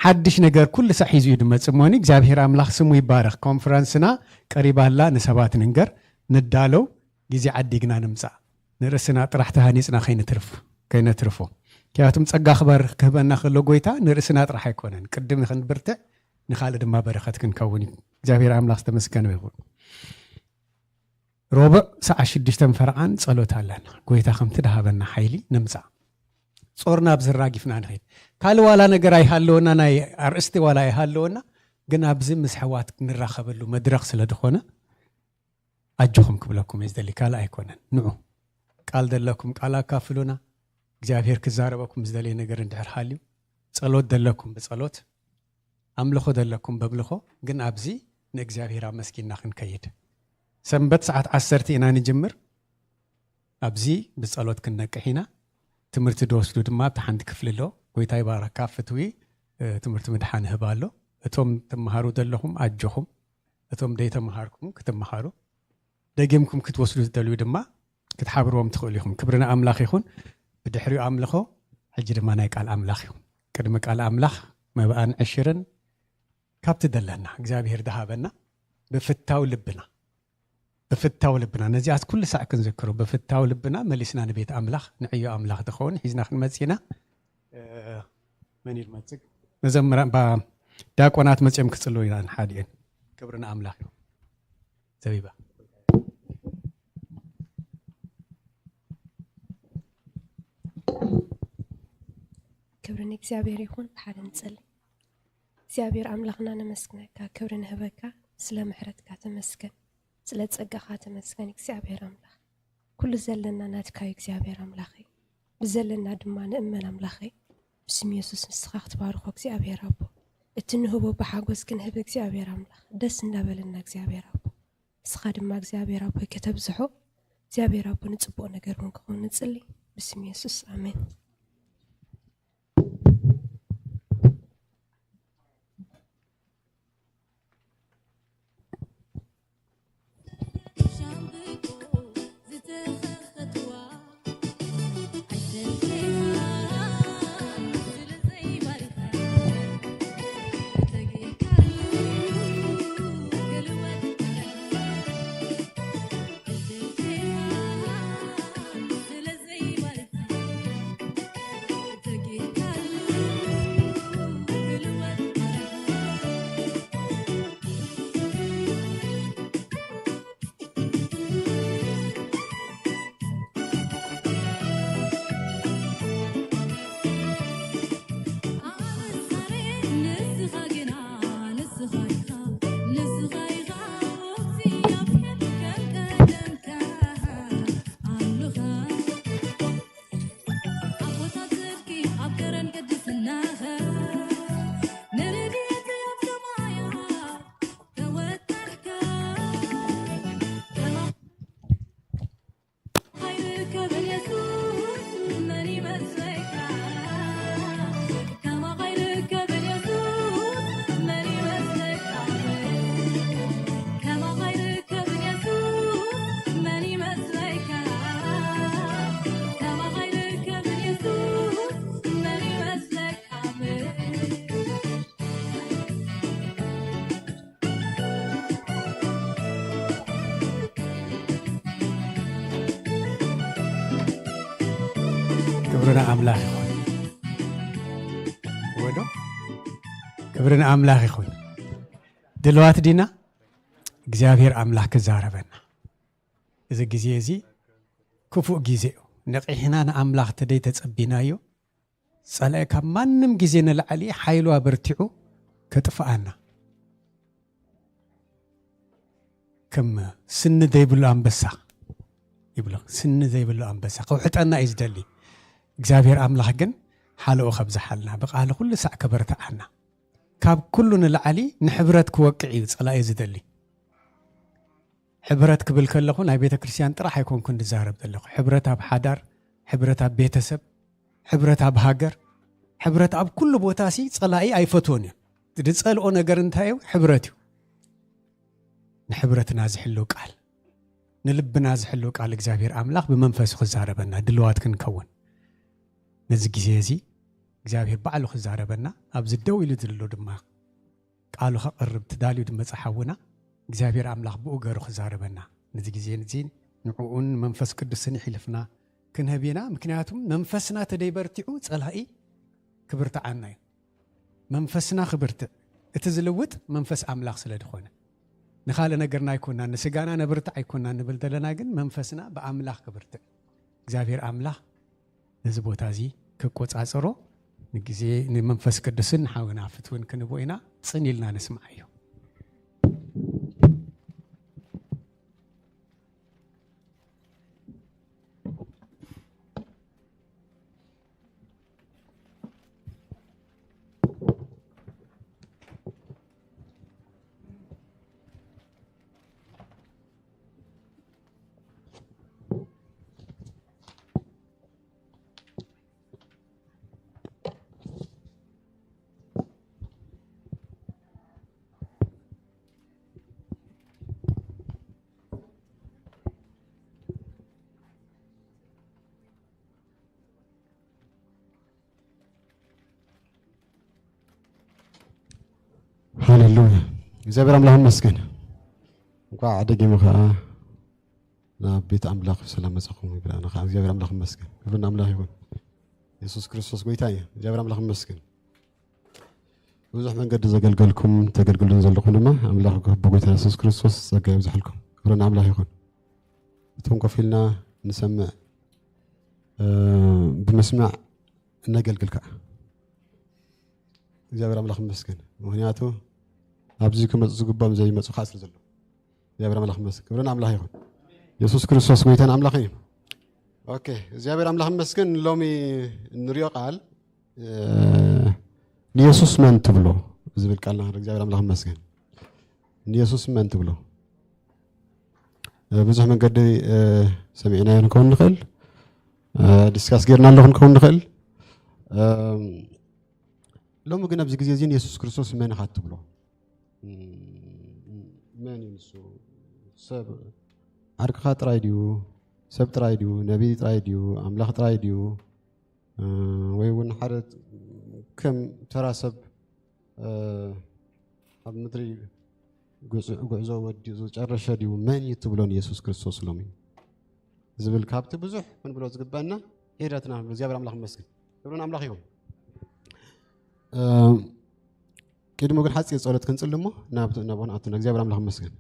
ሓድሽ ነገር ኩሉ ሳዕ ሒዙ እዩ ድመጽእ እሞኒ እግዚኣብሔር ኣምላኽ ስሙ ይባረኽ ኮንፈረንስና ቀሪባላ ንሰባት ንንገር ንዳለው ግዜ ዓዲግና ንምጻእ ንርእስና ጥራሕ ተሃኒጽና ከይንትርፍ ከይነትርፎ ምክንያቱም ጸጋ ክበር ክህበና ከሎ ጎይታ ንርእስና ጥራሕ ኣይኮነን ቅድሚ ክንብርትዕ ንኻልእ ድማ በረኸት ክንከውን እዩ እግዚኣብሔር ኣምላኽ ዝተመስገነ ይኹን ሮብዕ ሰዓ ሽዱሽተ ፈረቓን ጸሎት ኣለና ጎይታ ከምቲ ድሃበና ሓይሊ ንምጻእ ጾርና ኣብዚ ራጊፍና ንኸይድ ካልእ ዋላ ነገር ኣይሃለወና ናይ ኣርእስቲ ዋላ ኣይሃለወና ግን ኣብዚ ምስ ሕዋት ንራኸበሉ መድረኽ ስለ ዝኾነ ኣጆኹም ክብለኩም እየ ዝደሊ ካልእ ኣይኮነን ንዑ ቃል ዘለኩም ቃል ኣካፍሉና እግዚኣብሔር ክዛረበኩም ዝደለየ ነገር እንድሕር ሃልዩ ጸሎት ዘለኩም ብጸሎት ኣምልኾ ዘለኩም በምልኾ ግን ኣብዚ ንእግዚኣብሔር ኣመስጊንና ክንከይድ ሰንበት ሰዓት ዓሰርተ ኢና ንጅምር ኣብዚ ብጸሎት ክንነቅሕ ኢና ትምህርቲ ድወስዱ ድማ ኣብቲ ሓንቲ ክፍሊ ኣሎ ጎይታ ይባረካ ፍትዊ ትምህርቲ ምድሓን ህብ ኣሎ እቶም ትመሃሩ ዘለኹም ኣጆኹም እቶም ደይተምሃርኩም ክትመሃሩ ደጊምኩም ክትወስዱ ዝደልዩ ድማ ክትሓብርዎም ትኽእሉ ኢኹም ክብሪ ንኣምላኽ ይኹን ብድሕሪኡ ኣምልኾ ሕጂ ድማ ናይ ቃል ኣምላኽ እዩ ቅድሚ ቃል ኣምላኽ መብኣን ዕሽርን ካብቲ ደለና እግዚኣብሔር ድሃበና ብፍታው ልብና ብፍታው ልብና ነዚኣስ ኩሉ ሳዕ ክንዝክሮ ብፍታው ልብና መሊስና ንቤት ኣምላኽ ንዕዮ ኣምላኽ ዝኸውን ሒዝና ክንመጽእ ኢና መን ይመጽእ መዘምራን ዲያቆናት መጽኦም ክጽልዉ ኢና ንሓዲኤን ክብሪ ንኣምላኽ እዩ ዘቢባ ክብሪ ንእግዚኣብሔር ይኹን ብሓደ ንጸሊ እግዚኣብሔር ኣምላኽና ነመስግነካ ክብሪ ንህበካ ስለ ምሕረትካ ተመስገን ስለ ጸጋኻ ተመስገን እግዚኣብሔር ኣምላኽ ኩሉ ዘለና ናትካ እዩ እግዚኣብሔር ኣምላኸይ ብዘለና ድማ ንእመን ኣምላኸይ ብስም የሱስ ንስኻ ክትባርኾ እግዚኣብሔር ኣቦ እቲ ንህቦ ብሓጎስ ክንህብ እግዚኣብሔር ኣምላኽ ደስ እንዳበለና እግዚኣብሔር ኣቦ ንስኻ ድማ እግዚኣብሔር ኣቦይ ከተብዝሖ እግዚኣብሔር ኣቦ ንፅቡቕ ነገር እውን ክኾን ንፅሊ ብስም የሱስ ኣሜን ንኣምላኽ ይኹን። ወዶ ክብሪ ንኣምላኽ ይኹን። ድልዋት ዲና እግዚኣብሔር ኣምላኽ ክዛረበና። እዚ ግዜ እዚ ክፉእ ግዜ እዩ። ነቒሕና ንኣምላኽ ተደይ ተጸቢናዮ፣ ጸላኢ ካብ ማንም ግዜ ንላዕሊ ሓይሉ ኣበርቲዑ ከጥፍኣና። ከም ስኒ ዘይብሉ ኣንበሳ ይብሎ። ስኒ ዘይብሉ ኣንበሳ ከውሕጠና እዩ ዝደሊ። እግዚኣብሔር ኣምላኽ ግን ሓለኡ ከብዝሓልና፣ ብቃሉ ኩሉ ሳዕ ከበርትዓና። ካብ ኩሉ ንላዕሊ ንሕብረት ክወቅዕ እዩ ጸላኢ ዝደሊ። ሕብረት ክብል ከለኹ ናይ ቤተ ክርስቲያን ጥራሕ ኣይኮንኩን ዝዛረብ ዘለኹ። ሕብረት ኣብ ሓዳር፣ ሕብረት ኣብ ቤተሰብ፣ ሕብረት ኣብ ሃገር፣ ሕብረት ኣብ ኩሉ ቦታ ሲ ጸላኢ ኣይፈትዎን እዩ። ዝጸልኦ ነገር እንታይ እዩ? ሕብረት እዩ። ንሕብረትና ዝሕልው ቃል፣ ንልብና ዝሕልው ቃል እግዚኣብሔር ኣምላኽ ብመንፈሱ ክዛረበና ድልዋት ክንከውን ነዚ ግዜ እዚ እግዚኣብሔር ባዕሉ ክዛረበና ኣብዚ ደው ኢሉ ዘሎ ድማ ቃሉ ከቕርብ ትዳልዩ ድመጽ ሓውና እግዚኣብሔር ኣምላኽ ብኡ ገሩ ክዛረበና ነዚ ግዜ እዚ ንዕኡን መንፈስ ቅዱስን ይሕልፍና ክንህብ ኢና። ምክንያቱም መንፈስና ተደይበርቲዑ ጸላኢ ክብርትዓና እዩ። መንፈስና ክብርትዕ እቲ ዝልውጥ መንፈስ ኣምላኽ ስለ ዝኾነ ንኻልእ ነገርና ኣይኮናን፣ ንስጋና ነብርትዕ ኣይኮናን ንብል ዘለና፣ ግን መንፈስና ብኣምላኽ ክብርትዕ እግዚኣብሔር ኣምላኽ ነዚ ቦታ እዚ ክቆጻጸሮ ንግዜ ንመንፈስ ቅዱስን ንሓውና ፍትውን ክንቦ ኢና። ጽን ኢልና ንስምዓዮ። ሃሌሉያ። እግዚኣብሔር ኣምላኽ ይመስገን። እንኳዕ ደጊሙ ከዓ ናብ ቤት ኣምላኽ ሰላም መጻኹም ይብላና ከዓ እግዚኣብሔር ኣምላኽ ይመስገን። ክብሪ ንኣምላኽ ይኹን። የሱስ ክርስቶስ ጎይታ እዩ። እግዚኣብሔር ኣምላኽ ይመስገን። ብዙሕ መንገዲ ዘገልገልኩም ተገልግሉን ዘለኹም ድማ ኣምላኽ ብጎይታ የሱስ ክርስቶስ ጸጋ ይብዝሓልኩም። ክብሪ ንኣምላኽ ይኹን። እቶም ኮፍ ኢልና ንሰምዕ፣ እ፣ ብምስማዕ እነገልግል ከዓ እግዚኣብሔር ኣምላኽ ይመስገን። ምኽንያቱ ኣብዚ ክመፁ ዝግባኦም ዘይመፁ ከዓ ስለ ዘለዉ እግዚኣብሔር ኣምላኽ ይመስገን። ክብሪ ንኣምላኽ ይኹን። የሱስ ክርስቶስ ጎይታን ኣምላኽ እዩ። ኦኬ፣ እግዚኣብሔር ኣምላኽ ይመስገን። ሎሚ እንሪኦ ቃል፣ እ፣ ንየሱስ መን ትብሎ ዝብል ቃል ኢና። እግዚኣብሔር ኣምላኽ ይመስገን። ንየሱስ መን ትብሎ? እ፣ ብዙሕ መንገዲ፣ እ፣ ሰሚዕናዮ ክንከውን ንኽእል፣ እ፣ ዲስካስ ጌርናሉ ክንከውን ንኽእል። እ፣ ሎሚ ግን ኣብዚ ግዜ እዚ ንየሱስ ክርስቶስ መን ኢኻ ትብሎ? እ፣ መን እዩ ንሱ? ሰብ ዓርክኻ ጥራይ ድዩ? ሰብ ጥራይ ድዩ? ነቢይ ጥራይ ድዩ? ኣምላኽ ጥራይ ድዩ? እ፣ ወይ እውን ሓደ ከም ተራ ሰብ፣ እ፣ ኣብ ምድሪ ጉዕ-፣ ጉዕዞ ወዲኡ ዝጨረሸ ድዩ? መን እዩ ትብሎ ንየሱስ ክርስቶስ ሎሚ? ዝብል ካብቲ ብዙሕ ክንብሎ ዝግበአና ሒደትና ንብሎ። እግዚኣብሔር ኣምላኽ ይመስገን። ክብሪ ንኣምላኽ ይኹን። እ፣ ቅድሚ ግን ሓጺር ጸሎት ክንጽሊ እሞ ናብ፣ ናብኡ ንኣቱ። እግዚኣብሔር ኣምላኽ ይመስገን።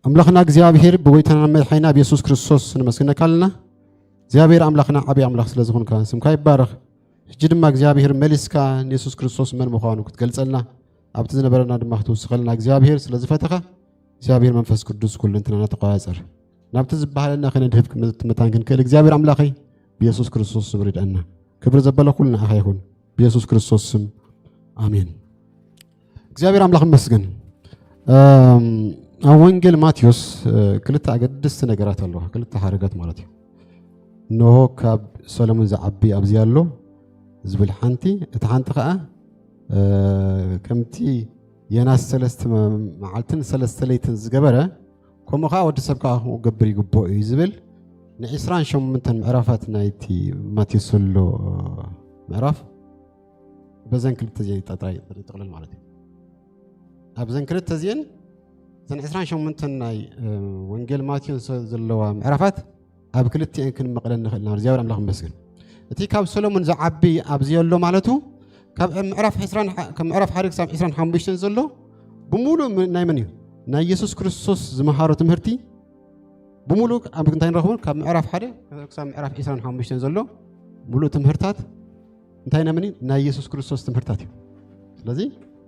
ኣምላኽና እግዚኣብሔር ብጎይታና መድሓኒና ብየሱስ ክርስቶስ ነመስግነካ ኣለና። እግዚኣብሔር ኣምላኽና ዓብዪ ኣምላኽ ስለ ዝኾንካ ስምካ ይባረኽ። ሕጂ ድማ እግዚኣብሔር መሊስካ ንየሱስ ክርስቶስ መን ምዃኑ ክትገልጸልና ኣብቲ ዝነበረና ድማ ክትውስኸልና እግዚኣብሔር ስለ ዝፈተኻ እግዚኣብሔር መንፈስ ቅዱስ ኩሉ እንትናና ተቆጻጸር። ናብቲ ዝበሃለና ከነድህብ መታን ክንክእል እግዚኣብሔር ኣምላኸይ ብየሱስ ክርስቶስ ስም ርድአና። ክብሪ ዘበለ ኩሉ ንኣኻ ይኹን ብየሱስ ክርስቶስ ስም ኣሜን። እግዚኣብሔር ኣምላኽ ይመስገን። እም፣ ኣብ ወንጌል ማቴዎስ፣ እ፣ ክልተ ኣገደስቲ ነገራት ኣለዋ፣ ክልተ ሓረጋት ማለት እዩ። እንሆ ካብ ሰሎሞን ዝዓቢ ኣብዚ ኣሎ ዝብል ሓንቲ፣ እቲ ሓንቲ ኸዓ፣ እ፣ ከምቲ ዮናስ ሰለስተ መ-፣ መዓልትን ሰለስተ ለይትን ዝገበረ፣ ከምኡ ኸዓ ወዲ ሰብ ከዓ ከምኡ ክገብር ይግብኦ እዩ ዝብል ንዒስራን ሸሞንተን ምዕራፋት ናይቲ ማቴዎስ ዘሎ ምዕራፍ በዘን ክልተ እዚኤን ጥራይ ይጥቕልል ማለት እዩ። ኣብዘን ክልተ እዚኤን፣ እተን ዕስራን ሸሞንተን ናይ፣ እ፣ ወንጌል ማቴዎስ ዘለዋ ምዕራፋት ኣብ ክልቲኤን ክንመቕለን ንኽእል ኢና። እግዚኣብሔር ኣምላኽ ይመስገን። እቲ ካብ ሰሎሞን ዝዓቢ ኣብዚ ኣሎ ማለቱ ካብ ምዕራፍ ዕስራን ካብ ምዕራፍ ሓደ ክሳብ ዕስራን ሓሙሽተን ዘሎ ብምሉእ ም- ናይ መን እዩ? ናይ ኢየሱስ ክርስቶስ ዝመሃሮ ትምህርቲ ብምሉእ ኣብ እንታይ ንረኽቦ? ካብ ምዕራፍ ሓደ ክሳብ ምዕራፍ ዕስራን ሓሙሽተን ዘሎ ምሉእ ትምህርታት እንታይ ናይ መን እዩ? ናይ ኢየሱስ ክርስቶስ ትምህርታት እዩ። ስለዚ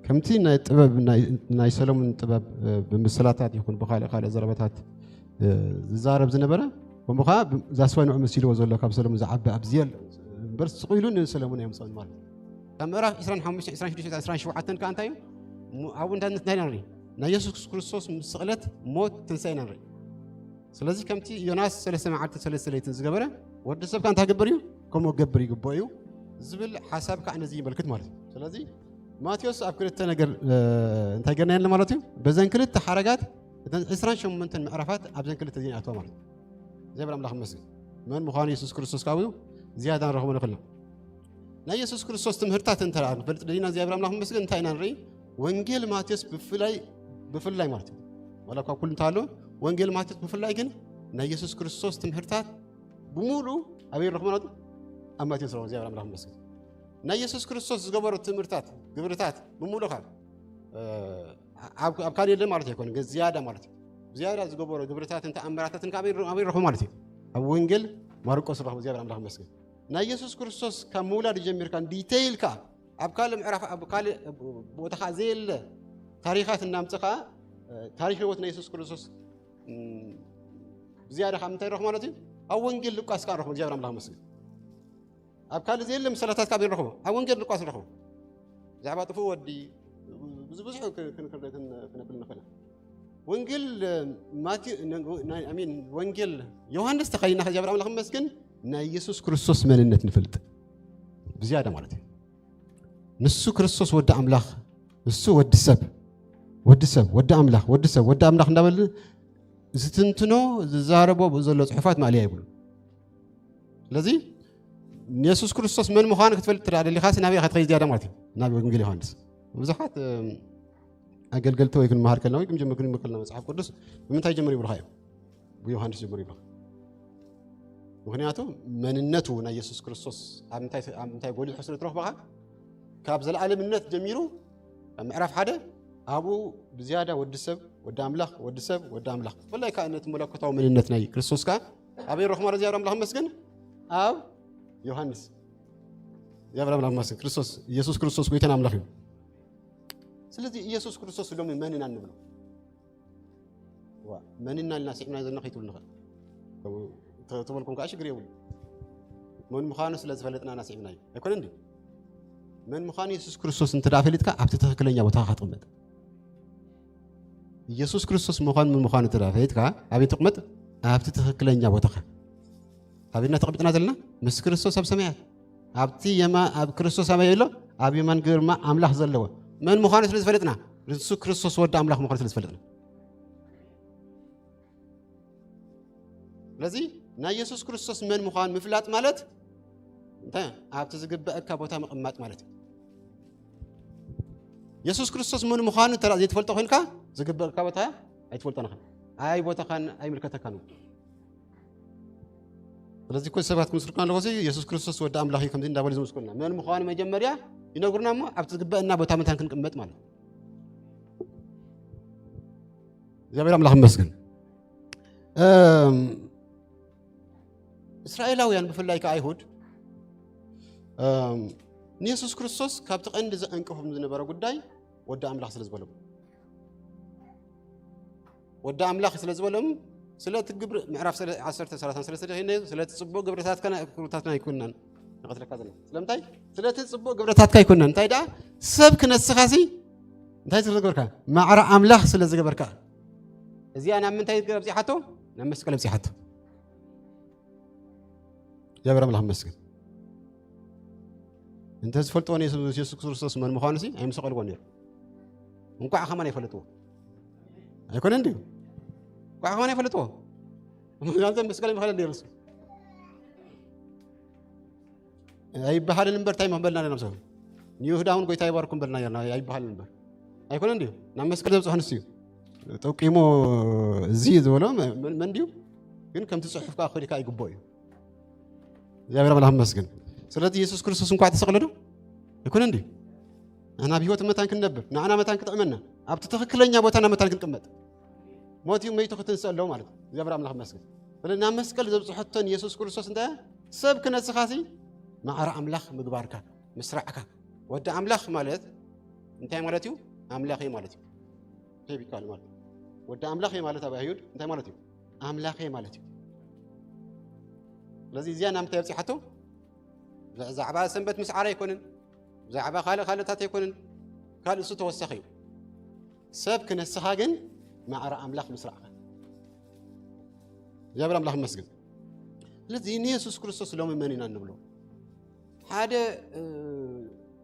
ከምቲ ናይ ጥበብ ናይ- ናይ ሰሎሞን ጥበብ እ፣ ብምስላታት ይኹን ብካልእ ካልእ ዘረባታት እ፣ ዝዛረብ ዝነበረ ከምኡ ከዓ ዛስዋይ ንዑ መሲልዎ ዘሎ ካብ ሰሎሞን ዝዓቢ ኣብዚ ኣሎ እምበር ስቕ ኢሉ ንሰሎሞን ኣየምፅኦን ማለት እዩ። ካብ ምዕራፍ ዕስራን ሓሙሽተን ዕስራን ሽዱሽተን ዕስራን ሸውዓተን ከዓ እንታይ እዩ? ሞ- ኣብኡ እንታይ እንታይ ንርኢ? ናይ የሱስ ክርስቶስ ምስ ስቕለት ሞት ትንሳኤ ኢና ንርኢ። ስለዚ ከምቲ ዮናስ ሰለስተ መዓልቲ ሰለስተ ለይትን ዝገበረ ወዲ ሰብ ከዓ እንታይ ክገብር እዩ? ከምኡ ክገብር ይግብኦ እዩ ዝብል ሓሳብ ከዓ ነዚ ይመልክት ማለት እዩ። ስለዚ ማቴዎስ ኣብ ክልተ ነገር እ፣ እንታይ ገርና ያለ ማለት እዩ? በዘን ክልተ ሓረጋት እተን ዕስራን ሸሞንተን ምዕራፋት ኣብዘን ክልተ እዚን ኣትዋ ማለት እዩ። እግዚኣብሔር ኣምላኽ ይመስገን። መን ምዃኑ የሱስ ክርስቶስ ካብኡ ዝያዳ ንረኽቦ ንኽእል ኢና። ናይ የሱስ ክርስቶስ ትምህርታት እንተ ደኣ ክንፈልጥ ደሊና እግዚኣብሔር ኣምላኽ ይመስገን እንታይ ኢና ንርኢ? ወንጌል ማቴዎስ ብፍላይ ብፍላይ ማለት እዩ። ዋላ እኳ ኩሉ እንተሃለወ ወንጌል ማቴዎስ ብፍላይ ግን ናይ የሱስ ክርስቶስ ትምህርታት ብምሉኡ ኣበይ ንረኽቦ ማለት እዩ? ኣብ ማቴዎስ ንረኽቦ። እግዚኣብሔር ኣምላኽ ይመስገን። ናይ የሱስ ክርስቶስ ዝገበሮ ትምህርታት ግብርታት ብምሉኡ ካብ ኣብ ኣብ ካልእ የለን ማለት ኣይኮነን፣ ግን ዝያዳ ማለት እዩ። ዝያዳ ዝገበሮ ግብርታትን ተኣምራታትን ካብ ኣበይ ኣበይ ንረኽቦ ማለት እዩ? ኣብ ወንጌል ማርቆስ ንረኽቦ። እግዚኣብሔር ኣምላኽ ይመስገን። ናይ የሱስ ክርስቶስ ካብ ምውላድ ጀሚርካ ዲቴይል ከኣ ኣብ ካልእ ምዕራፍ ኣብ ካልእ ቦታ ከኣ ዘየለ ታሪኻት እናምፅእ ከኣ ታሪክ ህይወት ናይ የሱስ ክርስቶስ እም፣ ብዝያዳ ካብ ምንታይ ንረኽቦ ማለት እዩ? ኣብ ወንጌል ሉቃስ ከኣ ንረኽቦ። እግዚኣብሔር ኣምላኽ ይመስገን። ኣብ ካልእ ዘየለ ምሳሌታት ካብ ንረኽቦ ኣብ ወንጌል ሉቃስ ንረኽቦ። ብዛዕባ ጥፉእ ወዲ ብዙ ብዙሕ ክ- ክ- ክ- ክን- ክነብል ንኽእል ኢና። ወንጌል ማቴ ናይ ኣሚን ወንጌል ዮሃንስ ተኸይና እግዚኣብሔር ኣምላኽ ይመስገን ናይ ኢየሱስ ክርስቶስ መንነት ንፈልጥ ብዝያዳ ማለት እዩ። ንሱ ክርስቶስ ወዲ ኣምላኽ፣ ንሱ ወዲ ሰብ፣ ወዲ ሰብ፣ ወዲ ኣምላኽ፣ ወዲ ሰብ፣ ወዲ ኣምላኽ እንዳበለ ዝትንትኖ ዝዛረቦ ብኡ ዘሎ ጽሑፋት ማእለያ ይብሉ። ስለዚ ንየሱስ ክርስቶስ መን ምዃኑ ክትፈልጥ ትዳ ደሊኻስ ናበይ ኢኻ ትኸይድ ዝያዳ ማለት እዩ? ናብ ወንጌል ዮሃንስ። ብዙሓት እም፣ ኣገልገልቲ ወይ ክንመሃር ከለና ወይ ክንጀምር ክንምር ከለና መጽሓፍ ቅዱስ ብምንታይ ጀምር ይብልካ እዮም? ብዮሃንስ ጀምር ይብልካ። ምክንያቱ መንነቱ ናይ የሱስ ክርስቶስ ኣብ ምንታይ ኣብ ምንታይ ጎሊሑ ስለ ትረኽቦ ካብ ዘለኣለምነት ጀሚሩ ኣብ ምዕራፍ ሓደ ኣብኡ ብዝያዳ ወዲ ሰብ ወዲ ኣምላኽ ወዲ ሰብ ወዲ ኣምላኽ ብፍላይ ከዓ ነቲ መለኮታዊ መንነት ናይ ክርስቶስ ከዓ ኣበይ ረኽሞ እግዚኣብሔር ኣምላኽ መስግን ኣብ ዮሃንስ እግዚኣብሔር ኣምላኽ መስግን ክርስቶስ ኢየሱስ ክርስቶስ ጎይታን ኣምላኽ እዩ። ስለዚ ኢየሱስ ክርስቶስ ሎሚ መን ኢና እንብሎ? ዋ፣ መን ኢና ኢልና ስዒብና ዘለና ከይትብሉ ንኽእል። ከምኡ ተ- ተበልኩም ከዓ ሽግር የብሉ። መን ምዃኑ ስለ ዝፈለጥና ኢና ስዒብናዮ። ኣይኮነን ድዩ? መን ምዃኑ የሱስ ክርስቶስ እንተ ደኣ ፈሊጥካ ኣብቲ ትኽክለኛ ቦታ ክትቕመጥ። ኢየሱስ ክርስቶስ ምዃኑ ምን ምዃኑ እንተ ደኣ ፈሊጥካ ኣበይ ትቕመጥ? ኣብቲ ትኽክለኛ ቦታኻ። ኣበይና ተቐሚጥና ዘለና? ምስ ክርስቶስ ኣብ ሰማያት። ኣብቲ የማ ኣብ ክርስቶስ ኣበይ ኣሎ? ኣብ የማን ግርማ ኣምላኽ ዘለዎ። መን ምዃኑ ስለ ዝፈለጥና፣ ንሱ ክርስቶስ ወዲ ኣምላኽ ምዃኑ ስለ ዝፈለጥና። ስለዚ ናይ የሱስ ክርስቶስ መን ምዃኑ ምፍላጥ ማለት እንታይ? ኣብቲ ዝግበአካ ቦታ ምቕማጥ ማለት እዩ። የሱስ ክርስቶስ መን ምዃኑ እንተ ዘይትፈልጦ ኮይንካ ዝግበአካ ቦታ ኣይትፈልጦን ኢኻ። ኣይ ቦታኻን ኣይምልከተካን እዩ። ስለዚ እኮ ሰባት ክምስክሩና ኣለዎ፣ እዚ የሱስ ክርስቶስ ወዲ ኣምላኽ እዩ ከምዚ እንዳበሉ ዝምስክሩና። መን ምዃኑ መጀመርያ ይነግሩና እሞ ኣብቲ ዝግበአና ቦታ መታን ክንቅመጥ ማለት እዩ። እግዚኣብሔር ኣምላኽ ይመስገን። እም፣ እስራኤላውያን ብፍላይ ከ ኣይሁድ እም፣ ንየሱስ ክርስቶስ ካብቲ ቀንዲ ዘዕንቅፎም ዝነበረ ጉዳይ ወዲ ኣምላኽ ስለ ዝበሎም ወዲ ኣምላኽ ስለ ዝበሎም ስለቲ ግብሪ ምዕራፍ ሰለ- ዓሰርተ ሰላሳን ሰለስተ ደኺነ ስለቲ ጽቡቕ ግብርታትካ ናይ- ግብርታትና ኣይኮንናን ንቐትለካ ዘለና ስለምንታይ ስለቲ ጽቡቕ ግብርታትካ ኣይኮንናን እንታይ ደኣ ሰብ ክነስኻሲ እንታይ ስለ ዝገበርካ ማዕረ ኣምላኽ ስለ ዝገበርካ እዚኣ ናብ ምንታይ ኣብዚሓቶ ናብ መስቀል ኣብዚሓቶ እግዚኣብሔር ኣምላኽ መስገን እንተ ዝፈልጥዎ ንየሱስ የሱስ ክርስቶስ መን ምዃኑ ሲ ኣይምሰቐልዎ ነይሩ እንኳዕ ከማን ኣይፈለጥዎ ኣይኮነን ድዩ እንኳዕ ከማን ኣይፈለጥዎ ምክንያቱ መስቀል ይመኸለ ነይሩ እሱ ኣይበሃልን እምበር እንታይ ምበልና ነርና ንይሁዳ እውን ጎይታ ይባርኩም በልና ነርና ኣይበሃልን እምበር ኣይኮነን ድዩ ናብ መስቀል ዘብፅሖ ንሱ እዩ ጠቂሞ እዚ ዝበሎ መን ድዩ ግን ከምቲ ጽሑፍ ከኣ ክኸድ ከኣ ይግብኦ እዩ። እግዚኣብሔር ኣምላኽ ይመስገን። ስለዚ የሱስ ክርስቶስ እንኳዕ ተሰቕለ ዶ? ኣይኮነን ድዩ? ንሕና ኣብ ህይወት መታን ክንነብር፣ ንዓና መታን ክጥዕመና፣ ኣብቲ ትኽክለኛ ቦታና መታን ክንቅመጥ። ሞት እዩ፣ መይቱ ክትንስእ ኣለዎ ማለት እዩ። እግዚኣብሔር ኣምላኽ ይመስገን። ስለዚ ናብ መስቀል ዘብጽሐቶ ንየሱስ ክርስቶስ እንታይ እያ? ሰብ ክነስኻሲ ማዕረ ኣምላኽ ምግባርካ፣ ምስራዕካ። ወዲ ኣምላኽ ማለት እንታይ ማለት እዩ? ኣምላኽ እዩ ማለት እዩ። ሄብ ይከኣል ማለት እዩ። ወዲ ኣምላኽ እዩ ማለት ኣብ ኣይሁድ እንታይ ማለት እዩ? ኣምላኽ እዩ ማለት እዩ። ስለዚ እዚኣ ናብ ምንታይ ኣብፂሓቶ? ብዛዕባ ሰንበት ምስዓር ኣይኮንን፣ ብዛዕባ ካልእ ካልእታት ኣይኮንን። ካልእ እሱ ተወሳኺ እዩ። ሰብ ክነስኻ ግን ማዕረ ኣምላኽ ምስራዕካ። እግዚኣብሔር ኣምላኽ ይመስገን። ስለዚ ንየሱስ ክርስቶስ ሎሚ መን ኢና እንብሎ? ሓደ፣ እ፣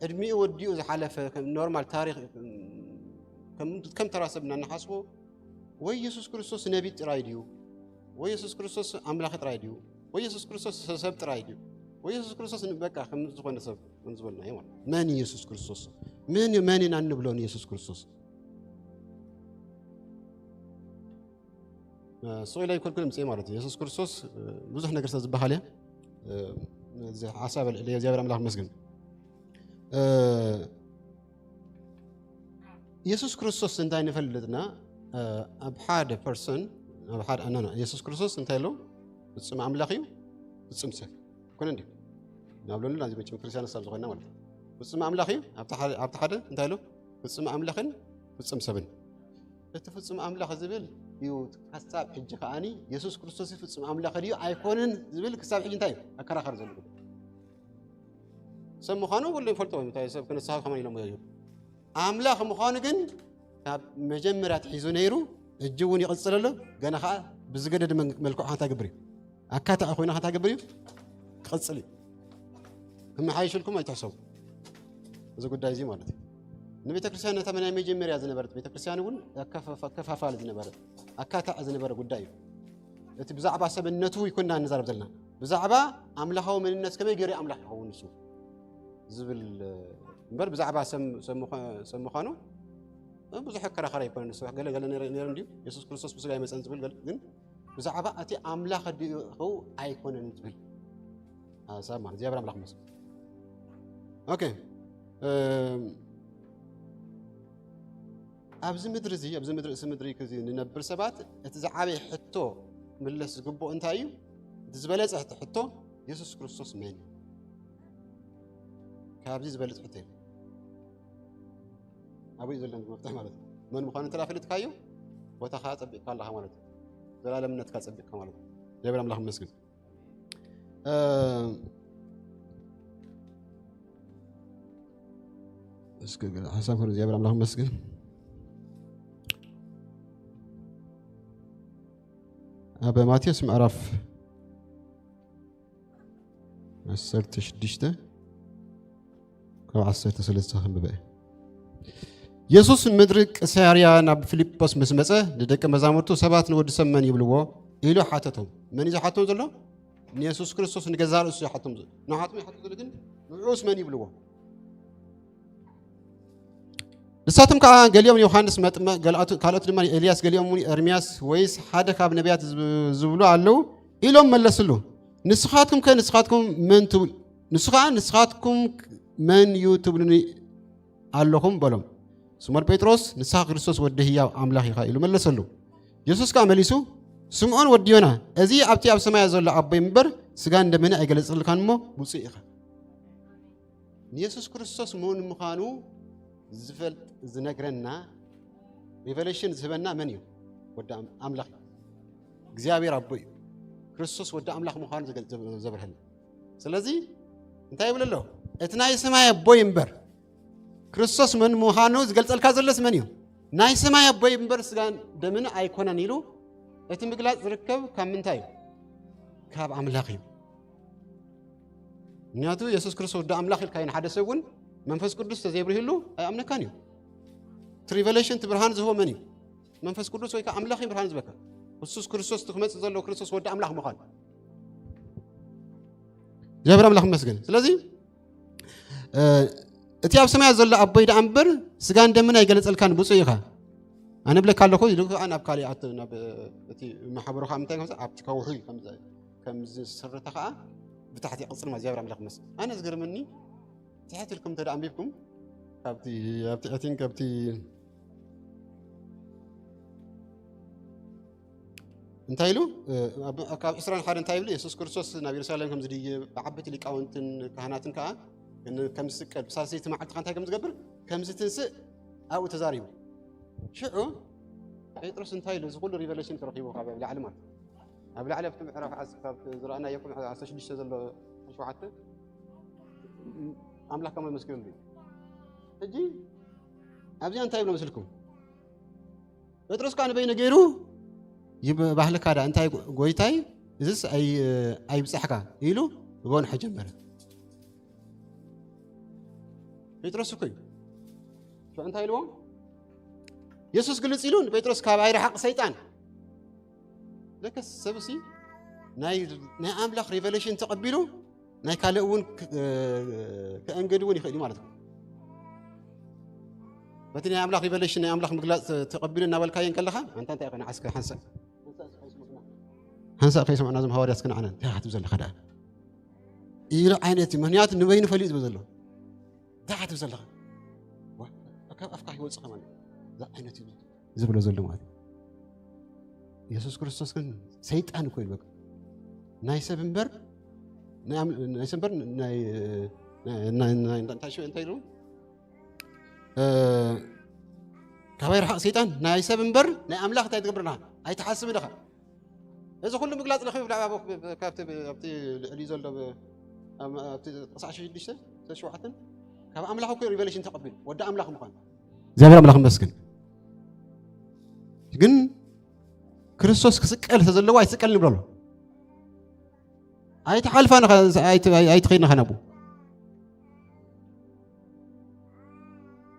ዕድሚኡ ወዲኡ ዝሓለፈ፣ ከም ኖርማል ታሪኽ፣ ከም፣ ከም ተራ ሰብ እናንሓስቦ፣ ወይ የሱስ ክርስቶስ ነቢ ጥራይ ድዩ? ወይ የሱስ ክርስቶስ ኣምላኽ ጥራይ ድዩ? ወይ የሱስ ክርስቶስ ሰብ ጥራይ ድዩ? ወይ የሱስ ክርስቶስ ን-፣ በቃ ከም ዝኾነ ሰብ ከም ዝበልናዮ ማለት። መን እዩ የሱስ ክርስቶስ? መን እዩ፣ መን ኢና እንብሎ ንየሱስ ክርስቶስ? እ፣ ስቕ ኢለ ኣይኮንኩን ምጽኤ ማለት እዩ። የሱስ ክርስቶስ፣ እ፣ ብዙሕ ነገር ስለ ዝበሃል እየ። እ፣ እዚ ሓሳብ ኣልዕለ እግዚኣብሔር ኣምላኽ ይመስገን። እ፣ የሱስ ክርስቶስ እንታይ ንፈልጥና? እ፣ ኣብ ሓደ ፐርሰን፣ ኣብ ሓደ፣ ኖ፣ ኖ፣ የሱስ ክርስቶስ እንታይ ኣሎ? ፍጹም ኣምላኽ እዩ፣ ፍጹም ሰብ። ኮነ እንዲ? ናብ ሎንዶን ኣብዚ መቸም ክርስቲያን ሰብ ዝኾንና ማለት እዩ። ፍጹም ኣምላኽ እዩ፣ ኣብቲ ሓደ፣ ኣብቲ ሓደ እንታይ ኣሎ? ፍጹም ኣምላኽን ፍጹም ሰብን። እቲ ፍጹም ኣምላኽ ዝብል እዩ። ክሳብ ሕጂ ከኣኒ የሱስ ክርስቶስ ፍጹም ኣምላኽ ድዩ ኣይኮነን ዝብል ክሳብ ሕጂ እንታይ እዩ? ኣከራኻሪ ዘሎ ጉዳይ። ሰብ ምዃኑ ኩሉ ይፈልጦ እዩ። እንታይ ሰብ ክንስኻ ከመን ኢሎሞ እዩ? ኣምላኽ ምዃኑ ግን ካብ መጀመርያ ኣትሒዙ ነይሩ፣ ሕጂ እውን ይቕጽል ኣሎ። ገና ኸኣ ብዝገደደ መን-፣ መልክዑ ሓንታ ግብር እዩ። ኣካታዒ ኮይኑ ሓንታ ግብር እዩ። ክቕጽል እዩ። ክመሓይሽልኩም ኣይትሕሰቡ። እዚ ጉዳይ እዚ ማለት እዩ። ንቤተ ክርስቲያን ነታ ናይ መጀመርያ ዝነበረት ቤተ ክርስቲያን እውን ኣከፋፋ-፣ ኣከፋፋሊ ዝነበረ፣ ኣካታዒ ዝነበረ ጉዳይ እዩ። እቲ ብዛዕባ ሰብነቱ ይኮንና ንዛረብ ዘለና። ብዛዕባ ኣምላኻዊ መንነት ከመይ ገይሩ ኣምላኽ ይኸውን ንሱ ዝብል እምበር ብዛዕባ ሰብ፣ ሰብ ምዃ-፣ ሰብ ምዃኑ ብዙሕ ኣከራኻሪ ኣይኮነን። ንሱ ገለ ገለ ነይሩ፣ ነይሩ እንድዩ። የሱስ ክርስቶስ ብስጋ ኣይመጸን ዝብል ገለ፣ ግን ብዛዕባ እቲ ኣምላኽ ድዩ ኣይኮነን ዝብል ሓሳብ ማለት እግዚኣብሔር ኣምላኽ ይመስገን። ኦኬ። እም፣ ኣብዚ ምድሪ እዚ፣ ኣብዚ ምድሪ፣ እዚ ምድሪ እዚ ንነብር ሰባት እቲ ዝዓበየ ሕቶ ክምለስ ዝግብኦ እንታይ እዩ? እቲ ዝበለጸ ሕቶ፣ ሕቶ የሱስ ክርስቶስ መን እዩ? ካብዚ ዝበለጸ ሕቶ የለን። ኣብኡ እዩ ዘሎ መፍትሒ ማለት እዩ። መን ምዃኑ እንተ ፈሊጥካዮ፣ ቦታኻ ጸቢቕካ ኣለኻ ማለት እዩ። ዘላለምነትካ ጸቢቕካ ማለት እዩ። እግዚኣብሔር ኣምላኽ ይመስገን። እ፣ እስኪ ሓሳብ ክብሪ እግዚኣብሔር ኣምላኽ ይመስገን። ኣብ ማቴዎስ ምዕራፍ ዓሰርተ ሽዱሽተ ካብ ዓሰርተ ሰለስተ ከንብበ እየ። የሱስ ምድሪ ቂሳርያ ናብ ፊልጶስ ምስ መጸ፣ ንደቂ መዛሙርቱ፣ "ሰባት ንወዲ ሰብ መን ይብልዎ?" ኢሉ ሓተቶም። መን እዩ ዝሓቶም ዘሎ? ንየሱስ ክርስቶስ ንገዛእ ርእሱ ይሓቶም ዘሎ። ንሓቶም ይሓቶም ዘሎ ግን ንዕኡስ መን ይብልዎ? ንሳቶም ከኣ ገሊኦም ዮሃንስ መጥምቕ፣ ገሊኣቱ-፣ ካልኦት ድማ ኤልያስ፣ ገሊኦም እውን ኤርምያስ ወይስ ሓደ ካብ ነቢያት ዝብ-፣ ዝብሉ ኣለዉ ኢሎም መለስሉ። ንስኻትኩም ከ ንስኻትኩም መን ትብል-፣ ንሱ ከኣ ንስኻትኩም መን እዩ ትብሉኒ ኣለኹም በሎም። ስሞን ጴጥሮስ ንስኻ ክርስቶስ ወዲ ህያው ኣምላኽ ኢኻ ኢሉ መለሰሉ። የሱስ ከኣ መሊሱ ስምዖን ወዲ ዮና እዚ ኣብቲ ኣብ ሰማያ ዘሎ ኣቦይ እምበር ስጋን ደምን ኣይገለጸልካን እሞ ብፁዕ ኢኻ። ንየሱስ ክርስቶስ መን ምዃኑ ዝፈልጥ ዝነግረና ሪቨሌሽን ዝህበና መን እዩ? ወዲ ኣም-፣ ኣምላኽ እዩ። እግዚኣብሔር ኣቦ እዩ። ክርስቶስ ወዲ ኣምላኽ ምዃኑ ዝገ-፣ ዘብ-፣ ዘብርሀልና። ስለዚ እንታይ ይብል ኣሎ? እቲ ናይ ሰማይ ኣቦይ እምበር ክርስቶስ መን ምዃኑ ዝገልጸልካ ዘሎስ መን እዩ? ናይ ሰማይ ኣቦይ እምበር ስጋን ደምን ኣይኮነን ኢሉ እቲ ምግላጽ ዝርከብ ካብ ምንታይ እዩ? ካብ ኣምላኽ እዩ። ምክንያቱ የሱስ ክርስቶስ ወዲ ኣምላኽ ኢልካዮ ንሓደ ሰብ እውን መንፈስ ቅዱስ ተዘይብርህሉ ኣይኣምነካን እዩ። እቲ ሪቨሌሽን እቲ ብርሃን ዝህቦ መን እዩ? መንፈስ ቅዱስ ወይ ከዓ ኣምላኽ እዩ ብርሃን ዝበካ። የሱስ ክርስቶስ እቲ ክመጽእ ዘለዎ ክርስቶስ ወዲ ኣምላኽ ምዃን። እግዚኣብሔር ኣምላኽ ይመስገን። ስለዚ እ፣ እቲ ኣብ ሰማያት ዘሎ ኣቦይ ደኣ እምበር ስጋን ደምን ኣይገለጸልካን ብፁዕ ኢኻ። ኣነ ብለካ ኣለኹ ኢሉ ከዓ ናብ ካልእ ኣት-፣ ናብ እቲ ማሕበሩ ከዓ ምንታይ ከምዚ ኣብቲ ከውሒ ከምዚ ከም ዝስርተ ከዓ ብታሕቲ ይቕጽል ማለት እግዚኣብሔር ኣምላኽ ይመስገን። ኣነ ዝገርመኒ ትሕት ኢልኩም እንተ ደኣ ኣንቢብኩም ካብቲ ኣብቲ I think ኣብቲ እንታይ ኢሉ? እ፣ ኣብ፣ ካብ ዕስራን ሓደን እንታይ ይብል? የሱስ ክርስቶስ ናብ የሩሳሌም ከም ዝድይብ ብዓበይቲ ሊቃውንትን ካህናትን ከዓ ከም ዝስቀል ብሳልሰይቲ መዓልቲ ከዓ እንታይ ከም ዝገብር ከም ዝትንስእ ኣብኡ ተዛሪቡ። ሽዑ ጴጥሮስ እንታይ ኢሉ? እዚ ኩሉ ሪቨሌሽን ተረኺቡ ካብ ኣብ ላዕሊ ማለት እዩ። ኣብ ላዕሊ ኣብቲ ምዕራፍ ዓስ-፣ ካብ ዝረኣናዮ ካብ ዓሰርተ ሽዱሽተ ዘሎ ሸውዓተ ኣምላኽ ከም ኣመስግን ንርኢ። ሕጂ ኣብዚኣ እንታይ ይብሎ መስልኩም? ጴጥሮስ ከዓ ንበይኑ ገይሩ ይብ-፣ ባህልካ ዳ እንታይ ጎ-፣ ጎይታይ እዝስ ኣይ-፣ ኣይብጻሕካ ኢሉ ክጎንሖ ጀመረ። ጴጥሮስ እኮ እዩ። ሽዑ እንታይ ኢልዎ? የሱስ ግልጽ ኢሉ ንጴጥሮስ ካብ ኣይረሓቕ ሰይጣን። ለከስ ሰብሲ ናይ፣ ናይ ኣምላኽ ሪቨሌሽን ተቐቢሉ ናይ ካልእ እውን ክ-፣ ክእንግድ እውን ይኽእል እዩ ማለት እዩ። በቲ ናይ ኣምላኽ ሪቨሌሽን ናይ ኣምላኽ ምግላጽ ተቐቢሉ እናበልካዮ እንከለኻ ኣንታ እንታይ ኢኻ ንዓስከ ሓንሳእ ሓንሳእ ከይሰምዕና ዞም ሃዋርያት እስከ ንዓና እንታይ ኢኻ ትብል ዘለኻ ደኣ ኢሉ ዓይነት እዩ። ምኽንያቱ ንበይኑ ፈሊጡ ዝብል ዘሎ እንታይ ኢኻ ትብል ዘለኻ ዋ፣ ካብ ኣፍካ ይወጽእ ከማን እዛ ዓይነት እዩ ዝብሎ ዘሎ ማለት እዩ። የሱስ ክርስቶስ ግን ሰይጣን እኮ እዩ በቃ። ናይ ሰብ እምበር ናይ ኣም-፣ ናይ ሰብ እምበር ናይ፣ ናይ፣ ናይ፣ ናይ፣ እንታይ ሽው እንታይ ኢሉ? እ፣ ካባይ ርሓቕ ሰይጣን፣ ናይ ሰብ እምበር ናይ ኣምላኽ እንታይ ትገብርና? ኣይትሓስብን ኢኻ። እዚ ኩሉ ምግላጽ ለኺቡ ብላዕባ ብ-፣ ብ-፣ ካብቲ ብ-፣ ኣብቲ ልዕሊ ዘሎ ብ-፣ ኣብ-፣ ኣብቲ ጥቕሲ ዓሰርተ ሽዱሽተ፣ ዓሰርተ ሸውዓተ፣ ካብ ኣምላኽ እኮ ሪቨሌሽን ተቐቢሉ፣ ወዲ ኣምላኽ ምዃኑ። እግዚኣብሔር ኣምላኽ ይመስገን። ግን ክርስቶስ ክስቀል ተዘለዎ ኣይትስቀልን ይብሎ ኣሎ። ኣይትሓልፋን ኢኻ፣ ኣይት-፣ ኣይ-፣ ኣይትኸይድን ኢኻ ናብኡ።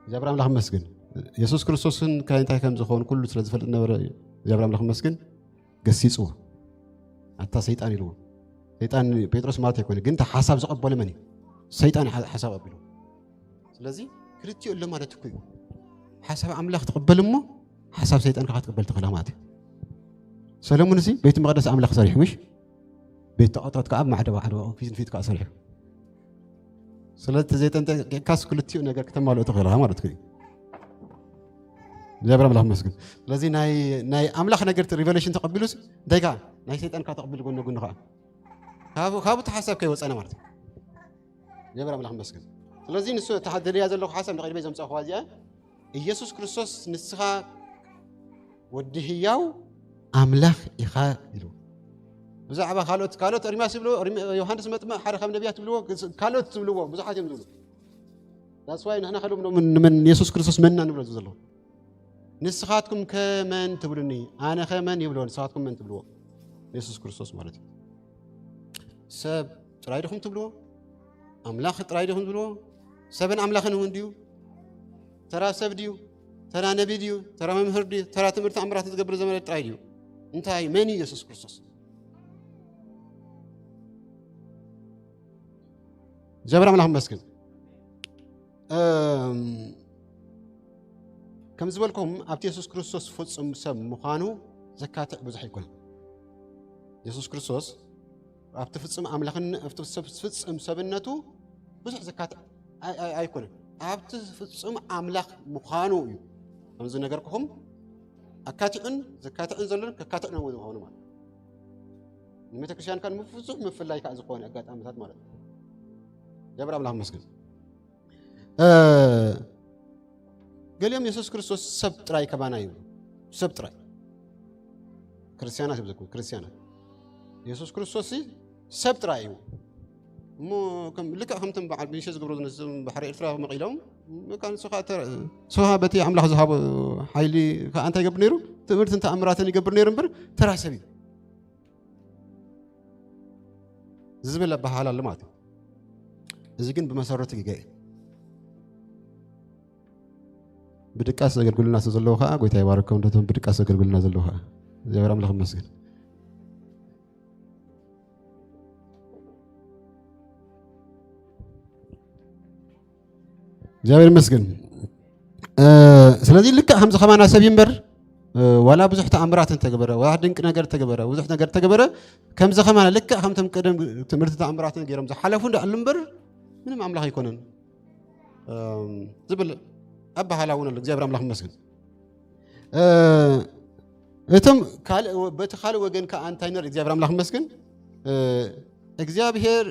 እግዚኣብሔር ኣምላኽ ይመስገን። የሱስ ክርስቶስን ከ-፣ እንታይ ከም ዝኸውን ኩሉ ስለ ዝፈልጥ ነበረ። እግዚኣብሔር ኣምላኽ ይመስገን። ገሲጽዎ። ኣታ ሰይጣን ኢልዎ። ሰይጣን ጴጥሮስ ማለት ኣይኮነ፣ ግን እቲ ሓሳብ ዝቐበሎ መን እዩ? ሰይጣን ሓ-፣ ሓሳብ ኣቢሉ። ስለዚ ክልቲኡ ኣሎ ማለት እኮ እዩ። ሓሳብ ኣምላኽ ትቕበል እሞ ሓሳብ ሰይጣን ከዓ ትቕበል ትኽእላ ማለት እዩ። ሰለሙን እዚ ቤት መቕደስ ኣምላኽ ሰሪሑ ምሽ? ቤት ጣዖታት ከዓ ኣብ ማዕዶ ባዕዶ ፊት ንፊት ከዓ ሰሪሑ። ስለዚ ዘይጠንቀቂካስ ክልቲኡ ነገር ክተማልኦ ትኽእላ ማለት እዩ። እግዚኣብሔር ኣምላኽ መስግን። ስለዚ ናይ፣ ናይ ኣምላኽ ነገር ሪቨሌሽን ተቐቢሉስ እንታይ ከዓ ናይ ሰይጣን ከዓ ተቐቢሉ ጎነ ጎኒ ከዓ ካብ፣ ካብ እቲ ሓሳብ ከይወፀና ማለት እዩ። እግዚኣብሔር ኣምላኽ መስግን። ስለዚ ንሱ እታ ደልያ ዘለኹ ሓሳብ ንቕድመይ ዘምፃእኹዋ እዚኣ ኢየሱስ ክርስቶስ ንስኻ ወዲ ህያው ኣምላኽ ኢኻ ኢሉ። ብዛዕባ ካልኦት፣ ካልኦት ኤርምያስ ይብልዎ፣ ኤርሚ-፣ ዮሃንስ መጥምቕ ሓደ ካብ ነቢያት ይብልዎ፣ ካልኦት ዝብልዎ ብዙሓት እዮም ዝብሉ። That's why ንሕና ከሎም ምን፣ ምን የሱስ ክርስቶስ መን ኢና ንብሎ ዘለኹ። ንስኻትኩም ከ መን ትብሉኒ? ኣነ ከ መን ይብሎ? ንስኻትኩም መን ትብልዎ? የሱስ ክርስቶስ ማለት እዩ። ሰብ ጥራይ ዲኹም ትብልዎ? ኣምላኽ ጥራይ ዲኹም ትብልዎ? ሰብን ኣምላኽን እውን ድዩ? ተራ ሰብ ድዩ? ተራ ነቢ ድዩ? ተራ መምህር ድዩ? ተራ ትምህርቲ ተኣምራት ዝገብር ዘመድ ጥራይ ድዩ? እንታይ፣ መን እዩ የሱስ ክርስቶስ? እግዚኣብሔር ኣምላኽ ይመስገን። እም፣ ከም ዝበልኩም ኣብቲ የሱስ ክርስቶስ ፍጹም ሰብ ምዃኑ ዘካትዕ ብዙሕ ኣይኮነን። የሱስ ክርስቶስ ኣብቲ ፍጹም ኣምላኽን ኣብቲ ሰብ-፣ ፍጹም ሰብነቱ ብዙሕ ዘካትዕ ኣይ-፣ ኣይ-፣ ኣይኮነን። ኣብቲ ፍጹም ኣምላኽ ምዃኑ እዩ። ከም ዝነገርኩኹም ኣካቲዑን ዘካትዕን ዘሎን ከካትዕ ነው ምዃኑ ማለት እዩ። ንቤተ ክርስቲያን ካን ብዙሕ ምፍላይ ከዓ ዝኾነ ኣጋጣሚታት ማለት እዩ። እግዚኣብሔር ኣምላኽ ይመስገን። እ፣ ገሊኦም የሱስ ክርስቶስ ሰብ ጥራይ ከማና ይብሉ። ሰብ ጥራይ። ክርስቲያናት ይብሉ፣ ክርስቲያናት። የሱስ ክርስቶስ ሰብ ጥራይ እዩ። እሞ ከም፣ ልክዕ ከምቶም በዓል ቢንሸ ዝገብሩ ዝነሱ ባሕሪ ኤርትራ መቒሎም፣ በቃ ንስኻ ተረ-፣ ንስኻ በቲ ኣምላኽ ዝሃቦ ሓይሊ ከዓ እንታይ ይገብር ነይሩ? ትምህርትን ተኣምራትን ይገብር ነይሩ እምበር ተራ ሰብ እዩ ዝብል ኣበሃህላ ኣሎ ማለት እዩ። እዚ ግን ብመሰረቱ ጌጋ እዩ። ብድቃስ ዘገልግሉና ስለ ዘለዉ ከዓ ጎይታ ይባርኮም። ነቶም ብድቃስ ዘገልግሉና ዘለዉ ከዓ እግዚኣብሔር ኣምላኽ ይመስገን። እግዚኣብሔር ይመስገን። እ፣ ስለዚ ልክዕ ከምዚ ከማና ሰብ እዩ እምበር ዋላ ብዙሕ ተኣምራት እንተገበረ፣ ዋላ ድንቂ ነገር ተገበረ፣ ብዙሕ ነገር ተገበረ፣ ከምዚ ከማን ልክዕ ከምቶም ቀደም ትምህርቲ ተኣምራትን ገይሮም ዝሓለፉ እንዳኣሉ እምበር ምንም ኣምላኽ ኣይኮነን ዝብል ኣባሃላ እውን ኣሎ። እግዚኣብሔር ኣምላኽ ይመስገን። እቶም ካልእ በቲ ካልእ ወገን ከዓ እንታይ ነር እግዚኣብሔር ኣምላኽ ይመስገን። እግዚኣብሔር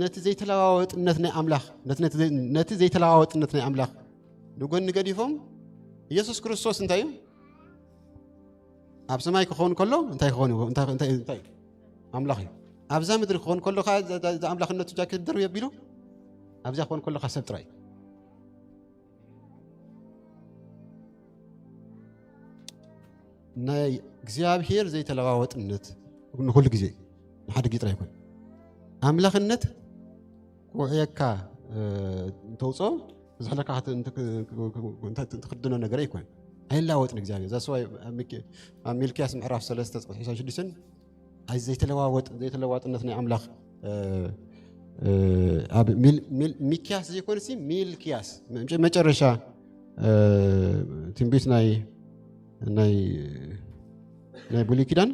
ነቲ ዘይተለዋወጥነት ናይ ኣምላኽ ነቲ ዘይተለዋወጥነት ናይ ኣምላኽ ንጎኒ ገዲፎም ኢየሱስ ክርስቶስ እንታይ እዩ ኣብ ሰማይ ክኸውን ከሎ እንታይ ክኸውን እንታይ እንታይ እንታይ ኣምላኽ እዩ። ኣብዛ ምድሪ ክኸውን ከሎ ኣምላኽነቱ ጃኬት ደርብ የቢሉ ኣብዚኣ ክኸውን ከሎ ሰብ ጥራይ ናይ እግዚኣብሔር ዘይተለዋወጥነት ንኩሉ ግዜ ንሓደ ግዜ ጥራይ ይኮን ኣምላኽነት ክውዕየካ እንተውፅኦ ዝሕለካ ትክድኖ ነገር ኣይኮን ኣይላወጥን እግዚኣብሔር ዛስዋይ ኣብ ሚልኪያስ ምዕራፍ ሰለስተ ፀጥሒ ሽዱሽተን ዘይተለዋወጥ ዘይተለዋጥነት ናይ ኣምላኽ ኣብ ሚልኪያስ ዘይኮንሲ ሚልኪያስ መጨረሻ ትንቢት ናይ ናይ ናይ ብሉይ ኪዳን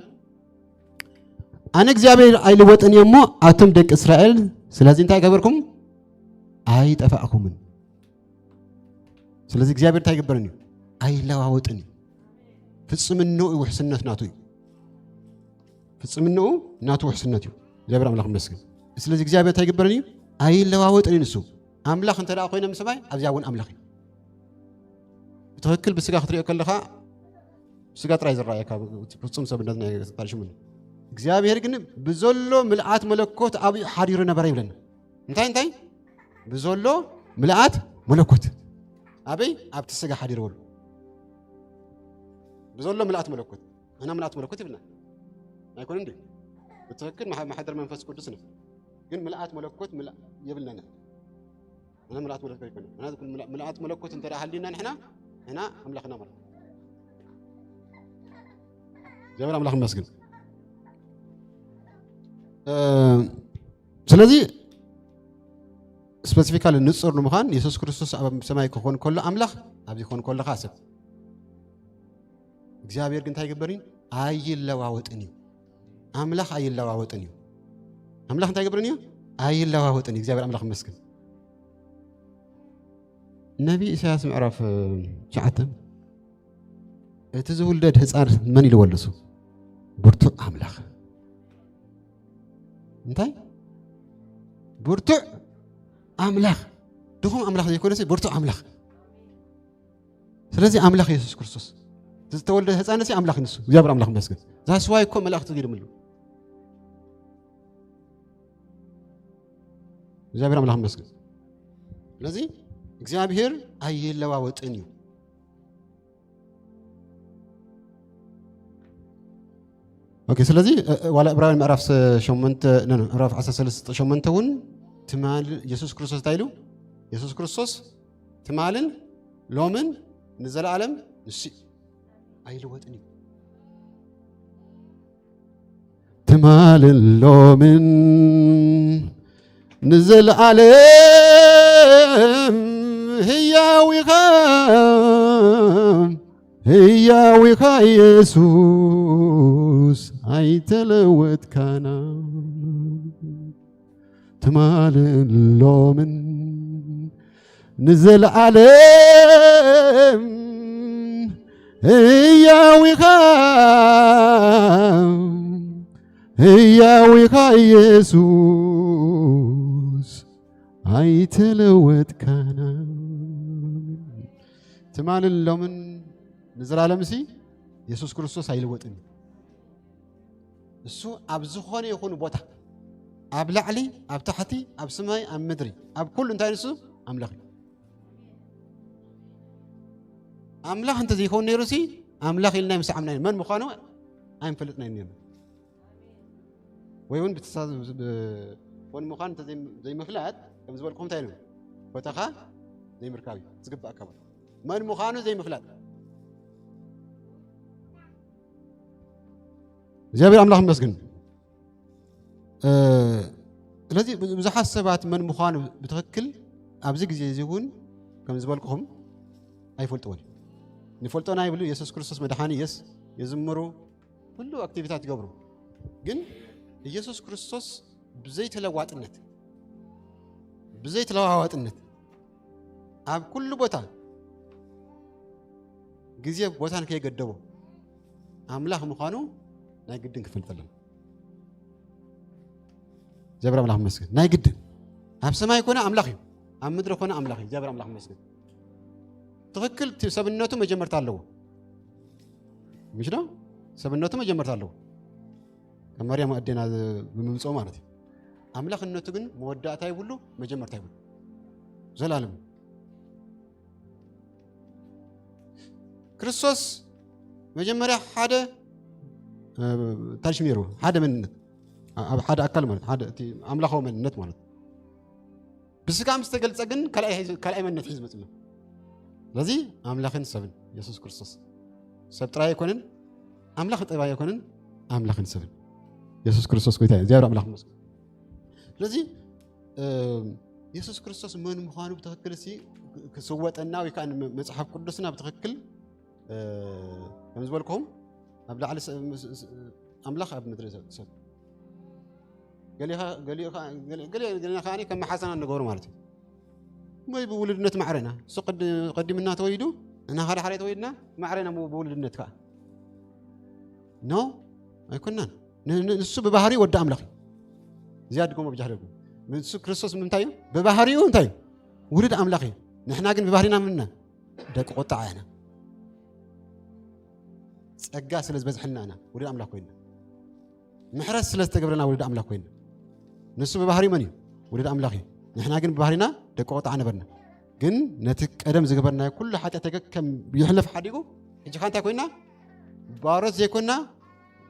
ኣነ እግዚኣብሔር ኣይልወጥን እየ እሞ ኣቶም ደቂ እስራኤል ስለዚ እንታይ ገበርኩም ኣይጠፋእኩምን ስለዚ እግዚኣብሔር እንታይ ይግበርን እዩ ኣይለዋወጥን እዩ ፍፅምንኡ ውሕስነት ናቱ እዩ ፍፅምንኡ ናቱ ውሕስነት እዩ እግዚኣብሔር ኣምላኽ መስግን ስለዚ እግዚኣብሔር እንታይ ይግበርን እዩ ኣይለዋወጥን እዩ ንሱ ኣምላኽ እንተ ደኣ ኮይነ ምስ ሰማይ ኣብዚኣ እውን ኣምላኽ እዩ ብትኽክል ብስጋ ክትሪኦ ከለኻ ስጋ ጥራይ ዝረኣየካ ፍፁም ሰብነት ናይ ሽሙ እግዚኣብሔር ግን ብዘሎ ምልኣት መለኮት ኣብኡ ሓዲሩ ነበረ ይብለና እንታይ እንታይ ብዘሎ ምልኣት መለኮት ኣበይ ኣብቲ ስጋ ሓዲርዎ ኣሎ ብዘሎ ምልኣት መለኮት ንሕና ምልኣት መለኮት ይብልና ኣይኮነ እንዲ ብትክክል ማሓደር መንፈስ ቅዱስ ነ ግን ምልኣት መለኮት የብልናና ንሕና ምልኣት መለኮት ኣይኮነ ምልኣት መለኮት እንተ ሃሊና ንሕና ንሕና ኣምላኽና ማለት እግዚኣብሔር ኣምላኽ ይመስግን ስለዚ ስፐሲፊካሊ ንፁር ንምዃን የሱስ ክርስቶስ ኣብ ሰማይ ክኾን ከሎ ኣምላኽ ኣብዚ ክኾን ከሎ ከዓ ሰብ እግዚኣብሔር ግን እንታይ ይግበርን እዩ ኣይለዋወጥን እዩ ኣምላኽ ኣይለዋወጥን እዩ ኣምላኽ እንታይ ይግበርን እዩ ኣይለዋወጥን እዩ እግዚኣብሔር ኣምላኽ ይመስግን ነቢ ኢሳያስ ምዕራፍ ትሽዓተ እቲ ዝውለድ ህፃን መን ኢልዎ ኣሎ እሱ ብርቱዕ ኣምላኽ እንታይ ብርቱዕ ኣምላኽ ድኹም ኣምላኽ ዘይኮነሲ ብርቱዕ ኣምላኽ ስለዚ ኣምላኽ የሱስ ክርስቶስ ዝተወልደ ህፃን ሲ ኣምላኽ ንሱ እግዚኣብሔር ኣምላኽ መስገን ዛስዋይ እኮ መላእክቲ ገይዶምሉ እግዚኣብሔር ኣምላኽ መስገን ስለዚ እግዚኣብሔር ኣይለዋወጥን እዩ ኦኬ ስለዚ ዋላ ዕብራውያን ምዕራፍ ሸሞንተ ምዕራፍ ዓሰርተ ሰለስተ ሸሞንተ እውን ትማል የሱስ ክርስቶስ እንታይ ኢሉ የሱስ ክርስቶስ ትማልን ሎምን ንዘለኣለም ንሱ ኣይልወጥን እዩ ትማልን ሎምን ንዘለኣለም ህያው ኢኻ ህያው ኢኻ ኢየሱስ ኣይተለወጥካና ትማልን ሎምን ንዘለኣለም ህያው ኢኻ ህያው ኢኻ ኢየሱስ ኣይተለወጥካና ትማልን ሎምን ንዘላለምሲ የሱስ ክርስቶስ ኣይልወጥን እዩ እሱ ኣብ ዝኾነ ይኹን ቦታ ኣብ ላዕሊ ኣብ ታሕቲ ኣብ ሰማይ ኣብ ምድሪ ኣብ ኩሉ እንታይ ንሱ ኣምላኽ እዩ ኣምላኽ እንተዘይኸውን ነይሩ ሲ ኣምላኽ ኢልና ይምስዓምና መን ምዃኑ ኣይንፈልጥና ነርና ወይ እውን ብትሳ ፎን ምዃን ዘይምፍላጥ ከም ዝበልኩም እንታይ ነው ቦታኻ ዘይምርካብ እዩ ዝግባእ ካብ መን ምዃኑ ዘይምፍላጥ እግዚኣብሔር ኣምላኽ ይመስግን ስለዚ ብዙሓት ሰባት መን ምዃኑ ብትኽክል ኣብዚ ግዜ እዚ እውን ከም ዝበልኩኹም ኣይፈልጥዎን ንፈልጦና ይብሉ፣ የሱስ ክርስቶስ መድሓኒ፣ የስ፣ የዝምሩ፣ ኩሉ ኣክቲቪታት ይገብሩ። ግን ኢየሱስ ክርስቶስ ብዘይተለዋጥነት፣ ብዘይተለዋዋጥነት፣ ኣብ ኩሉ ቦታ፣ ግዜ ቦታን ከይገደቦ ኣምላኽ ምዃኑ ናይ ግድን ክፈልጥ ኣለና። እግዚኣብሔር ኣምላኽ ይመስገን። ናይ ግድን ኣብ ሰማይ ኮነ ኣምላኽ እዩ፣ ኣብ ምድሪ ኮነ ኣምላኽ እዩ። እግዚኣብሔር ኣምላኽ ይመስገን። ትኽክል፣ እቲ ሰብነቱ መጀመርታ ኣለዎ። ምሽ ዶ? ሰብነቱ መጀመርታ ኣለዎ። ካብ ማርያም ኣዴና ብምምፅኦ ማለት እዩ። ኣምላኽነቱ ግን መወዳእታ ይብሉ፣ መጀመርታ ይብሉ። ዘላለም ክርስቶስ መጀመርያ ሓደ፣ እ፣ ታሪሽ ነይሩ፣ ሓደ መንነት፣ ኣብ ሓደ ኣካል ማለት፣ ሓደ እቲ ኣምላኻዊ መንነት ማለት። ብስጋ ምስ ተገልጸ ግን ካልኣይ ሒዙ፣ ካልኣይ መንነት ሒዙ መጽእ። ስለዚ ኣምላኽን ሰብን የሱስ ክርስቶስ ሰብ ጥራይ ኣይኮነን፣ ኣምላኽ ጥራይ ኣይኮነን፣ ኣምላኽን ሰብን። የሱስ ክርስቶስ ጎይታ እዩ። እግዚኣብሔር ኣምላኽ ይመስገን። ስለዚ፣ እ፣ የሱስ ክርስቶስ መን ምዃኑ ብትኽክል ሲ ክስወጠና ወይ ከዓ ንመ-፣ መጽሓፍ ቅዱስና ብትኽክል፣ እ፣ ከም ዝበልኩኹም ኣብ ላዕሊ ሰ-፣ ስ-፣ ስ-፣ ኣምላኽ ኣብ ምድሪ ሰብ፣ ሰብ። ገሊኻ-፣ ገሊኡ ኸዓ-፣ ገሊ-፣ ገሊ-፣ ገሊና ከዓኒ ከም መሓዛና ንገብሮ ማለት እዩ። ወይ ብውሉድነት ማዕረና። እሱ ቅድ-፣ ቀዲምና ተወሊዱ፣ ንሕና ዳሕራይ ተወሊድና፣ ማዕረና ብ-፣ ብውሉድነት ከኣ። ኖ፣ ኣይኮናን። ን-፣ ን-፣ ንሱ ብባህሪኡ ወዲ ኣምላኽ እዩ። እዚኣ ድገሞ ብጃህለኩም። ንሱ ክርስቶስ ምንታይ እዩ? ብባህሪኡ እንታይ እዩ? ውሉድ ኣምላኽ እዩ። ንሕና ግን ብባህሪና ምንና? ደቂ ቁጥዓ ኢና። ጸጋ ስለ ዝበዝሐልና ኢና ውሉድ ኣምላኽ ኮይንና። ምሕረት ስለ ዝተገብረና ውሉድ ኣምላኽ ኮይንና። ንሱ ብባህሪኡ መን እዩ? ውሉድ ኣምላኽ እዩ። ንሕና ግን ብባህሪና ደቂ ቁጥዓ ነበርና። ግን ነቲ ቀደም ዝገበርናዮ ኩሉ ሓጢኣት ከም ይሕለፍ ሓዲጉ፣ ሕጂ ኸ እንታይ ኮይንና? ባሮት ዘይኮንና፣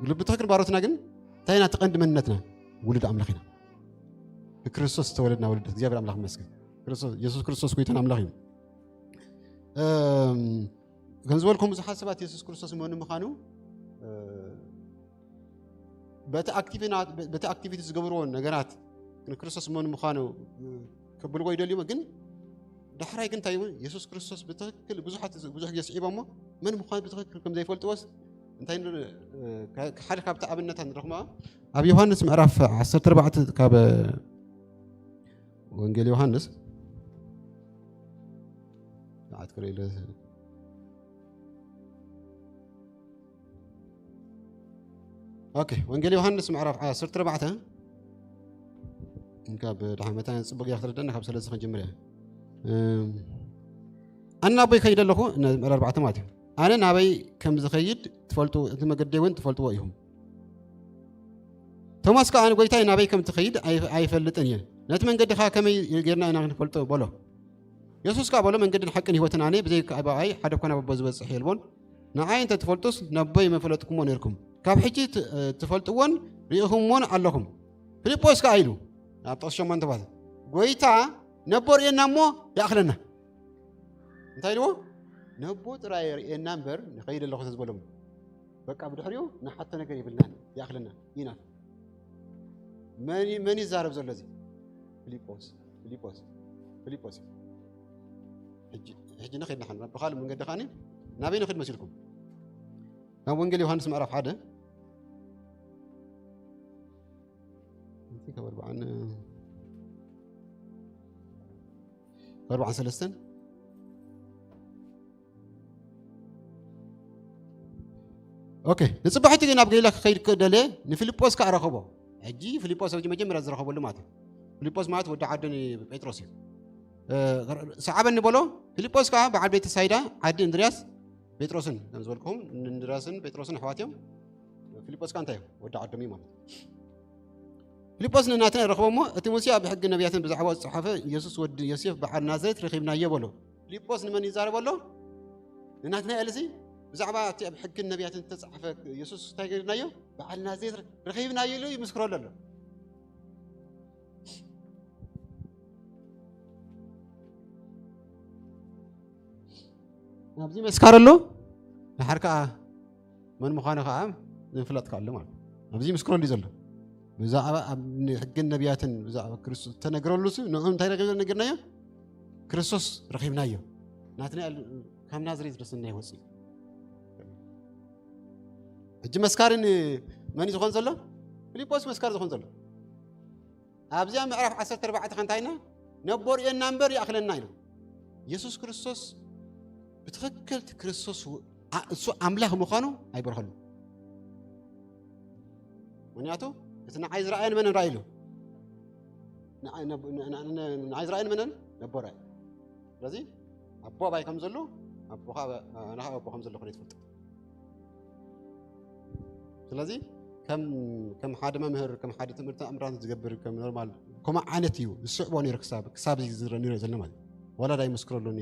ልቢ ትኽክል ባሮትና ግን እንታይ ኢና? እቲ ቀንዲ መንነትና ውሉድ ኣምላኽ ኢና። ብክርስቶስ ዝተወለድና ውሉድ እግዚኣብሔር ኣምላኽ ይመስገን። ክርስቶስ፣ የሱስ ክርስቶስ ጎይታን ኣምላኽ እዩ። እም፣ ከም ዝበልኩም ብዙሓት ሰባት የሱስ ክርስቶስ መኑ ምዃኑ፣ እ፣ በቲ ኣክቲቪና-፣ በቲ ኣክቲቪቲ ዝገብርዎ ነገራት ንክርስቶስ መኑ ምዃኑ፣ እ፣ ከብልዎ ይደልዩ። ግን ዳሕራይ ግን እንታይ እዩ? የሱስ ክርስቶስ ብትኽክል ብዙሓት፣ ብዙሕ ግዜ ስዒቦሞ መን ምዃኑ ብትኽክል ከም ዘይፈልጥዎስ እንታይ ንርኢ? እ፣ ከ-፣ ሓደ ካብቲ ኣብነታት ንረኽቦ ኣብ ዮሃንስ ምዕራፍ ዓሰርተ ኣርባዕተ ካብ ወንጌል ዮሃንስ ሰዓት ክርኢ ኢለ። ኦኬ፣ ወንጌል ዮሃንስ ምዕራፍ ዓሰርተ ኣርባዕተ፣ እንካ ብድሓን መታን ጽቡቕ እያ ክትርደና፣ ካብ ሰለስተ ክንጅምር እያ። እም፣ ኣነ ናቦይ ከይደ ኣለኹ፣ ነ-፣ ምዕራፍ ኣርባዕተ ማለት እዩ። ኣነ ናበይ ከም ዝኸይድ ትፈልጡ፣ እቲ መገደይ እውን ትፈልጥዎ ኢኹም። ቶማስ ከኣ፣ "ኣነ ጎይታይ ናበይ ከም ትኸይድ ኣይ-፣ ኣይፈልጥን እየ። ነቲ መንገዲ ከኣ ከመይ ጌርና ኢና ክንፈልጦ?" በሎ። የሱስ ከኣ በሎ፣ "መንገድን ሓቅን ህይወትን ኣነ፣ ብዘይካ ብኣይ ሓደ እኳ ናብ ኣቦ ዝበጽሕ የልቦን። ንኣይ እንተ ትፈልጡስ፣ ነቦይ ምፈለጥኩሞ ኔርኩም። ካብ ሕጂ ት-፣ ትፈልጥዎን ርኢኹምዎን ኣለኹም።" ፊልጶስ ከኣ ኢሉ፣ ኣብ ጥቕሲ ሸሞንተ ባተ፣ "ጎይታ፣ ነቦ ርእየና እሞ ይኣኽለና።" እንታይ ኢልዎ? "ነቦ ጥራይ ርእየና እምበር ንኸይድ ኣለኹ" ተዝበሎም። በቃ ብድሕሪኡ ንሓቶ ነገር የብልናን፣ ይኣኽለና፣ ይናፍ። መን ዩ፣ መን ይዛረብ ዘሎ እዚ? ፊልጶስ፣ ፊልጶስ፣ ፊልጶስ። ሕጂ፣ ሕጂ ንኸይድ ንሓን፣ ብኻልእ መንገዲ ኸኣኒ ናበይ ንኸይድ መሲልኩም? ናብ ወንጌል ዮሃንስ ምዕራፍ ሓደ። እቲ ካብ ኣርባዓን፣ ካብ ኣርባዓን ሰለስተን። ኦኬ፣ ንጽባሒቱ ግን ናብ ገሊላ ክኸይድ ከደለ ንፊልጶስ ከኣ ረኸቦ። ሕጂ ፊልጶስ ኣብዚ መጀመርያ ዝረኸበሉ ማለት እዩ። ፊልጶስ ማለት ወዲ ዓዱ ጴጥሮስ እዩ። እ፣ ሰዓበኒ በሎ። ፊልጶስ ከኣ በዓል ቤተ ሳይዳ ዓዲ እንድርያስ ጴጥሮስን፣ ከም ዝበልኩኹም፣ እንድርያስን ጴጥሮስን ኣሕዋት እዮም። ፊልጶስ ከኣ እንታይ እዩ? ወዲ ዓዶም እዩ ማለት እዩ። ፊልጶስ ንናትናኤል ረኽቦ እሞ፣ "እቲ ሙሴ ኣብ ሕጊ ነቢያትን ብዛዕባ ዝጸሓፈ ኢየሱስ ወዲ ዮሴፍ በዓል ናዝሬት ረኺብናዮ" በሎ። ፊልጶስ ንመን ይዛረብ ኣሎ? ንናትናኤል። እዚ ብዛዕባ እቲ ኣብ ሕግን ነቢያትን ዝተጻሕፈ ኢየሱስ እንታይ ገይርናዮ? በዓል ናዝሬት ረኺብናዮ ኢሉ ይምስክረሉ ኣሎ። ኣብዚ መስካር ኣሎ፣ ድሓር ከኣ መን ምዃኑ ከኣ ንምፍላጥ ከኣ ኣሎ ማለት እዩ። ኣብዚ ምስክረሉ እዩ ዘሎ። ብዛዕባ ኣብ ሕግን ነቢያትን ብዛዕባ ክርስቶስ ተነግረሉ ሲ፣ ንዑ እንታይ ረኺብና ነገርናዮ? ክርስቶስ ረኺብናዮ። ናትናኤል ካብ ናዝሬት ደስ እናይ ወፅእ። ሕጂ መስካሪ ንመን እዩ ዝኾን ዘሎ? ፊልጶስ መስካሪ ዝኾን ዘሎ። ኣብዚኣ ምዕራፍ ዓሰርተ ኣርባዕተ ከ እንታይ ኢልና? ነቦ ርእየና እምበር ይኣኽለና ኢሉ። የሱስ ክርስቶስ ብትኽክል እቲ ክርስቶስ ው-፣ ኣ-፣ እሱ ኣምላኽ ምዃኑ ኣይበርኸሉ። ምኽንያቱ እቲ ንዓይ ዝረኣየን መንን ረኣዩ ኢሉ? ንዓይ፣ ነብ-፣ ን-፣ ን-፣ ን-፣ ንዓይ ዝረኣየን መንን? ነቦ ረኣየ። ስለዚ ኣቦ ኣባይ ከም ዘሎ፣ ኣቦኻ፣ ኣነ ኣብ ኣቦ ከም ዘለኹ ትፈልጥ። ስለዚ ከም፣ ከም ሓደ መምህር፣ ከም ሓደ ትምህርቲ ኣምራን ዝገብር፣ ከም ኖርማል ከምኡ ዓይነት እዩ ዝስዕቦ ነይሩ ክሳብ፣ ክሳብ እዚ ዝረ-፣ ንሪኦ ዘለና ማለት እዩ። ወላ ዳይመስክረሉን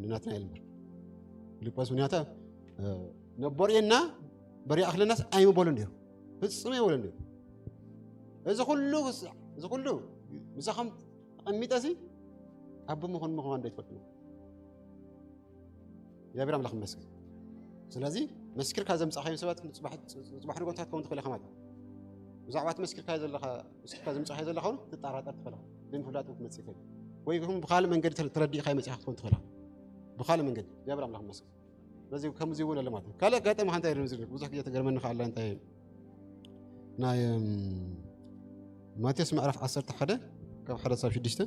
ንናትናኤል እምበር። ፊልጶስ ምክንያቱ፣ እ፣ ነቦ ርእየና በሪኣ ክለናስ ኣይምበሎን ነይሩ። ፍጹም ኣይበሎን ነይሩ። እዚ ኩሉ፣ እዚ ኩሉ ምሳኹም ተቐሚጠ ሲ ኣቦ ምዃን ምዃን ዶ ይትፈልጡ? እግዚኣብሔር ኣምላኽ ይመስገን። ስለዚ መስኪርካ ዘምጻኻዮም ሰባት ጽባሕ፣ ጽባሕ ንጎታት ክኸውን ትኽእል ኢኻ ማለት እዩ። ብዛዕባ እቲ መስኪርካ ዘለኻ፣ መስኪርካ ዘምጻኻዮ ዘለኻ እውን ክትጠራጠር ትኽእል ኢኻ። ብምፍላጥ ክትመጽእ ይኽእል። ወይ እውን ብኻልእ መንገዲ ተረ-፣ ተረዲእካ መጺኻ ክትኮን ትኽእል ኢኻ። ብኻልእ መንገዲ። እግዚኣብሔር ኣምላኽ ይመስገን። ስለዚ ከምዚ እውን ኣሎ ማለት እዩ። ካልእ ኣጋጣሚ ሓንቲ ኣይደለም ዝብል፣ ብዙሕ ግዜ ተገርመኒ ከኣ ኣላ እንታይ ናይ፣ እም፣ ማቴዎስ ምዕራፍ ዓሰርተ ሓደ ካብ ሓደ ክሳብ ሽዱሽተ።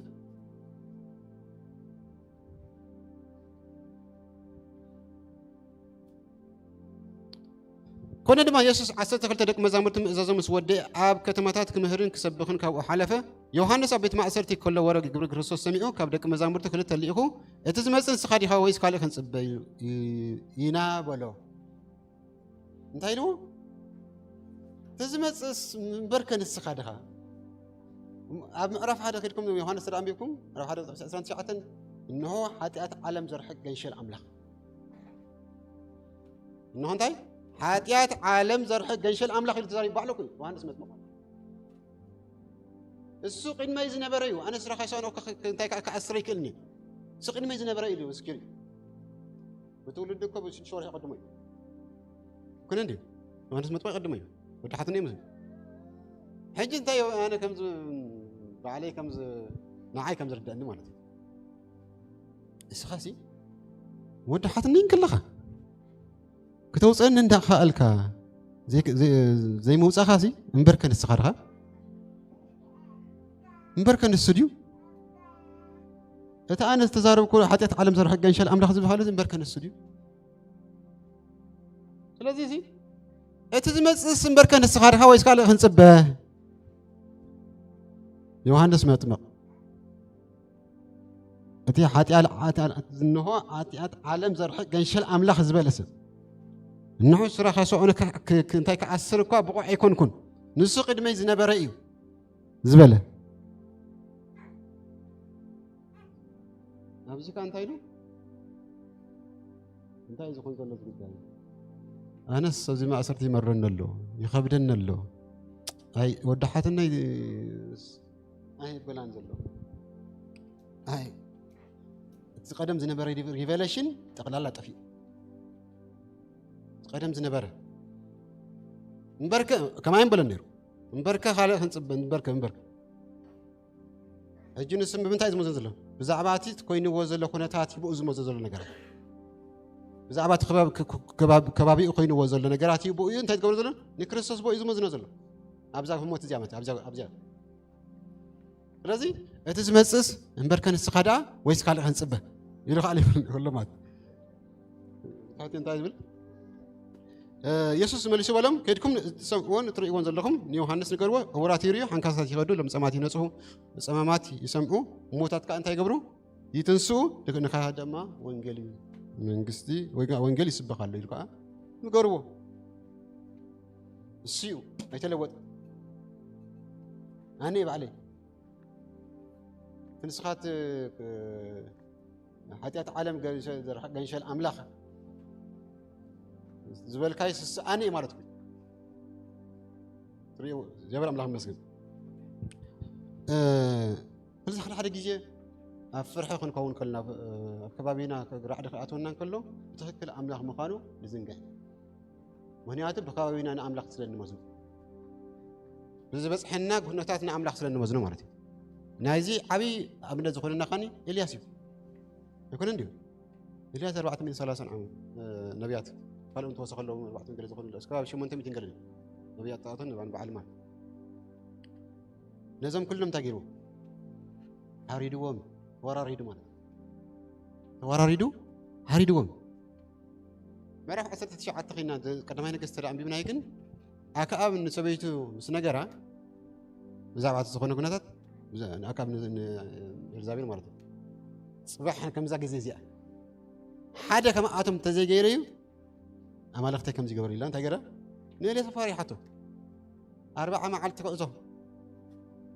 ኮነ ድማ የሱስ ዓሰርተ ክልተ ደቂ መዛሙርቲ ምእዛዞም ምስ ወደአ ኣብ ከተማታት ክምህርን ክሰብኽን ካብኡ ሓለፈ። ዮሃንስ ኣብ ቤት ማእሰርቲ ከሎ ወረ ግብሪ ክርስቶስ ሰሚዑ ካብ ደቂ መዛሙርቲ ክልተ ልኢኹ፣ "እቲ ዝመጽእ ንስኻ ዲኻ ወይስ ካልእ ክንጽበ ዩ-፣ ዩ-፣ ኢና?" በሎ። እንታይ ኢልዎ? "እቲ ዝመጽእስ እምበርከ ንስኻ ዲኻ?" ኣብ ምዕራፍ ሓደ ከድኩም ዮሃንስ ተደኣ ኣንቢብኩም፣ ምዕራፍ ሓደ ቁጽሪ ዕስራን ትሽዓተን፣ "እንሆ ሓጢኣት ዓለም ዘርሕቅ ገንሸል ኣምላኽ." እንሆ እንታይ? ሓጢኣት ዓለም ዘርሕቅ ገንሸል ኣምላኽ ኢሉ ተዛሪቡ ባዕሉ እኮ እዩ፣ ዮሃንስ መጥምቕ። እሱ ቅድመይ ዝነበረ እዩ። ኣነ ስራኻ ይሰኣኖ ከ-፣ ከ-፣ እንታይ ከ-፣ ክኣስር ይክእልኒ? እሱ ቅድመይ ዝነበረ እዩ፣ እስኪ ሪኡ። ብትውልዲ እኮ ብሽዱሽተ ወርሒ ቀድሞ እዩ። ኩነ እንዲ ዮሃንስ መጥምቕ ቀድሞ እዩ። ወዲ ሓትነ እዩ። ሕጂ እንታይ እዩ? ኣነ ከምዚ፣ ባዕለይ ከምዚ፣ ንዓይ ከም ዝርደኣኒ ማለት እዩ። እስኻሲ ወዲ ሓትኒ እንከለኻ፣ ክተውፅአኒ እንዳኸኣልካ፣ ዘይ-፣ ዘይ-፣ ዘይምውፃእኻሲ፣ እምበርከ ንስኻ ድኻ? እምበርከ ንሱ ድዩ? እቲ ኣነ ዝተዛረብኩ ሓጢኣት ዓለም ዘርሕቅ ገንሸል ኣምላኽ ዝበሃሉ እምበርከ ንሱ ድዩ? ስለዚ እዚ፣ እቲ ዝመጽእስ እምበርከ ንስኻ ድኻ ወይስ ካልእ ክንጽበ? ዮሃንስ መጥምቕ። እቲ ሓጢኣል-፣ ሓጢኣል-፣ እንሆ ሓጢኣት ዓለም ዘርሕቅ ገንሸል ኣምላኽ ዝበለ ሰብ፣ እንሆ ስራኻ ሰኦነ ክ-፣ ክ-፣ ክ-፣ እንታይ ክኣስር እኳ ብቑዕ ኣይኮንኩን፣ ንሱ ቅድመይ ዝነበረ እዩ ዝበለ። ኣብዚ ከ እንታይ ኢሉ? እንታይ እዩ ዝኾን ዘሎ እዚ ጉዳይ? ኣነስ ኣብዚ ማእሰርቲ ይመረኒ ኣሎ፣ ይኸብደኒ ኣሎ። ኣይ፣ ወዲ ሓትነይ ኣይበላን ዘሎ። ኣይ፣ እቲ ቀደም ዝነበረ ሪቨ-፣ ሪቨሌሽን ጠቕላላ ጠፊኡ። እቲ ቀደም ዝነበረ እምበርከ፣ ከማይ እምበለን ነይሩ። እምበርከ ካልእ ክንጽበ፣ እምበርከ፣ እምበርከ። ሕጂ ንሱ ብምንታይ እዩ ዝመዝኖ ዘሎ? ብዛዕባ እቲ ኮይንዎ ዘሎ ኩነታት እዩ ብኡ ዝመዝኖ ዘሎ ነገራት። ብዛዕባ እቲ ከባቢ-፣ ክ-፣ ክ-፣ ከባቢ-፣ ከባቢኡ ኮይንዎ ዘሎ ነገራት እዩ ብኡ እንታይ ዝገብሮ ዘሎ? ንክርስቶስ ብኡ እዩ ዝመዝኖ ዘሎ። ኣብዛ ህሞት እዚኣ ማለት፣ ኣብዛ፣ ኣብዚኣ። ስለዚ እቲ ዝመጽእስ እምበርከ ንስኻ ደኣ ወይስ ካልእ ክንጽበ? ኢሉ ካልእ ይብል ኣሎ ማለት። ታሕቲ እንታይ ዝብል? እ፣ የሱስ መሊሱ በሎም፣ "ከድኩም እትሰምዕዎን እትርእይዎን ዘለኹም ንዮሃንስ ንገርዎ፣ ዕውራት ይርእዩ፣ ሓንካሳት ይኸዱ፣ ለምጸማት ይነጽሁ፣ ጸማማት ይሰምዑ፣ እሙታት ከኣ እንታይ ይገብሩ? ይትንስኡ፣ ንኻ ድማ ወንጌል እዩ፣ መንግስቲ፣ ወይ ወንጌል ይስበኽ ኣሎ" ኢሉ ከኣ ንገርዎ። እሱ እዩ፣ ኣይተለወጠ። ኣነ ባዕለይ። ክንስኻት፣ እ፣ ሓጢኣት ዓለም ገንሸ-፣ ገንሸል ኣምላኽ ዝበልካይ ስስኣኒ እዩ ማለት እዩ። ትርእዩ፣ እግዚኣብሔር ኣምላኽ ይመስገን። እ፣ ስለዚ ሓደ ሓደ ግዜ ኣብ ፍርሒ ክንከውን ከለና፣ ኣብ ከባቢና ራዕዲ ክኣትወና እንከሎ፣ ብትኽክል ኣምላኽ ምዃኑ ንዝንግዕ። ምኽንያቱ ብከባቢና ንኣምላኽ ስለ እንመዝኖ። ብዝበጽሐና ኩነታት ንኣምላኽ ስለ እንመዝኖ ማለት እዩ። ናይዚ ዓብዪ ኣብነት ዝኾነና ኸኒ ኤልያስ እዩ። ኣይኮነን ድዩ? ኤልያስ ኣርባዕተ ሚእትን ሰላሳን ዓመት፣ እ፣ ነቢያት ካልኦም ተወሰኸ ኣለዉ ኣርባዕተ ገለ ዝኾኑ ኣለዉ። እስከ ኣብ ሸሞንተ ሚእትን ገለ ነቢያት ጣዖትን ንባን በዓል ማን ነዞም ኩሎም እንታይ ገይርዎም? ሓሪድዎም። ተወራሪዱ ማለት እዩ። ተወራሪዱ ሓሪድዎም። ምዕራፍ ዓሰርተ ትሽዓተ ኺና ቀዳማይ ነገስት ተዳ ኣንቢብናይ ግን ኣክኣብ ንሰበይቱ ምስ ነገራ ብዛዕባ እቲ ዝኾነ ኩነታት ኣክኣብ ንኤልዛቤል ማለት እዩ። ጽባሕ ከምዛ ግዜ እዚኣ ሓደ ከማኣቶም ተዘይገይረ እዩ ኣማልኽተይ ከምዚ ገበሩ ኢላ እንታይ ገራ ንኤልያስ ኣፋሪሓቶ። ኣርባዓ መዓልቲ ክዕዞ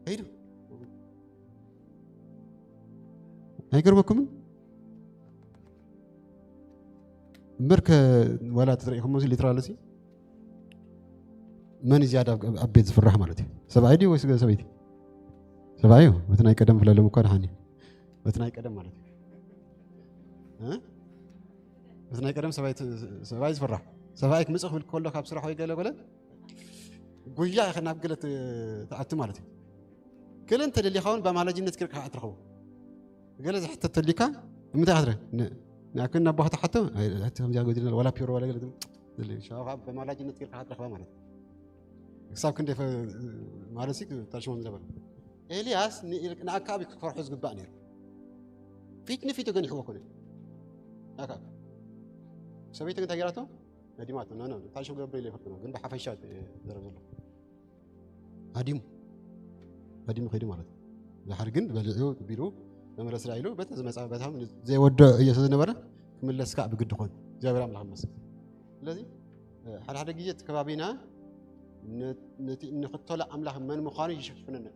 ሄዱ። ኣይገርመኩምን? እምበርከ ዋላ ትርእኹሞ ሊትራል ሲ መን እዩ ዝያዳ ኣብ ቤት ዝፍራሕ ማለት እዩ? ሰብኣይ ድዩ ወይስ ሰበይቲ? ሰብኣይ እዩ። በቲ ናይ ቀደም ፍለሎም እኳ ደሓን እዩ። በቲ ናይ ቀደም ማለት እዩ። በቲ ናይ ቀደም ሰብኣይ ዝፍራሕ። ሰብኣይ ክምፅእ ክብል ከሎ ካብ ስራሕ ወይ ገለ ገለ ጉያ ኢኻ ናብ ገለ ትኣቱ ማለት እዩ። ገለ እንተደሊኻ እውን ብኣማላጅነት ጌርካ ትረኽቦ። ገለ ዝሕተት ተሊካ ንምንታይ ክትረ ንኣክን ናብ ቦታ ሓቶ ከምዚኣ ጎዲልና ዋላ ፒሮ ዋላ ገለ ብኣማላጅነት ጌርካ ትረኽባ ማለት እዩ። ክሳብ ክንደይ ማለት ሲ ታሽሞም ዝነበረ ኤልያስ ንኣካብ ክፈርሑ ዝግባእ ነይሩ። ፊት ንፊት ገኒሕዎ ኮነ ኣካብ ሰበይቱ እንታይ ገይራቶ? ነዲማቶ። ኖ ኖ ታሽም ገብር ኢለ ይፈርድ ነው ግን ብሓፈሻ ዘረብ ዘሎ ሃዲሙ ሃዲሙ ከይዱ ማለት እዩ። ድሓር ግን በሊዑ ቢሉ መመለስ ኢሉ በታ ዝመፃ በታ ዘይወድዕ እዮ ስለዝነበረ ክምለስ ከዓ ብግዲ ኮን እግዚኣብሔር ኣምላኽ መስል። ስለዚ ሓደ ሓደ ግዜ እቲ ከባቢና ነቲ እንኽተሎ ኣምላኽ መን ምዃኑ ይሽፍንና።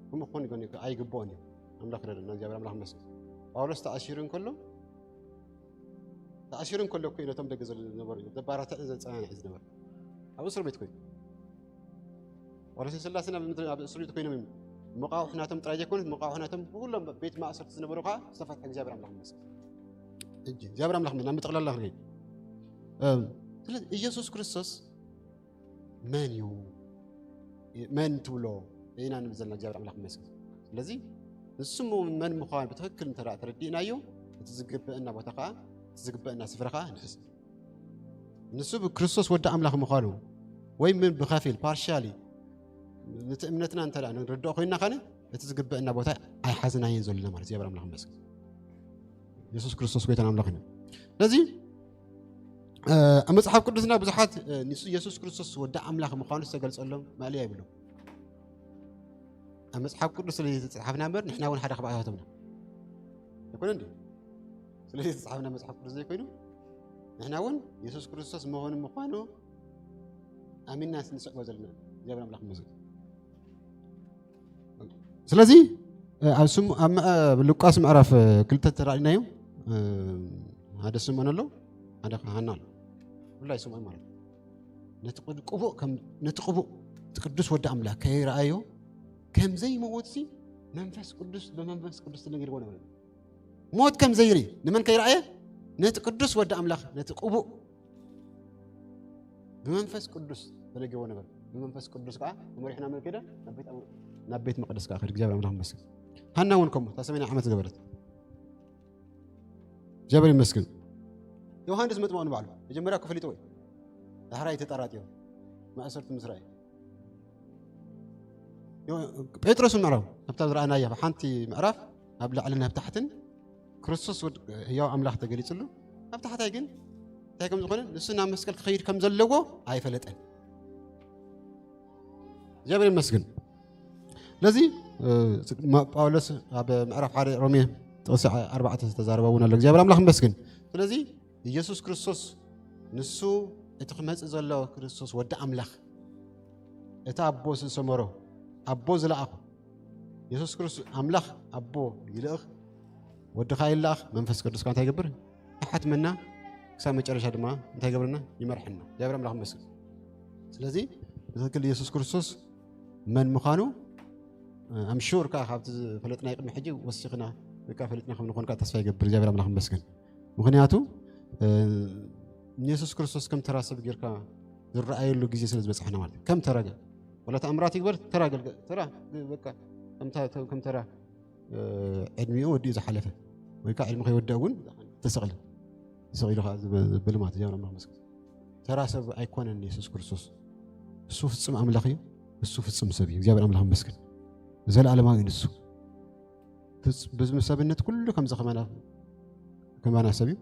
ከምኡ ክኾን ኣይግብኦን እዩ። ኣምላኽ ረድና እግዚኣብሔር ኣምላኽ መስል። ጳውሎስ ተኣሲሩ እንከሎ ተኣሲሩ እንከሎ እኮ ነቶም ደገ ዝነበሩ እዩ ዘባራትዕ ዘፀናንዕ ዝነበረ ኣብ እስር ቤት ኮይኑ ወረሲ ስላሴ ናብ እስር ቤት ኮይኖም እዮም። መቃውሕ ናቶም ጥራይ ዘይኮኑት መቃውሕ ናቶም ብኩሎም ቤት ማእሰርቲ ዝነበሩ ከዓ ዝተፈትሐ እግዚኣብሔር ኣምላኽ ይመስል። እጂ እግዚኣብሔር ኣምላኽ ናብ ምጥቕላላ ክንከይድ ስለዚ ኢየሱስ ክርስቶስ መን እዩ መን ትብሎ ኢና ንብል ዘለና እግዚኣብሔር ኣምላኽ ይመስል። ስለዚ ንሱ መን ምዃን ብትክክል እንተ ተረዲእናዮ እቲ ዝግበአና ቦታ ከዓ እቲ ዝግበአና ስፍራ ከዓ ንሕዝ። ንሱ ብክርስቶስ ወዲ ኣምላኽ ምዃኑ ወይ ምን ብኸፊል ፓርሻሊ ነቲ እምነትና እንተ ንርድኦ ኮይንና ኸነ እቲ ዝግበአና ቦታ ኣይሓዝናዮን ዘለና ማለት እግዚኣብሔር ኣምላኽ መስል። የሱስ ክርስቶስ ጎይታን ኣምላኽን እዩ። ስለዚ ኣብ መፅሓፍ ቅዱስና ብዙሓት ንሱ የሱስ ክርስቶስ ወዲ ኣምላኽ ምዃኑ ዝተገልፀሎም ማእለያ ይብሎም። ኣብ መፅሓፍ ቅዱስ ስለ ዝተፅሓፍና እምበር ንሕና እውን ሓደ ካብኣታቶምና ኣይኮነ እንዲ ስለ ዝተፅሓፍና መፅሓፍ ቅዱስ ዘይኮይኑ ንሕና እውን የሱስ ክርስቶስ መሆኑ ምዃኑ ኣሚንና ንስዕቦ ዘለና እግዚኣብሔር ኣምላኽ መዝግ ስለዚ ኣብ ሉቃስ ምዕራፍ ክልተ ተራእናዮም ሓደ ስምዖን ኣሎ ሓደ ሃና ኣሎ ብላይ ስምዖን ማለት ነቲ ቅቡእ ነቲ ቅቡእ እቲ ቅዱስ ወዲ ኣምላኽ ከይረኣዮ ከም ዘይመወትሲ መንፈስ ቅዱስ ብመንፈስ ቅዱስ ተነጊርዎ ነበረ። ሞት ከም ዘይርኢ ንመን ከይረኣየ ነቲ ቅዱስ ወዲ ኣምላኽ ነቲ ቅቡእ ብመንፈስ ቅዱስ ተነጊርዎ ነበር። ብመንፈስ ቅዱስ ከዓ ተመሪሑ ናብ መን ከደ ናብ ቤት መቅደስ ከዓ ከደ እግዚኣብሔር ኣምላኽ መስገን። ሃና እውን ከምኡ እታ ሰሜንያ ዓመት ዝገበረት እግዚኣብሔር ይመስገን። ዮሃንስ መጥምቕ ንባዕሉ መጀመርያ ክፈሊጥዎ እዩ። ዳሕራይ ተጠራጢሩ ማእሰርቲ ምስ ረኣየ ጴጥሮስ ምዕራው ኣብታ ዝረኣናያ ሓንቲ ምዕራፍ ኣብ ላዕልን ኣብ ታሕትን ክርስቶስ ህያው ኣምላኽ ተገሊፅሉ ኣብ ታሕታይ ግን እንታይ ከም ዝኾነ ንሱ ናብ መስቀል ክኸይድ ከም ዘለዎ ኣይፈለጠን። እግዚኣብሔር ይመስግን። ስለዚ ጳውሎስ ኣብ ምዕራፍ ሓደ ሮሜ ጥቕሲ ኣርባዕተ ዝተዛረበ እውን ኣሎ እግዚኣብሔር ኣምላኽ ይመስግን። ስለዚ ኢየሱስ ክርስቶስ ንሱ እቲ ክመፅእ ዘሎ ክርስቶስ ወዲ ኣምላኽ እቲ ኣቦ ዝሰመሮ ኣቦ ዝለኣኹ የሱስ ክርስቶስ ኣምላኽ ኣቦ ይልእኽ ወድኻ ይለኣኽ መንፈስ ቅዱስካ እንታይ ይገብር ይሓትመና ክሳብ መጨረሻ ድማ እንታይ ይገብርና ይመርሐና እግዚኣብሔር ኣምላኽ መስል ስለዚ ብትክክል ኢየሱስ ክርስቶስ መን ምዃኑ ኣምሹር ከዓ ካብቲ ዝፈለጥና ቅድሚ ሕጂ ወሲኽና በቃ ፈለጥና ከም ንኾንካ ተስፋ ይገብር እግዚኣብሔር ኣምላኽ መስገን ምኽንያቱ ንየሱስ ክርስቶስ ከም ተራ ሰብ ጌርካ ዝረኣየሉ ግዜ ስለ ዝበፅሐና ማለት ከም ተራ ወላ ተኣምራት ይግበር ተራ ገልገ ተራ በቃ ከም ተራ ዕድሚኡ ወዲኡ ዝሓለፈ ወይ ከዓ ዕድሚ ከይወደእ እውን ተሰቕለ ስቕ ኢሉ ኸዓ ዝብ- ዝብል ማለት እግዚኣብሔር ኣምላኽ ይመስገን። ተራ ሰብ ኣይኮነን የሱስ ክርስቶስ። እሱ ፍጹም ኣምላኽ እዩ፣ እሱ ፍጹም ሰብ እዩ። እግዚኣብሔር ኣምላኽ ይመስገን። ዘለዓለማዊ እዩ ንሱ። ፍጽ- ብሰብነት ኩሉ ከምዚ ከማና ከማና ሰብ እዩ።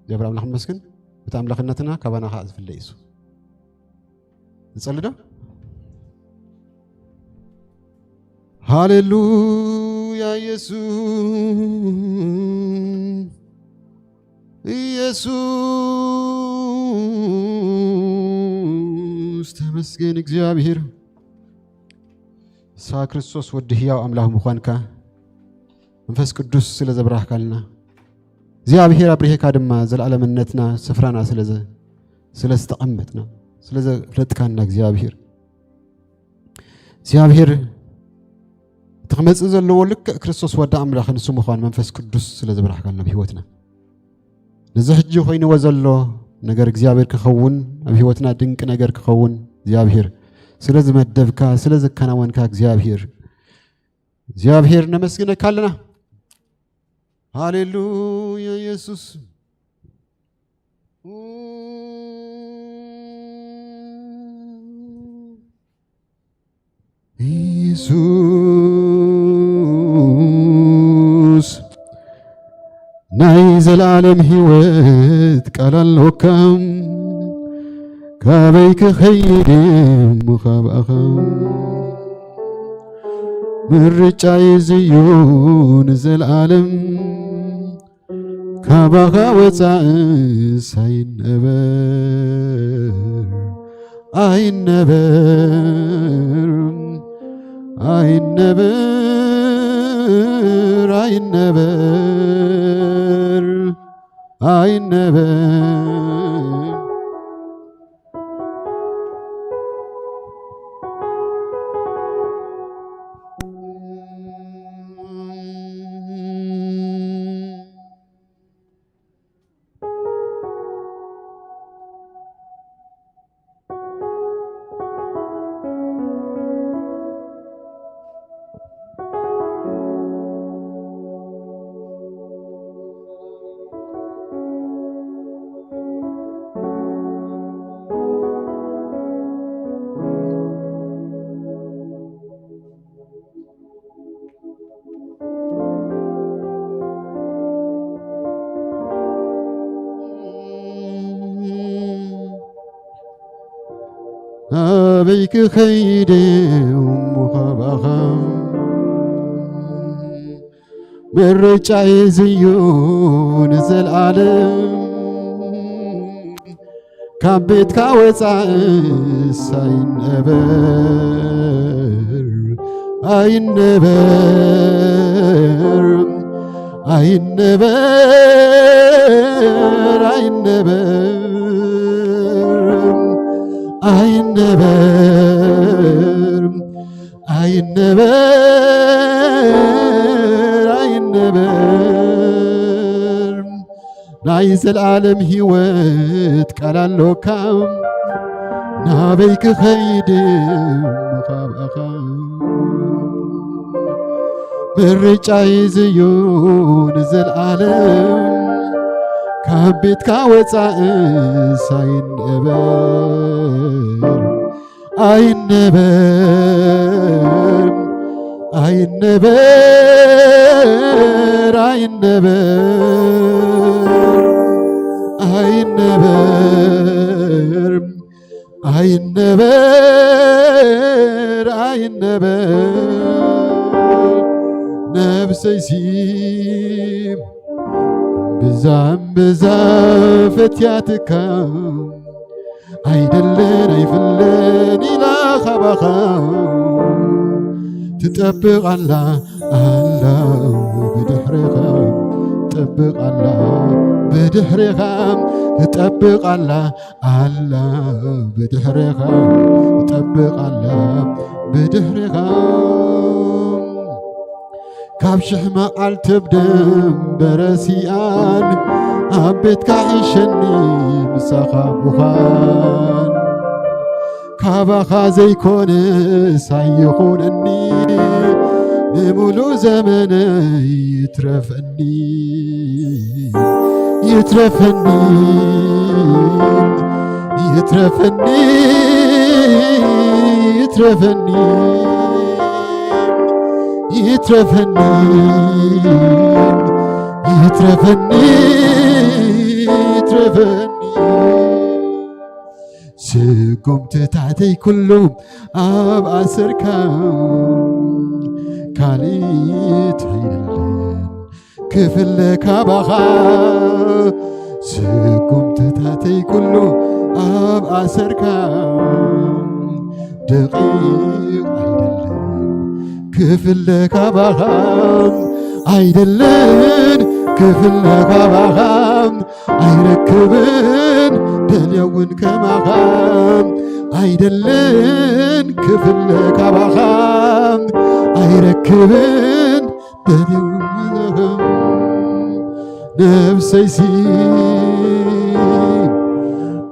እግዚኣብሔር ኣምላኽ ይመስገን። እቲ ኣምላኽነትና ካባና ኸዓ ዝፍለ እዩ እሱ። ንጸሊ ዶ? ሃሌሉያ ኢየሱስ፣ ኢየሱስ ተመስገን እግዚኣብሔር። ንስኻ ክርስቶስ ወዲ ህያው ኣምላኽ ምዃንካ መንፈስ ቅዱስ ስለ ዘብራህካልና እግዚኣብሔር ኣብሪሄካ ድማ ዘለዓለምነትና ስፍራና ስለ ዘ- ስለ ዝተቐመጥና ስለ ዘፍለጥካና እግዚኣብሔር እግዚኣብሔር እቲ ክመጽእ ዘለዎ ልክዕ ክርስቶስ ወዲ ኣምላኽ ንሱ ምዃን መንፈስ ቅዱስ ስለ ዘብራህካልና ኣብ ህይወትና ነዚ ሕጂ ኮይንዎ ዘሎ ነገር እግዚኣብሔር ክኸውን ኣብ ህይወትና ድንቂ ነገር ክኸውን እግዚኣብሔር ስለ ዝመደብካ ስለ ዘከናወንካ እግዚኣብሔር እግዚኣብሔር ነመስግነካ ኣለና። ሃሌሉያ ኢየሱስ። ኢየሱስ ናይ ዘላለም ህይወት ቃል ኣሎካ። ካበይ ክኸይድ እሞ ካብ ኣኻ? ምርጫይ ዝዩ ንዘለዓለም። ካባኻ ወፃእስ ኣይነበር፣ ኣይነበር፣ ኣይነበር፣ ኣይነበር፣ ኣይነበር። ኣበይ ክኸይድ እሞ ካባኻ? ምርጫይ ዝዩ ንዘለዓለም። ካብ ቤትካ ወፃእስ ኣይነበር፣ ኣይነበር፣ ኣይነበር፣ ኣይነበር፣ ኣይነበር፣ ኣይነበር፣ ኣይነበር። ናይ ዘልኣለም ህይወት ቃል ኣሎካ። ናበይ ክኸይድ እሞ ካብ ኣኻ? ምርጫይ ዝዩ ንዘልኣለም። ካብ ቤትካ ወፃእስ ኣይንበር፣ ኣይንበር፣ ኣይንበር፣ ኣይንበር፣ ኣይንበር፣ ኣይንበር፣ ኣይንበር። ነብሰይሲ ብዛም ብዛ ፈትያትካ ኣይደልን ኣይፍለን ኢላ ካባኻ ትጠብቕ ኣላ፣ ኣላ ብድሕሬኻ ትጠብቕ ኣላ፣ ብድሕሬኻ ትጠብቕ ኣላ፣ ኣላ ብድሕሬኻ ትጠብቕ ኣላ፣ ብድሕሬኻ። ካብ ሽሕ መዓልቲ ብደንበረ ሲኣን ኣብ ቤትካ ሕሸኒ ምሳኻ ምዃን። ካባኻ ዘይኮነስ ኣይኹነኒ፣ ንምሉእ ዘመነይ ይትረፈኒ። ይትረፈኒ፣ ይትረፈኒ፣ ይትረፈኒ፣ ይትረፈኒ፣ ይትረፈኒ፣ ይትረፈኒ። ስጉምትታተይ ኩሉ ኣብ ኣሰርካ፣ ካልእ ኣይደልን ክፍለ ካባኻ። ስጉምትታተይ ኩሉ ኣብ ኣሰርካ፣ ደቂቕ ኣይደልን ክፍለ ካባኻ፣ ኣይደልን ክፍለ ካባኻ። ኣይረክብን ደልየውን ከማኻ፣ ኣይደልን ክፍለ ካባኻ። ኣይረክብን ደልየውን ከማኻ። ነፍሰይሲ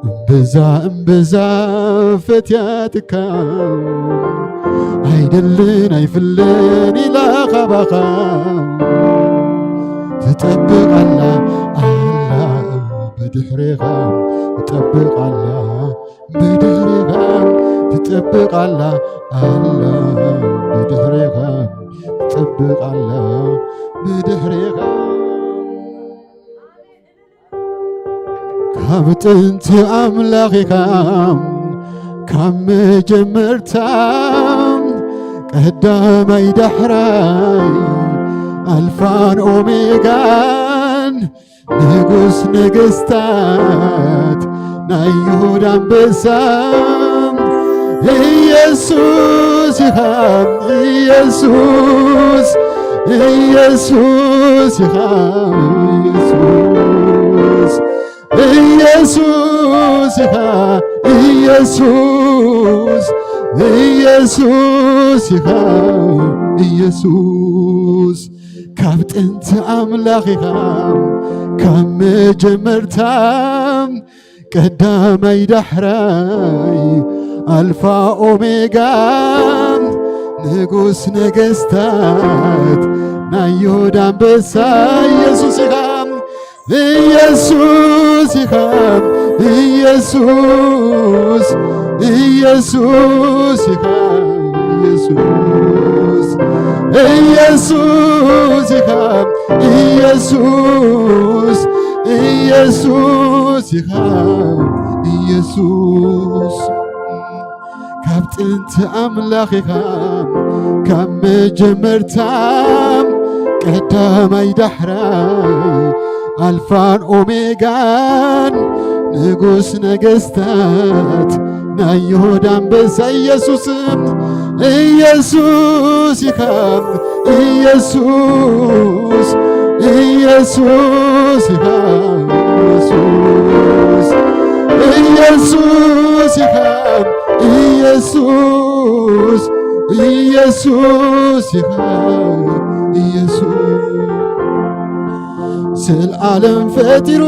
እምብዛ እምብዛ ፈትያትካ፣ ኣይደልን ኣይፍለን ኢላ ካባኻ። ትጠብቕ ኣላ፣ ኣላ ብድሕሬኻ፣ ትጠብቕ ኣላ ብድሕሬኻ፣ ትጠብቕ ኣላ፣ ኣላ ብድሕሬኻ፣ ትጠብቕ ኣላ ብድሕሬኻ። ካብ ጥንቲ ኣምላኽ ኢኻ፣ ካብ መጀመርታ፣ ቀዳማይ ዳሕራይ፣ ኣልፋን ኦሜጋን፣ ንጉስ ነገስታት፣ ናይ ይሁዳ ኣንበሳ፣ ኢየሱስ ኢኻ፣ ኢየሱስ፣ ኢየሱስ ኢኻ፣ ኢየሱስ፣ ኢየሱስ ኢኻ፣ ኢየሱስ፣ ኢየሱስ ኢኻ፣ ኢየሱስ። ካብ ጥንቲ ኣምላኽ ኢኻ፣ ካብ መጀመርታ፣ ቀዳማይ ዳሕራይ፣ ኣልፋ ኦሜጋ፣ ንጉስ ነገስታት፣ ናይ ይሁዳ ኣንበሳ፣ ኢየሱስ ኢኻ፣ ኢየሱስ ኢኻ፣ ኢየሱስ፣ ኢየሱስ ኢኻ፣ ኢየሱስ፣ ኢየሱስ ኢኻ፣ ኢየሱስ፣ ኢየሱስ ኢኻ፣ ኢየሱስ። ካብ ጥንቲ ኣምላኽ ኢኻ፣ ካብ መጀመርታ፣ ቀዳማይ ዳሕራይ፣ ኣልፋን ኦሜጋን፣ ንጉስ ነገስታት፣ ናይ ይሁዳ ኣንበሳ፣ ኢየሱስ፣ ኢየሱስ ኢኻ፣ ኢየሱስ፣ ኢየሱስ ኢኻ፣ ኢየሱስ፣ ኢየሱስ ኢኻ፣ ኢየሱስ፣ ኢየሱስ ኢኻ፣ ኢየሱስ። ዘልዓለም ፈጢሩ፣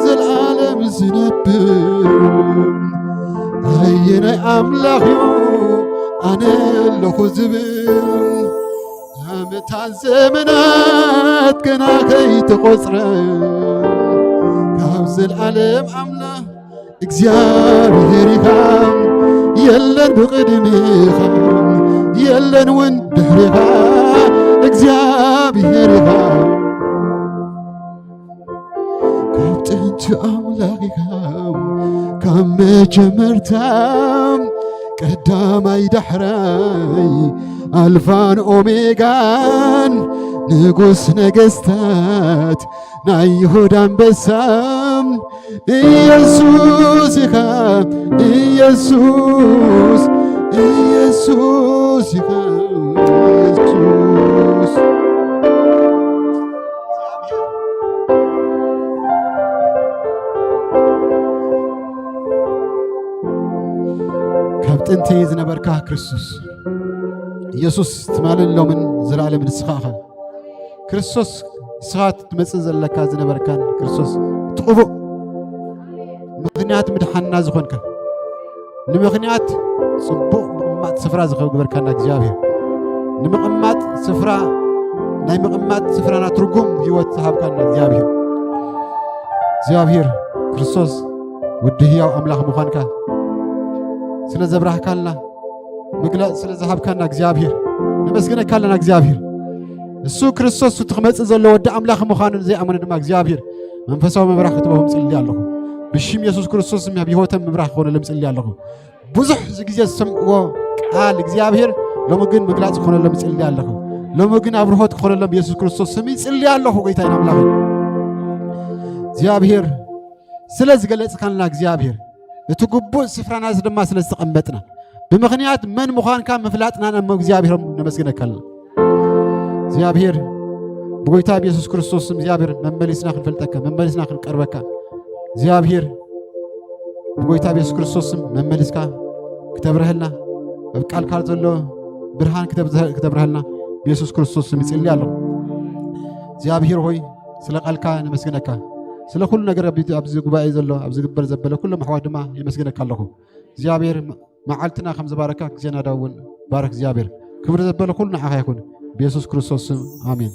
ዘልዓለም ዝነብር፣ ኣየናይ ኣምላኽ እዩ ኣነ ኣለኹ ዝብል? ዓመታት ዘመናት ገና ከይተቖጽረ፣ ካብ ዘልዓለም ኣምላኽ እግዚኣብሔር ኢኻ፣ የለን ብቕድሜኻ፣ የለን እውን ድሕሬኻ፣ እግዚኣብሔር ኢኻ። ካብ ጥንቲ ኣምላኽ ኢኻ፣ ካብ መጀመርታ፣ ቀዳማይ ዳሕራይ፣ ኣልፋን ኦሜጋን፣ ንጉስ ነገስታት፣ ናይ ይሁዳ ኣንበሳ፣ ኢየሱስ ኢኻ፣ ኢየሱስ፣ ኢየሱስ ኢኻ፣ ኢየሱስ። ካብ ጥንቲ ዝነበርካ ክርስቶስ ኢየሱስ፣ ትማልን ሎምን ዘለዓለምን ንስኻ ኢኻ። ክርስቶስ፣ ንስኻ ትመጽእ ዘለካ ዝነበርካን ክርስቶስ፣ እቲ ቅቡእ ምኽንያት ምድሓንና ዝኾንካ፣ ንምኽንያት ጽቡቕ ምቕማጥ ስፍራ ዝገበርካና እግዚኣብሔር፣ ንምቕማጥ ስፍራ፣ ናይ ምቕማጥ ስፍራና ትርጉም ህይወት ዝሃብካና እግዚኣብሔር፣ እግዚኣብሔር ክርስቶስ ወዲ ህያው ኣምላኽ ምዃንካ ስለ ዘብራህካልና፣ ምግላጽ ስለ ዝሃብካና እግዚኣብሔር ነመስግነካ ኣለና። እግዚኣብሔር እሱ ክርስቶስ እቲ ክመጽእ ዘሎ ወዲ ኣምላኽ ምዃኑ ዘይኣመነ ድማ እግዚኣብሔር መንፈሳዊ ምብራህ ክትበህም ጽሊ ኣለኹ። ብሽም የሱስ ክርስቶስ ስም ኣብ ህይወቶም ምብራህ ክኾነሎም ጽሊ ኣለኹ። ብዙሕ ግዜ ዝሰምዕዎ ቃል እግዚኣብሔር ሎሚ ግን ምግላጽ ክኾነሎም ይጽሊ ኣለኹ። ሎሚ ግን ኣብርሆት ክኾነሎም የሱስ ክርስቶስ ስም ይጽሊ ኣለኹ። ጎይታይን ኣምላኽን እግዚኣብሔር ስለ ዝገለጽካልና እግዚኣብሔር እቲ ግቡእ ስፍራና እዚ ድማ ስለ ዝተቐመጥና ብምኽንያት መን ምዃንካ ምፍላጥና ነሞ እግዚኣብሔሮም ነመስግነካ ኣለና። እግዚኣብሔር ብጎይታ ብየሱስ ክርስቶስ ስም እግዚኣብሔር መመሊስና ክንፈልጠካ፣ መመሊስና ክንቀርበካ እግዚኣብሔር ብጎይታ ብየሱስ ክርስቶስ ስም መመሊስካ ክተብረሀልና፣ ኣብ ቃልካ ዘሎ ብርሃን ክተብዘ-፣ ክተብረሀልና ብየሱስ ክርስቶስ ስም ይጽሊ ኣለኹ። እግዚኣብሔር ሆይ ስለ ቃልካ ነመስግነካ፣ ስለ ኩሉ ነገር ኣብ-፣ ኣብዚ ጉባኤ ዘሎ ኣብ ዝግበር ዘበለ ኩሎም ኣሕዋት ድማ የመስግነካ ኣለኹ። እግዚኣብሔር መዓልትና ከም ዝባረካ ግዜና ዳ እውን ባረክ እግዚኣብሔር። ክብሪ ዘበለ ኩሉ ንዓኻ ይኹን ብየሱስ ክርስቶስ ስም ኣሜን።